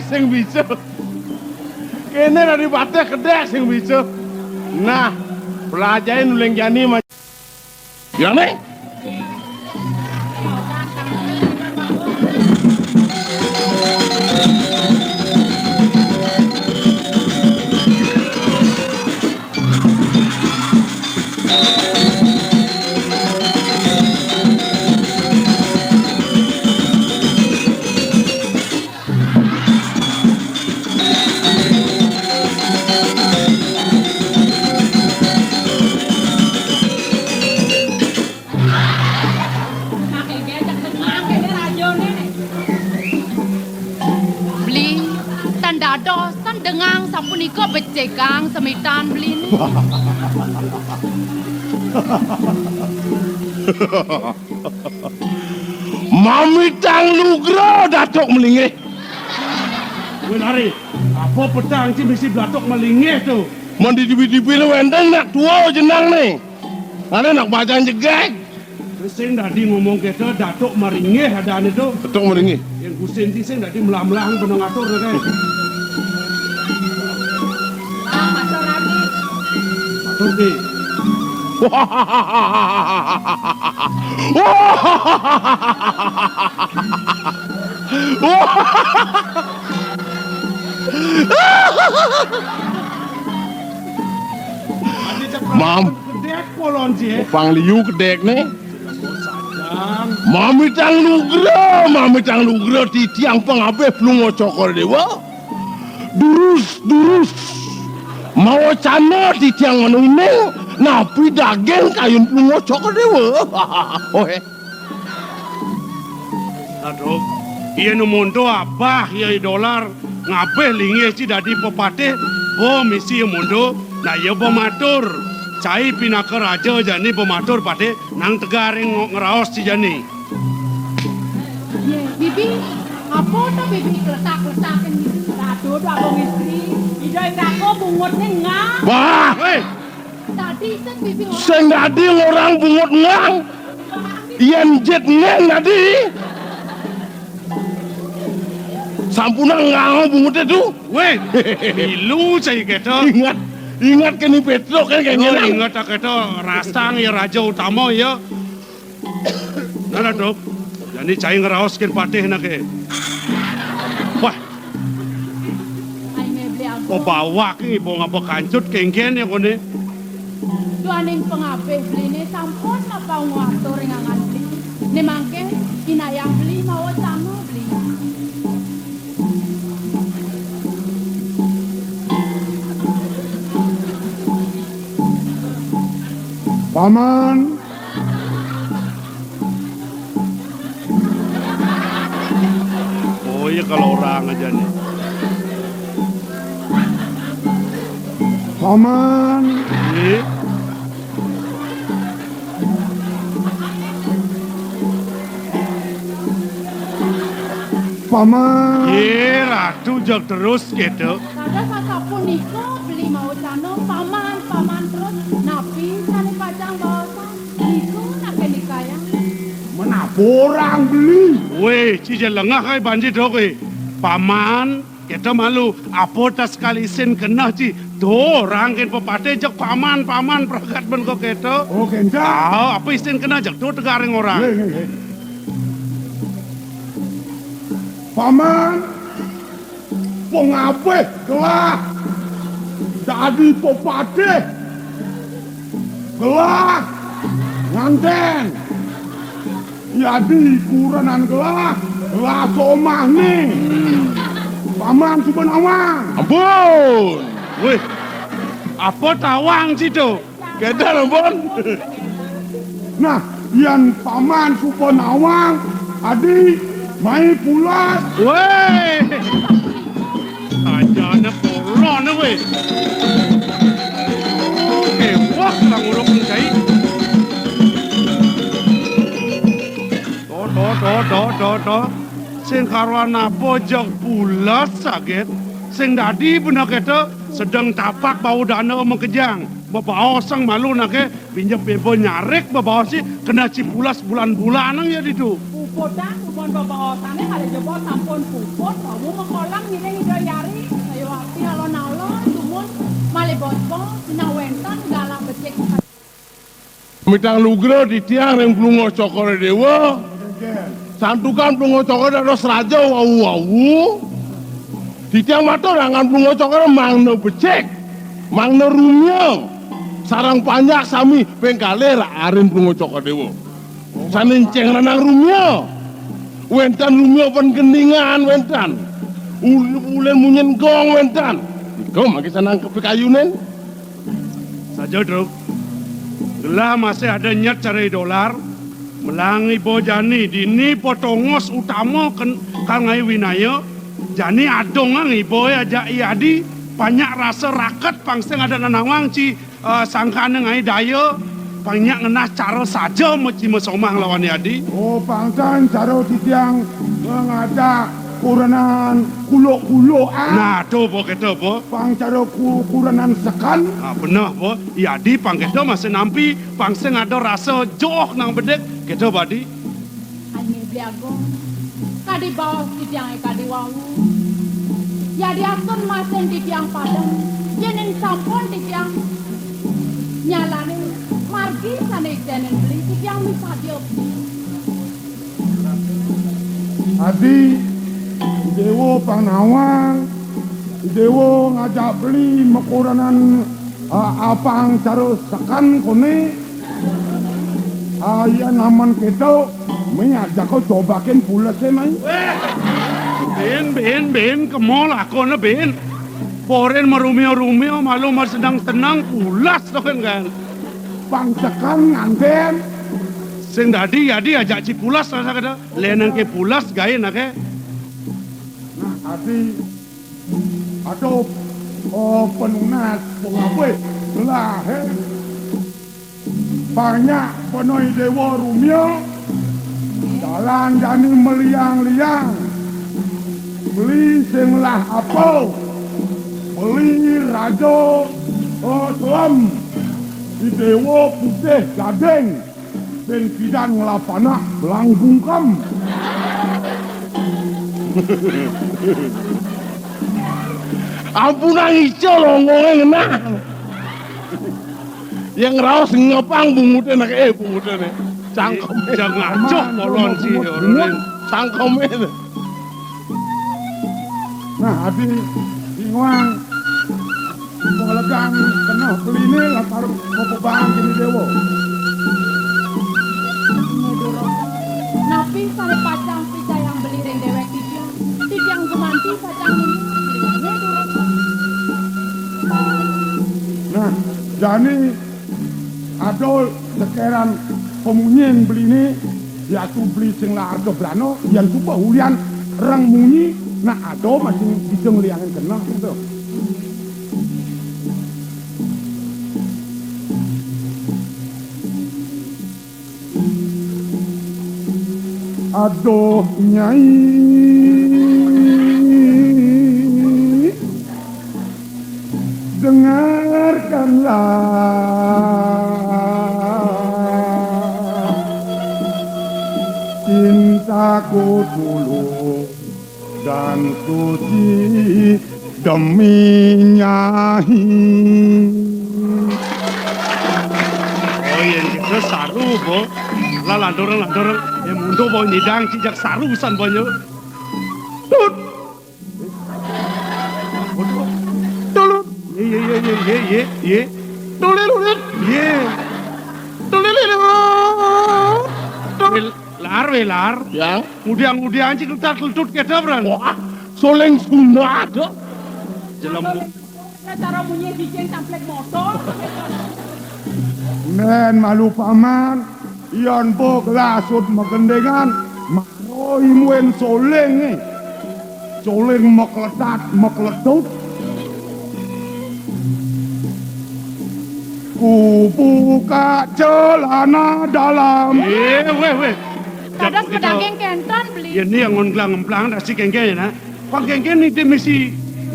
sing bisa. Kéné dadi patih kedék sing bisa. Nah, pelajahin uling jani ma-, jani. Beli, tan dados, tan dengang sapunika becikang semitan Beli. Mamitang lugra Datuk Malinggih. Wéh, Lari, apa petang ci misi Datuk Malinggih to? Mén di tipi-tipi wénten nak tua jenang né. Ada nak bajang jegég. Sing dadi ngomong kéto Datuk Maringgih adané to. Datuk Maringgih. Yén kusin ci sing dadi melah-melah benang atur né, kaé. Atur, Ki. Mam. Kedék polon, Ci. Pang liu kedék né. Mamitang lugra, mamitang lugra titiang pangabih Plunga Cokor Déwa. Durus, durus. Mawacana titiang manuning, napi daging kayun Plunga Cokor Déwa. Oh, eh. Aduh, yén monto abah ya I Dolar ngabih linggih ci dadi pepatih, ba misi ya monto, nah ya ba matur. Cai pinaka raja jani ba matur patih, nang tegaring ngo-, ngraos ci jani. Yé, Bibi, apa to Bibi kletak-kletakin gitu? Aduh, Agung Istri, Ida Indako bungutné enggak? Wah! Wéh! Dadi sing Bibi ngorang. Sing dadi ngorang bungut ngang. Yén jit ngén dadi. Sampunang ngang bunguté to. Wéh, milu cai kéto. Ingat, ingat kéné Pétruk kan. Oh, kayaknya. Ingat kéto, rasang ya raja utama ya. Nah, nah, Dok. Jani cai ngraos kén patih naké. Wah. Ai, né beli ampun. Oh, bawak iki, bong apa kancut kéngkén ya koné. Duaning pangabih beliné sampun mapaungu atur ring angan beli. Né mangké inayang beli mawacana beli. Paman. Oh, iya, kalau orang aja nih. Paman. Iya. Paman. Yé, Ratu, jeg terus kéto. Dados sasapunika beli mawacana, Paman, Paman terus, napi sané pacang baosan? Nika naké nikayang. Menapa orang beli? Wéh, ci ja lengah ai banci, Dok, éh. Paman, kéto malu, apa tas kali isin keneh, ci? To, orang kén pepatih jeg paman, paman pragat ben kok kéto. Oh, kénten. Ah, apa isin keneh jeg to tegaring orang. Nggih, nggih, nggih. Paman, pangabih gelah dadi pepatih. Gelah nganten. Yadi kurenan gelah, gelah somahné. Paman suba nawang. Ampun. Wéh, apa tawang ci to? Kéto, ampun. Nah, yén paman suba nawang, adi mai pulas. Wéh. Ajané polon, wéh. Éh, wah, lah nguruk cai. To, to, to, to, to, to. Sing karuan apa jeg pulas saget? Sing dadi bener kéto, sedeng tapak bau dana makejang. Bebaos sang malu naké, pinjep bebo nyarik bebaos ci, keneh ci pulas bulan-bulan nang ya ditu. Puputang, dumun bebaosané malih jebos sampun puput, wau makolang ngiring Ida Hyari, sayuwakti alon-alon, dumun malih bos-bos, sinah wénten galah becik. Mitang lugra titiang ring Plungguh Cokor Déwa. Santukan Plungguh Cokor dados raja wau-wau. Titiang matur angan Plungguh Cokor mangda becik, mangda rumia. Sareng panjak sami ping kalih ra-, arin Plungguh Cokor Déwa. Sané enceng ranang rumia. Wénten rumia pan gendingan wénten. Ul-, ulin munyin gong wénten. Nika mangke sanang kapikayunin. Saja, Duk. Gelah masih ada nyet cara idolar. Melang iba jani dini potongos utama ken-, kal ngai winaya. Jani adongang iba ajak i adi, panyak rasa raket pang sing ada nanawang ci, eh, sangkana ngai daya, panyak ngenah cara saja meci masomah lawan i adi. Oh, pangtan cara titiang ngajak kurenan kuluk-kuluk, ah. Nah, to apa kita apa? Pang cara ku-, kurenan sekan. Ah, beneh apa? I adi pang kita masih nampi, pang sing ada rasa joh nang bedik, kita badi. Ané Beli Agung, kadi baos titiangé kadi wau. Yadiastun masih titiang padem, yéning sampun titiang nyalanin margi sané isénin beli, titiang misadia. Adi, Déwa pang nawang, Déwa ngajak beli makurenan, a-, apang cara sekan koné. Ah, iya, namen kéto, mai ajaka cobakin pulesé, mai. Bin, bin, bin, kema lakona, bin. Borin marumia-rumia, malu marseneng-seneng, pules to kan, kan. Pang sekan nganten. Sing dadi, dadi ajak ci pules rasa kada. Lénang ké pules gaé naké. Nah, adi. Aduh, oh, penunas, pengabih, lah, hé. Banyak penoi déwa rumia, dalan jani meliang-liang. Beli sing lah apa? Beli raja, oh, selem. Di déwa putih gading. Bin pidan ngelapanak belang bungkem. Ampunang ica longgonge ngenah. Yang raos ngepang bungute nak, eh, bungute ne. Cangkeme. Jangan acuh kolon si bungut, bungut. Cangkeme. Nah, adi bingung. Pengelegang keneh beliné latar mapebang kene déwa. Napi sane pacang picayang beli ring dewek titiang? Titiang gumanti pacang nemu beliné durung. Nah, jani ada sekeran pamunyin beliné, yatu beli sing laar kebrana, yan suba ulian reng munyi, nah ada masih bisa ngeliangin keneh gitu. Aduh, Nyai, dengarkanlah, cintaku tulus dan suci demi Nyai. Oh, yen kita saru, Bo. Lah, landoreng, landoreng. Ya, mundur, Bo, nyidang, cijak saru, san, Bo, nyo. Tut. Tulut. Ye, ye, ye, ye, ye, ye, ye. Tulit, tulit. Ye. Tulit, tulit. Tulit. Welar, welar. Ya. Ngudiang-ngudiang cik letat letut kita, Bran. Wah, soling sunat. Jelem. Cara munyi cicing tamplik motor. Men malu paman, yan bok lasut magendengan, maro imuen soling, eh. Soling makletat, makletut. Ku buka celana dalam. Eh, weh, weh. Dados pedaging kenten beli. Yen ni angon glang emplang dasi kengken ya, nak. Pang kengken ni misi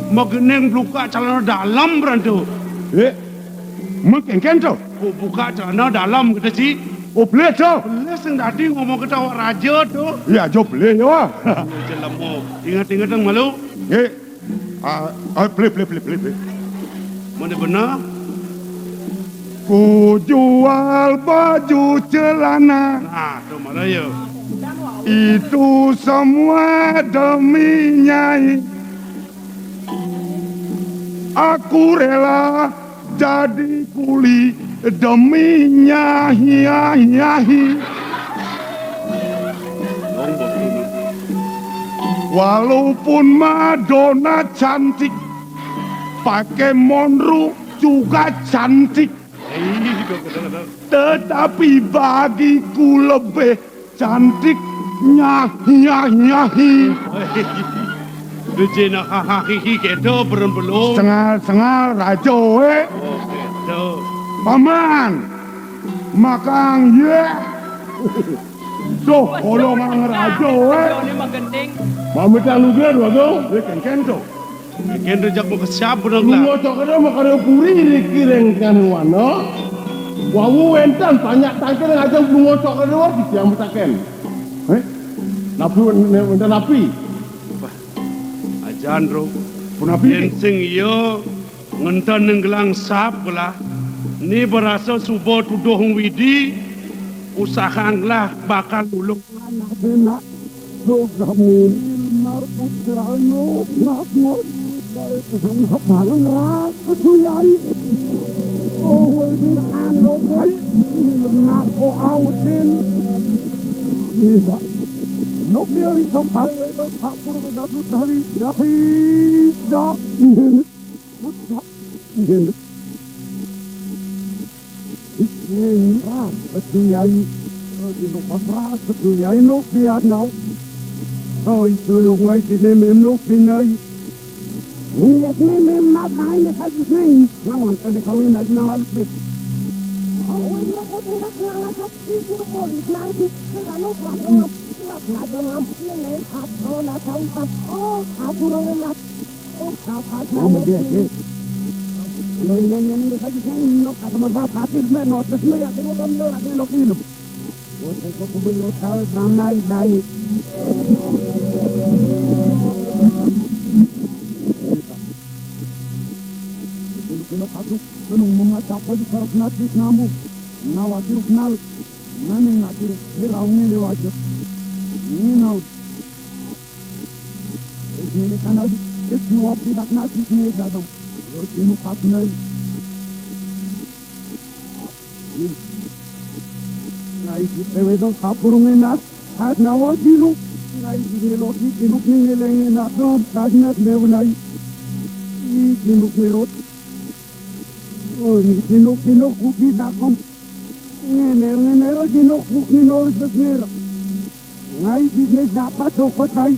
mageneng buka celana dalam berantu. Eh, mengkengken to? Ku buka celana dalam kita ci. Oh, belit to. Belit Sing dadi ngomong ketawa raja to. Iya, aja beli ya. Jelema. Ingat-ingat yang malu. Nggih. Ah, ah, beli, beli, beli, beli, beli. Mana benar? Ku jual baju celana. Nah, to malah ya. Itu semua demi Nyai. Aku rela jadi kuli demi Nyai, Nyai. Walaupun Madonna cantik, pakai Monroe juga cantik. Tetapi bagiku lebih cantik Nyai, Nyai, Nyai. Dujena hahahihi keto belum belum. Sengal-sengal raja, eh. Oh, keto. Paman, makang, ya. Duh, golongan raja, eh. Ini mah gending. Pamit yang lugar, waduh. Wis kenceng to. Kene jak mau ke siapa dong lah? Lunga cokere makare puri riki reng kanuwana. Wawu wenten banyak tangkir ngajeng lunga cokere wae didiametaken. Eh? Nabi wenten nabi. Ajan, Bro. Punapi? Yen sing iya ngenten ning gelang sap lah. Ni berasa suba tuduh widi, usahaanlah bakal lulung. Anak-anak, program ini marputrano, makmur, bareng ras, kejayaan. Oh, ini anu, baik. Nako autin. Bisa. Nuk dia bisa pakai, tak perlu dari, dari, dari. Isneng ras seduyai, ino pasra seduyai no pianau. Koi tulung wai sinemem no pinai. Niat nemem matai ne sajisneng. Nawan kali kawin lagi nang alpit. Kawin no kau tindak nang asap ibu polis nanti. Kalau kamu ngap, ngap, ngap, ngap, ngap, ngap, ngap, ngap, ngap, ngap, Ini kan harus ketua tidak nasi ini datang. Terus ini pas nai. Nai kita wedok sapurung enak. Hat nawa dilu. Nai ini lo di dilu ni ngeleng enak dong. Karena dia nai. Ini dilu perut. Oh, ini dilu dilu kuki takong. Ngener ngener dilu kuki nol seser. Ngai bisnes dapat dokotai.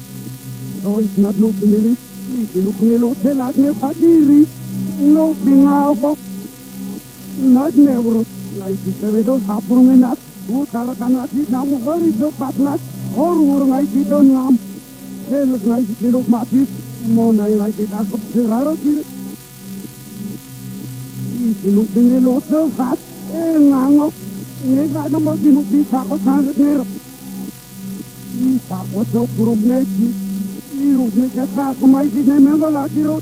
Rois nat no pinilis. Ikinuk ngelo telat ne patiri. No pingawok. Nat ne urut. Ngai bisnes wedo sapur ngenat. Utara kanati namu hori dopat nat. Horu ur ngai kito ngam. Telut ngai kinuk matis. Mo nai ngai kita kep seraro kiri. Ikinuk ngelo telat. Eh ngangok. Ngega nama kinuk bisa kok sangat ngerep. Isa koso kurung neki. Iruk ne kesa kumai sine memang lagi rot.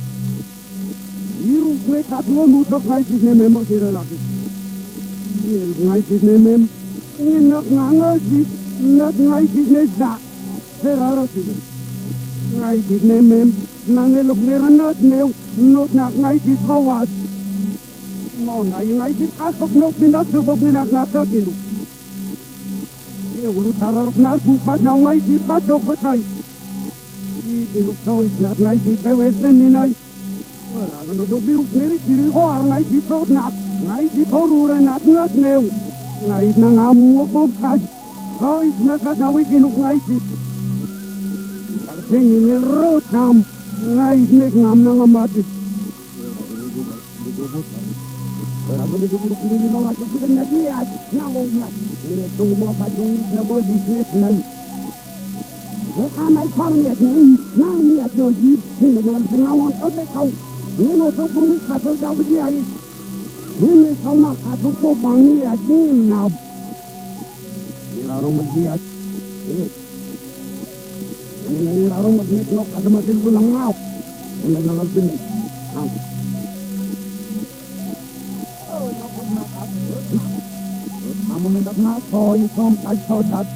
Iruk ne kat lo mutok ngai sine memang sine lagi. Iruk ngai sine mem. Nginak ngangal si. Nak ngai sine sa. Seraro sine. Ngai sine mem. Nangelok ne renat neu. Not nak ngai si kawas. Mau ngai ngai si kasok nok pindah sebok nginak nasa sinu. Ulu tarar na bupat na ngai di pato petai. Di dilu tawis na ngai di tewes ni nai. Wala no do biru ngeri diri ho ar ngai di tot na. Ngai di toru re na ngat neu. Ngai na ngamu opo kai. Tawis na katawi kinuk ngai di. Arsengi ni rotam. Ngai nek ngam na ngamati. Arung mati ya. Ini arung mati nok ada mati pulang ngau. Ini nang sini. Namu minat na koi som tai sodat.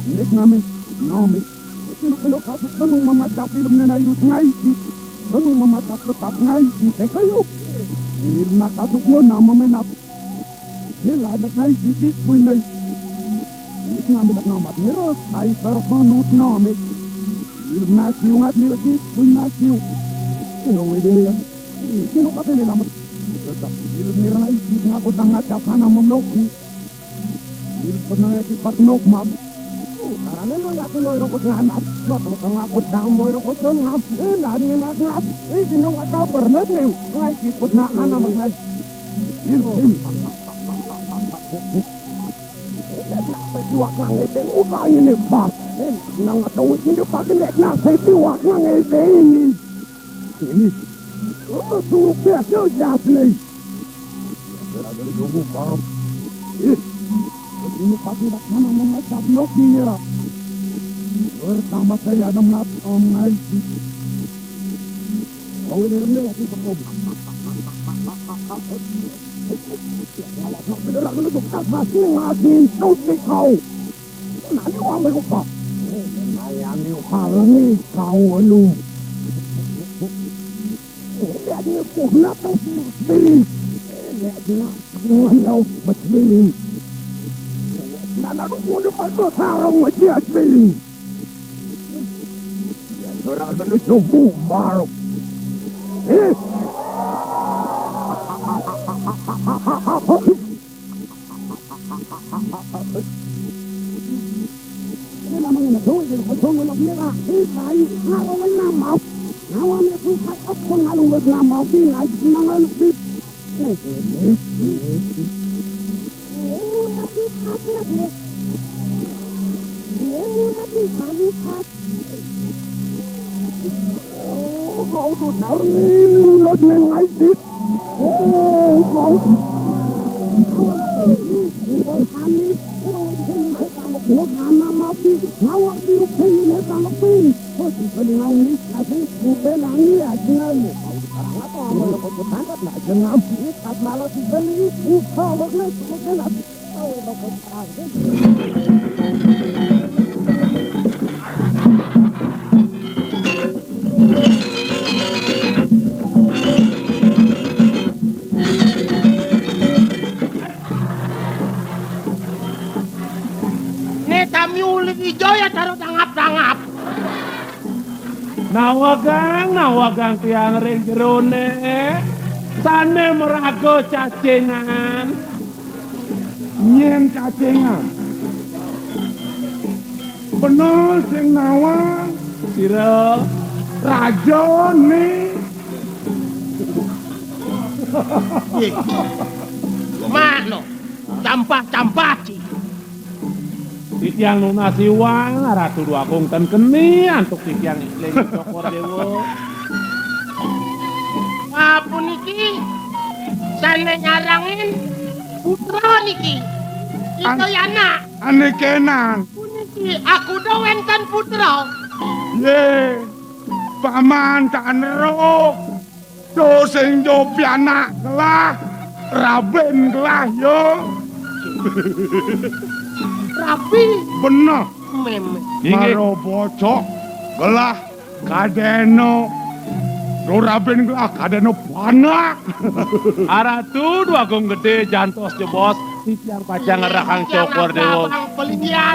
Nik nami, nami. Sino kalo kasu kanu mama tapi lum nena irus ngai si. Kanu mama tapi tap ngai si te kayu. Irna kasu kyo nama minat. Nila ada ngai si si kui nai. Nik nami minat nama miros. Ai sarap manut nami. Irna siu ngat miros si kui na siu. Sino wede ya. Sino kate nila mat. Tetap irna ngai si ngaku tanga chapana mamloki. Ilpot na iti patnok mab. Karana no yati no irokot nga anak. Baklo ka nga kot dang mo irokot nga ngab. Eh, nani nga ngab. Eh, sino nga tao permet ni. Nga ikipot na ana magay. Ilpim. Siwak na ngiti uka ini ba. Eh, nang atawit hindi pakinek na sa siwak na ngiti ini. Ini. Oh, suruh biasa jasli. Ini pati nak mana mana sablok ni nira. Pertama saya ada mati om ngai. Kau ini rendah aku betul. Kalau kau beneran lu tuh kasar sih ngasih tuh sih kau. Nani wa me upa. Nani wa me upa ni kau lu. Nani ku na tang sini. Nani na ngan lau masini. Nana ku na pa to sarong masini. Ora lu subu baru. Eh. Ne tamiu lagi joya taro tangap-tangap. Nawagang, nawagang tiang ring jerone. Sane meraga cacingan. Nyen cacingan. Bener sing nawang. Sira rajane. Ye. Mano. Campah-campah ci. Titiang nunas iwang, Ratu Dwagung ten keni antuk titiang ling Cokor Dewa. Apa niki? Sane nyarangin putra niki. Kita An- ya anak. Ane kenan. Puniki aku do wenten putra. Ye, paman tak nero. Do sing do pianak gelah, raben gelah yo. Rabi. Bener. Meme. Inggih. Maro bocok gelah kadeno. Do raben gelah kadeno panak. Aratu Dwagung Gede jantos jebos titiang pacang ngerakang Cokor Dewa.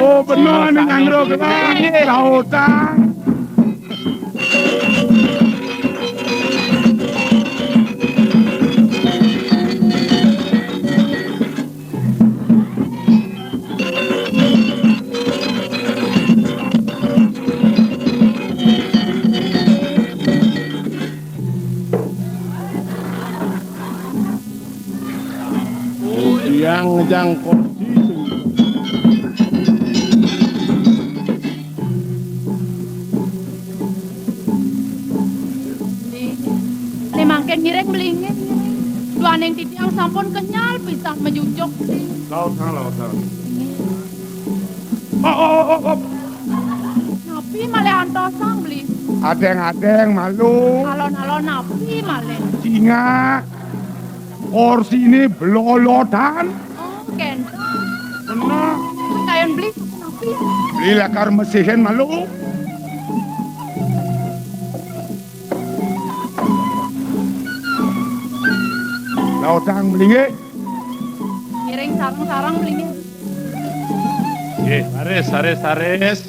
Oh, bener ning angro gelah. Inggih. Raotan. Tiang ngejang kursi sing. Nih, nih mangken ngiring melingin ngiring. Duaning titiang sampun kenyal pisan mejujuk sih. Laut sana, laut sana. Nggih. Oh, oh, oh, oh. Napi malih antosang, Beli? Adéng-adéng malu. Alon-alon napi malih? Cingak. Korsiné blolodan. Oh, kénten. Bener. Kayun Beli napi? Beli lakar mesihin malu. Lautang Beli nggih. Ngiring sareng-sareng Beli nggih. Nggih, raris, raris, raris.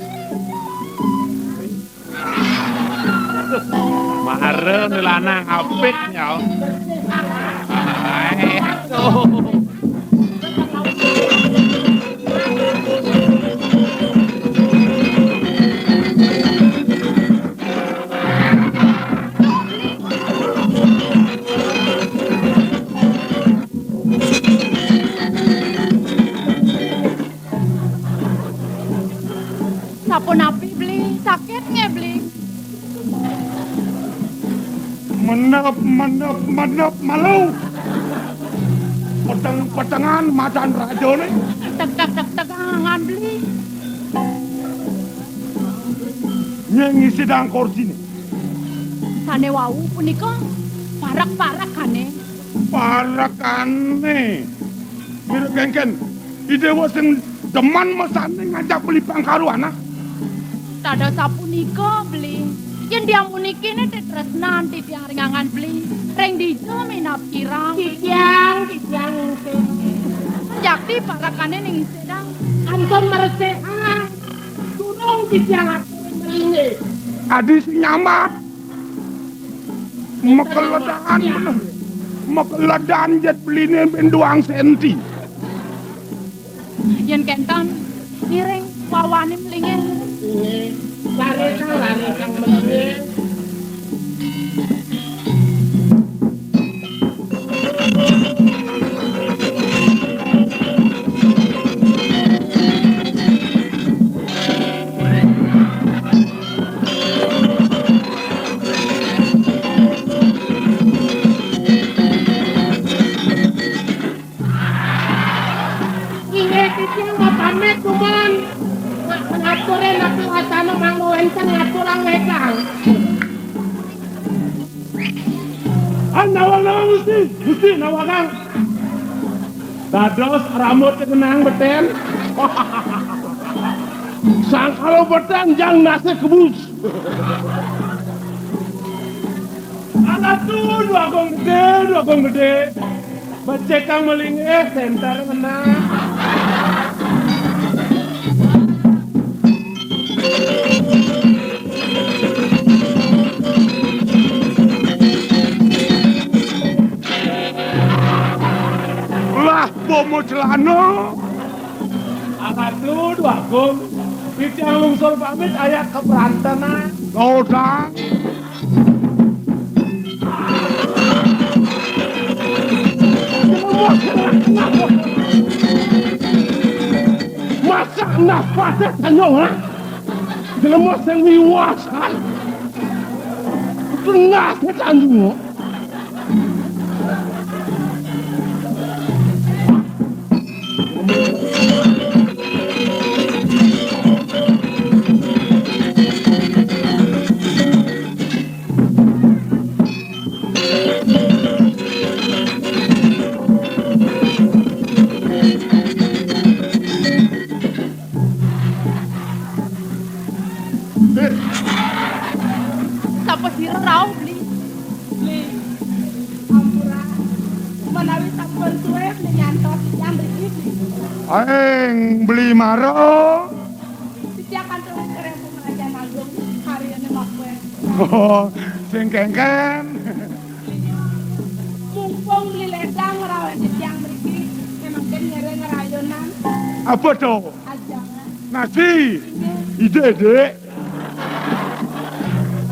Mara né lanang apik nyau. Aduh. Sapunapi, Beli? Sakit nggih, Beli? Menep, menep, menep, malu. Peteng-petengan madan rajané. Teg, teg, teg, tegangan, Beli. Nyén ngisidang korsiné. Sané wau punika parek-parekané. Parekané. Mirip kénkén, I Déwa sing demen mesané ngajak Beli pangkaruan, ah. Dados sapunika, Beli. Yén tiang puniki né tetresnan titiang ring angan Beli. Ring dija minab kirang? Titiang, titiang ningsih. Jakti parekané ningsih dang. Kantun mresihang. Durung titiang aturin malinggih. Adi sing nyambat. Makeledan bener. Makeledan jet Beliné ben duang senti. Yén kénten, ngiring wawanim linggih. Inggih. Lare kang, lare kang malinggih. Inggih, titiang mapamit, Gumun. Nga-, ngaturin napi wasana mangda wénten ngaturang wékang. Ah, nawang, nawang, Gusti. Gusti, nawang. Dados rambut ngenang betén. Sangkala betén jang nasi kebus. Alah, tuh, Dwagung Gedé, Dwagung Gedé. Becik kang malinggih, sénter ngenah. Lah, bomo celana. Alah, tuh, Dwagung. Titiang lungsur pamit ayat kaprantenan. Godang. Masak nafas tanjung, ha? Jelema sing wiwasan. Tengah tanjung. Sapa sira rauh, Beli? Beli, ampura. Menawi sampun suwe Beli nyantos titiang mriki, Beli. Aing Beli mara. Titiang kantun kereng Pemerajan Agung, karyané Mak Wéh. Oh, sing kénkén. Mumpung Beli ledang ngrawuh titiang mriki, memang kén ngiring rayunan. Apa to? Ajangan. Nasi. Inggih. Ide, Dik.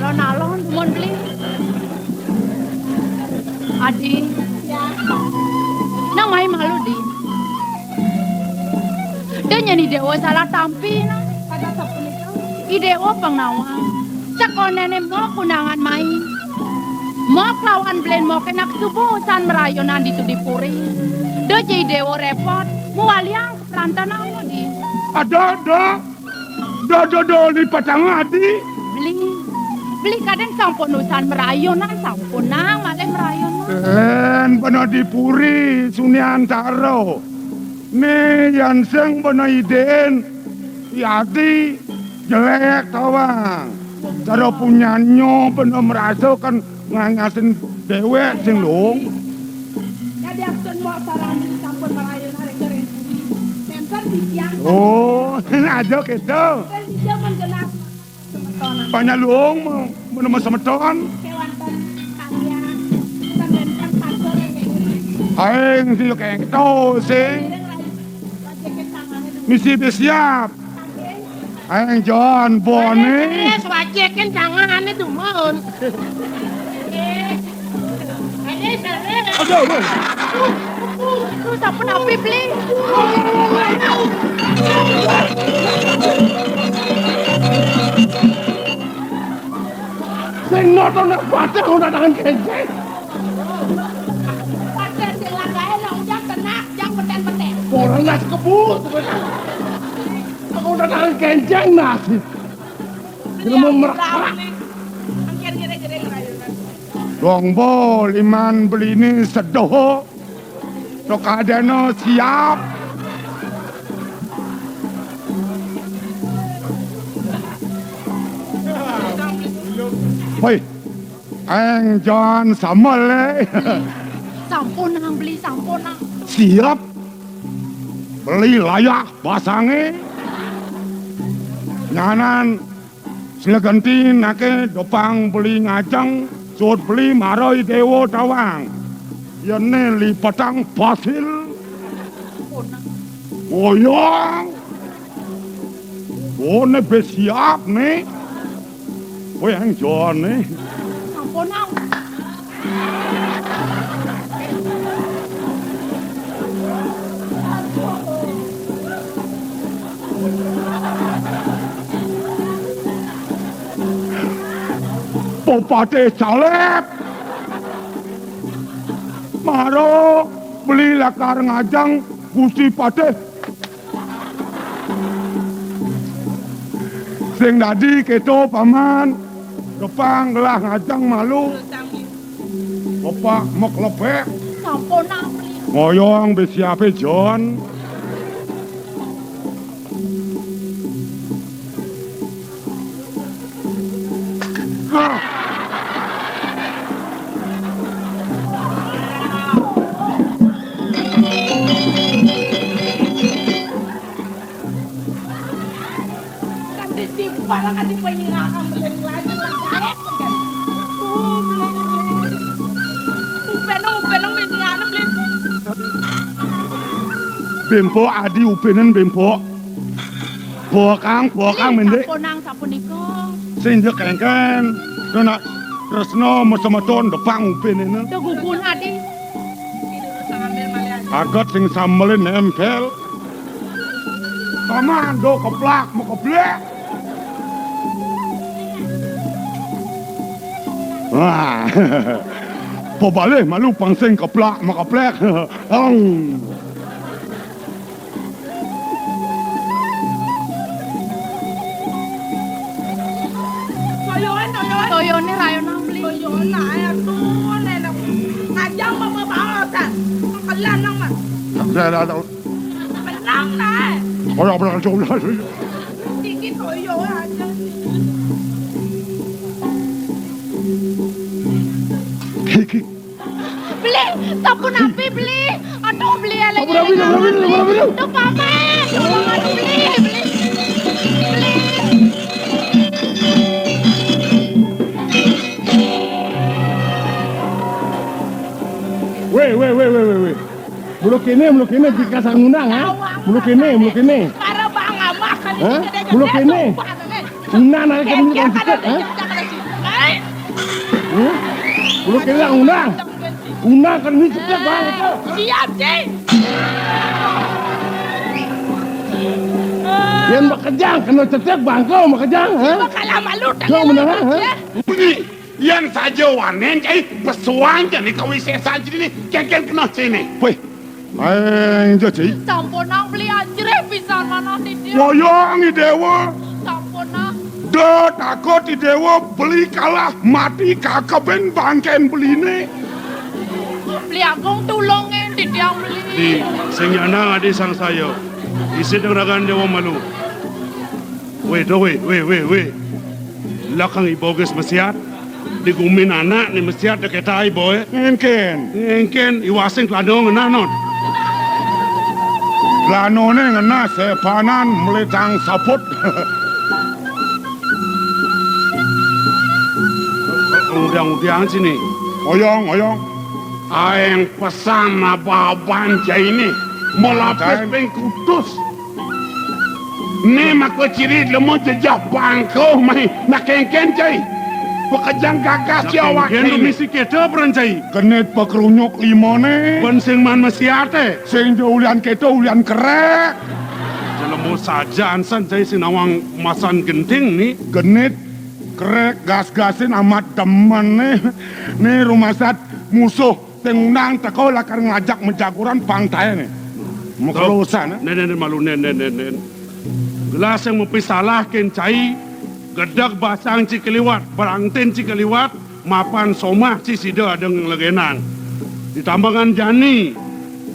Alon-alon, dumun Beli. Adi. Ya. Nang mai malu, Di. Da nyén I Déwa salah tampi, nang. Pada sapunika? I Déwa pang nawang. Sakonéné Mok undangan mai. Mok lawan Belin Moké nak suba usan marayunan ditu di puri. Da ja I Déwa répot, mawaliang kaprantenan, Di. Ada, ada. Do, do, do, lipatang adi. Beli, beli kadén sampun usan merayonan, sampunang malih merayonan. Lén bena di puri sunian taro. Né yan sing bena idén, yadi jelék tawang. Cara punyanyo bena merasakan ngangasin déwék sing luung. Yadi ampun mau sarani sampun merayonan ring puri. Nénten titiang. Oh, aja kéto. Nénten titiang men genah semeton. Banyak luung, men, men semeton. Kéwanten karya, ten nénten pasur ring puri. Aing sing kéto sing. Misi disiap. Aing John Bone. Wis wajekin jangané dumun. Aduh, aduh. Lu sampun api, Bli? Sing nonton nak patah, udah tangan kenceng. Patah sing lagaé, nak ujang tenang, jang beten-beten. Orang nasi kebut. Aku udah tangan kenceng, nasi. Kena mau merak-merak. Dong bo, liman beliné sedoh. Sok adana siap. Hoi, Eng John Samuel, eh. Sampunang, Beli, sampunang. Siap. Beli layah basangé. Nyanan Sila genti naké depang beli ngajeng, suud beli mara I Déwa tawang. Yén né lipetang pasil. Goyang. Goné bé siap né. Goyang joné. Sampunang. Pepatih Caleb. Mara beli lakar ngajeng Gusti Patih. Sing dadi kéto, Paman. Depang gelah ngajeng malu. Bapak maklepek. Sampunang, Beli. Ngoyong bé siapé, John. Hah. Kan disimpan, kan dipanyilangan, beleng lagi, beleng gaek, kan. Oh, beleng, beleng. Upeneng, upeneng, beleng, beleng. Bémpok, adi upenen, bémpok. Bokang, bokang, mendek. Sapunang, sapunika. Sing ja kéngkén. Dona tresna masemeton depang upenena. Tegugun, adi. Aget sing sambelé némpél. Paman, do keplak, mekeplek. Wah. Pebalih malu pang sing keplak, mekeplek. Ong. Toyoné, toyoné. Toyoné rayonan, Beli. Toyoné, aduh, nénék. Ngajeng bawa baosan. Kelan nang mah. Menang, nah. Ora, ora, ora. Iki toyo aja. Iki. Beli, sapunapi, Beli? Aduh, Beli, alah, sapunapi, alah, sapunapi, alah, sapunapi, alah. Aduh, Paman, tolong, aduh, Beli, Beli. Beli. Wéh, wéh, wéh, wéh, wéh, wéh. Mula kéné, mula kéné, bikasan ngundang, ha? Mula kéné, mula kéné. Para bang amah kan. Hah? Mula kéné. Undang naik ke dulu kan cetek, ha? Hah? Mula kéné undang. Undang kan ni cetek, bang. Siap, Cing. Yén makejang, kena cetek, bang, kau makejang, ha? Kalah malu. Kau menang, ha? Bunyi. Yan saja wanén, cai pesuang jani kawisé saja ni, kéngkén kena cai né. Wéh, main ja, cai. Sampunang, Beli, anjrih pisan manah titiang. Wayang I Déwa. Da takut I Déwa beli kalah, mati kakebin bangkén beliné. Beli Agung tulungin titiang beli. Di sing nyanang adi sangsaya. Isideng ragan Déwa Malu. Wé, do wé, wé, wé, wé. Lakang iba gis mesiat. Di gumin anak né mesiat da kéta iba, é. Ngéngkén. Ngéngkén, iwasing telana ngenah, Not. Telanané ngenah sepanan melitang saput. Udiang-udiang sini. Oyong, oyong. Aéng pesan abah-abahan cai né. Malapis ping kutus. Né maka ciri lemu jejeh bangka mai nak kéngkén cai. Pakejang gagas ci awak cai né. Misi kéto peran cai. Genit pakerunyuk limané. Bén sing maan mesiaté. Sing ja ulian kéto ulian kerék. Jelema sajan san cai sing nawang masan genting né. Genit, kerék, gas-gasin amat demen né. Né rumasat musuh sing undang teka lakar ngajak majaguran pang taén né. Makerusan, é. Nén, nén, nén, Malu, nén, nén, nén, nén. Gelah sing mapisalah kén cai, gedeg basang ci kaliwat, berangtin ci kaliwat, mapan somah ci sida ada nglegenang. Ditambangan jani,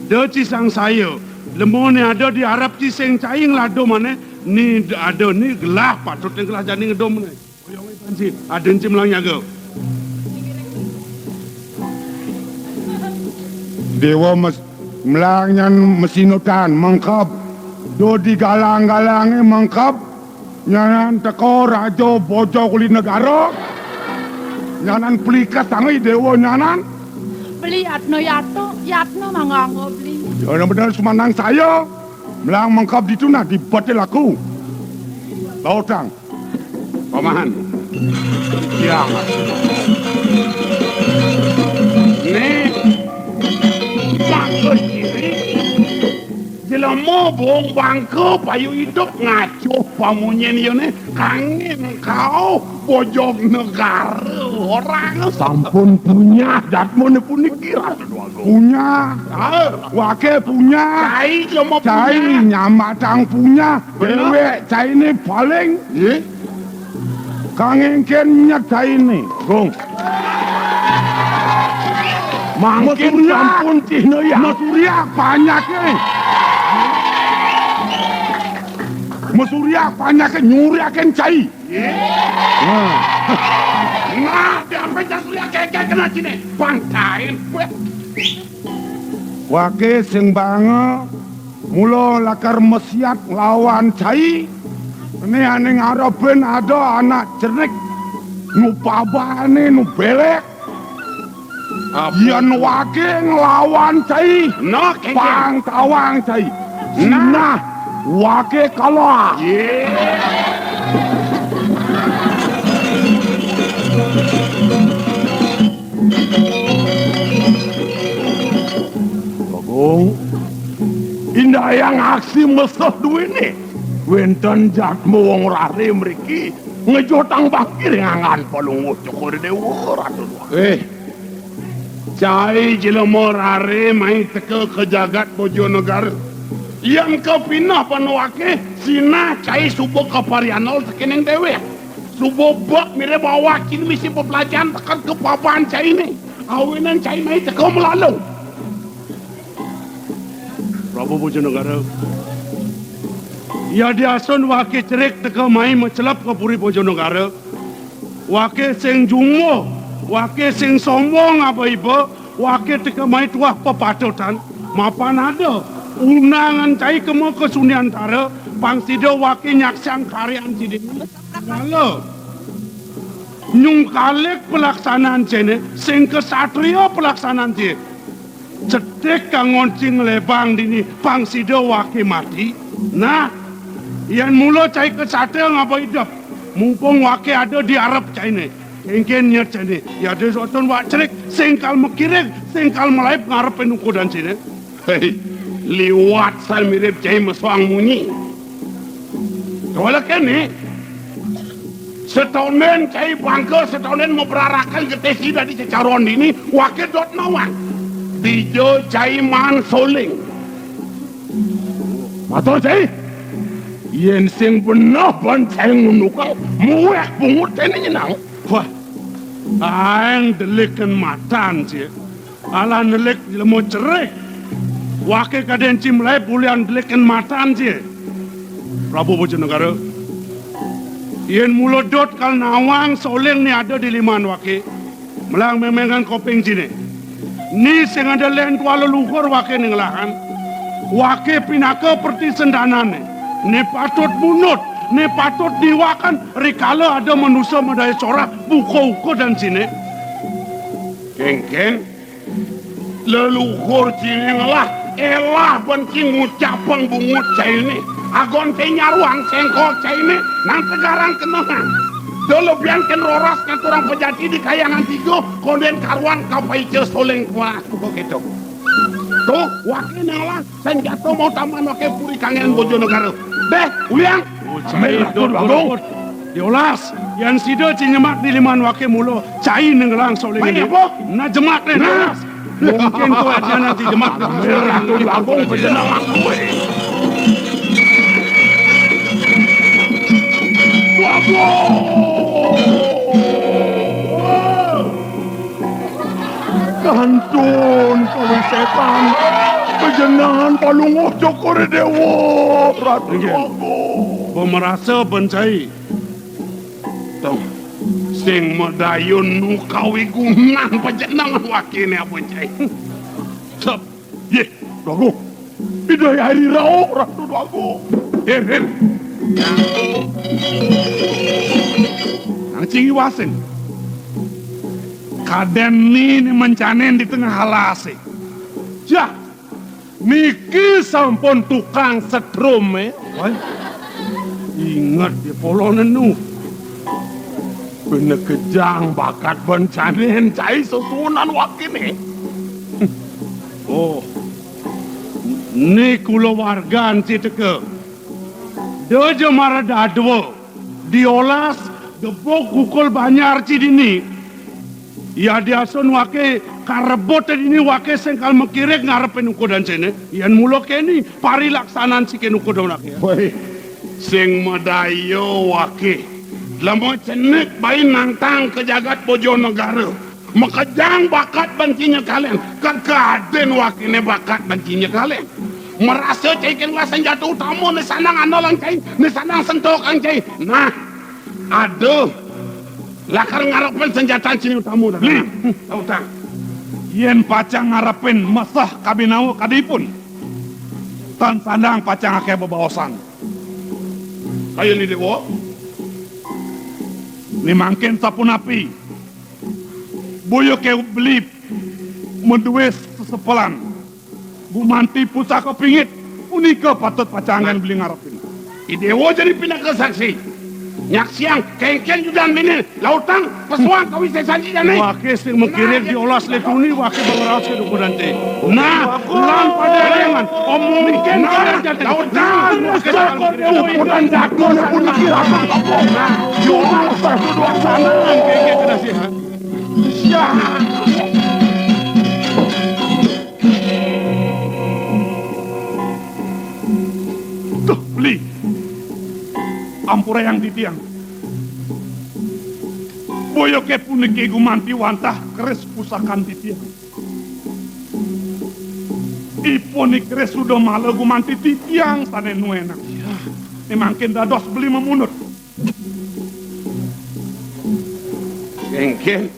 da ci sangsaya, lemu né ada di arep ci sing cai nglada manéh, né ada né gelah patut né gelah jani ngedum né. Oyong Panji, adin ci melang nyaga. Déwa mes-, melang nyan mesinutan mengkeb. Do di galang-galangé mengkeb. Nyanan teka raja bojog uli negara. Nyanan peliket tangi déwa nyanan. Beli yatna yatu, yatna mangga beli. Ya, bener sumanang saya. Melang mengkeb ditu nah di betil aku. Bautang. Paman. Tiang. Né, bagus diri. Jelema bong bangka payu idup ngacuh pamunyin iya né. Kangin kau bojog negara orang. Sampun punyah jadmane puniki, Ratu Déwa Agung. Punyah. Ah. Waké punyah. Cai jelema punyah. Cai nyamatang punyah. Bener. Déwék cainé paling. Nggih. Kang éngkén nyet cainé, Gung. Mangkin sampun cihna ya. Mesuryak panyaké. Mesuryak panyaké nyuryakin cai. Nah. Nah, diampe jas surya kéké kena ciné. Pantain. Waké sing banga mula lakar mesiat nglawan cai. Né ané ngarepin ada anak cenik nu pabané nu belék. Apa? Yén waké nglawan cai, nah, kéké. Pang tawang cai. Nah. Nah, waké kalah. Yé. Bagong, indayang aksi meseh duéné. Wénten jadma wong raré mriki ngejotang bakir nganggan Palungguh Cokor Déwa, Ratu. Eh, cai jelema raré mai teka ka jagat Bojonegara. Yén kapineh panuaké, sinah cai suba kaparianel tekéning déwék. Suba bek mirib awak ciné misi pepelajahan teka ka papan cainé. Awinan cai mai teka malalu. Prabu Bojonegara. Yadiasun waké cerik teka mai macelep ka puri Bojonegara. Waké sing jumbuh, waké sing sombong aba iba, waké teka mai tuah pepatutan. Mapan ada undangan cai kema ka Suniantara, pang sida waké nyaksiang karyan sida. Kala nyungkalik pelaksanaan cainé, sing kasatria pelaksanaan cainé. Cetik kanggon cai nglebang dini pang sida waké mati. Nah, yén mula cai kasatria ngaba idup, mumpung waké ada di arep cainé. Kéngkén nyet cainé, yadiasun wak cerik, sing kal makirig, sing kal malaib ngarepin ukudan cainé. Hei, liwat san mirib cai mesuang munyi. Kawala kéné, setonden cai bangka, setonden mabrarakan getih sida di cecaron dini, waké dot nawang. Dija cai maan soling. Matur cai. Yén sing beneh ban cai ngunduka, muéh bungut ené nyenang. Wah, aéng delik kén matan, cai. Alah nelik jelema cerih. Waké kadén ci meleb ulian delik kén matan, cai. Prabu Bojonegara. Yén mula dot kal nawang soling né ada di liman waké. Melang méméngan koping ciné. Né sing ada lén tuah leluhur waké né ngelahan. Waké pinaka pertisendanané. Né patut munut, né patut niwakan rikala ada manusa madaya sorah buka ukudan ciné. Kénkén, leluhur ciné ngelah, élah ban ci ngucapang bungut cainé. Agon té nyaruang séngkol cainé, nang tegarang kenehang. Da lebihan kén roras ngaturang pejati di Kahyangan Tiga, kondén karuan kapaica soling kuas buka kéto. Tuh, waké ngelah, senjata mau taman waké puri kangenan Bojonegara. Déh, uliang. Oh, cai, Ratu Dot Agung. Dot. Diolas, yén sida ci nyemak di liman waké mula, cai né ngelah soling. Mai né apa? Nah, jemak né, nah. Diolas. Mungkin ko aja nanti jemak. Ratu Dot Agung, bejeneng aku, eh. Dot Agung. Kantun kawisétan, bejenengan Palungguh Cokor I Déwa, Ratu Dot Agung. Pamerasa ban cai. Tong, sing madaya nu kawigunan pajenengan wakéné apa cai. Sep. Yéh, Dot Agung. Ida Hyang Ratu Dot Agung. Hir, hir. Nang cing iwasin. Kadén né, né mencanin di tengah alasé. Jah, niki sampun tukang setrumé. Woi. Inget di polon enu. Pinekejang bakat ban canin cai susunan wakéné. Oh. Né kulawargan ci teka. Da ja mara dadua. Diolas, gebug gukul banjar ci dini. Yadiastun waké karebut dini waké sing kal makirig ngarepin ukudan ciné. Yén mula kéné, parilaksanan ci kén ukudan waké. Woi, sing madaya waké. Lema cenik bai nantang ka jagat Bojonegara. Makejang bakat ban ci nyekalin. Kakadin wakéné bakat ban ci nyekalin. Marasa cai kén ngelah senjata utama né sandang andalang cai, né sandang sentokang cai. Nah, ada lakar ngarepin senjata ciné utama dah. Beli. Utang. Yén pacang ngarepin meseh kabinawa kadi ipun, tan sandang pacang akéh bebaosan. Kayun I Déwa. Né mangkin sapunapi? Boya ké beli madué sesepelan. Gumanti pusaka pingit, punika patut pacang anggén beli ngarepin. I Déwa jani pinaka saksi. Nyaksiang, kénkén judan bini, lautang, pesuang kawisésan jani. Waké sing makirig diolas lé tuni, waké bangraos ké dukudan té. Nah, lan pada éléngan, omong nah, lautang, waké sing makirig dukudan jago, puniki rasa. Nah, yo, rasa sudah sana, kénkén kena sihat. Duh, Beli. Ampurayang titiang. Boya ké puniki gumanti wantah keris pusakan titiang. Ipun I Keris Sudamala gumanti titiang sané nuénang. Né mangkin dados beli mamunut. Kénkén.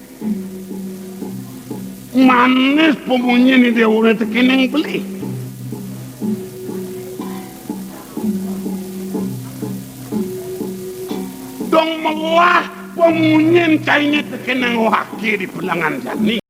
Manis pamunyin I Déwané tekéning beli. Dong melah pamunyin cainé tekéning waké di pelengan jani.